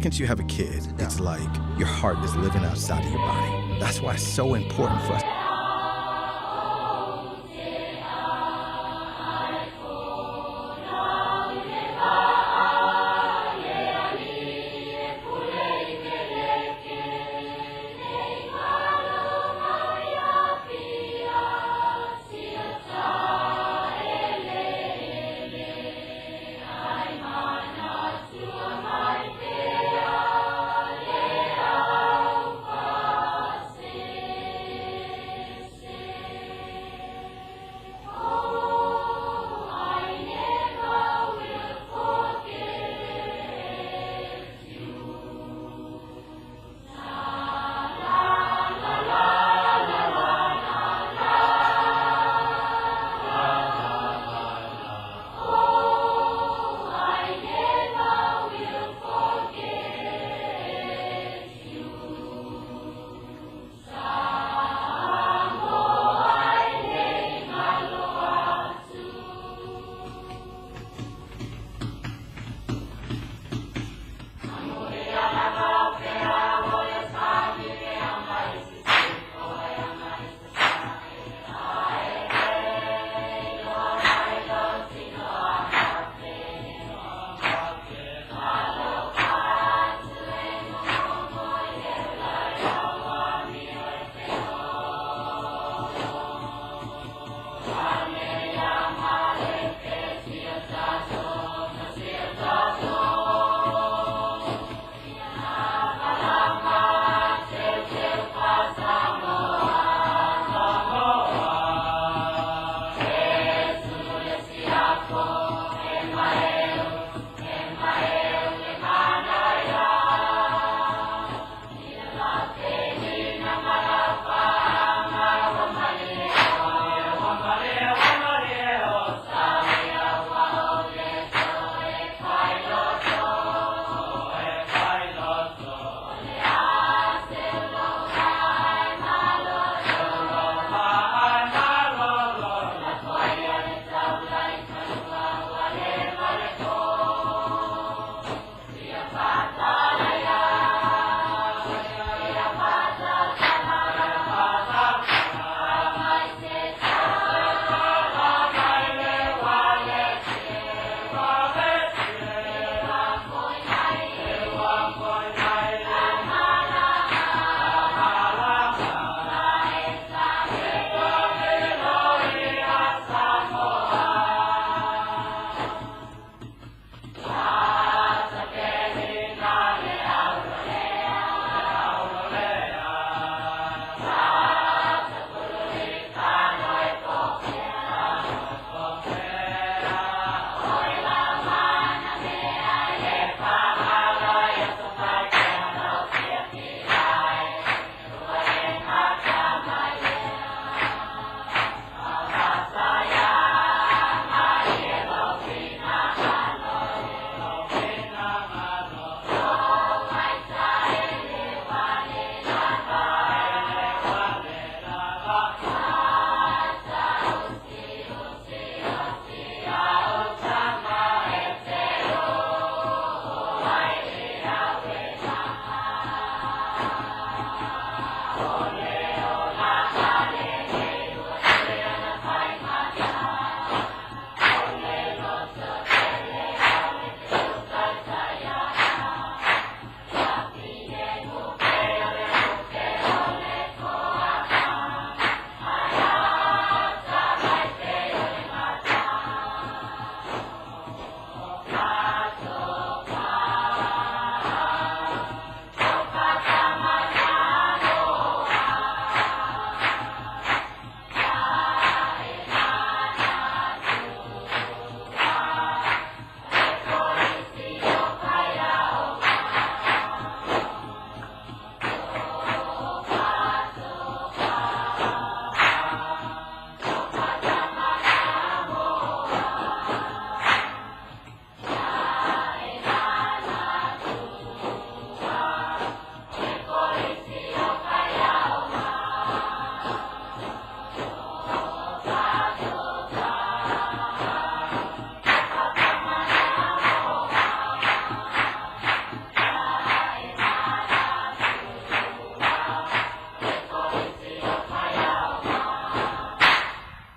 F: Second you have a kid, it's like your heart is living outside of your body. That's why it's so important for us.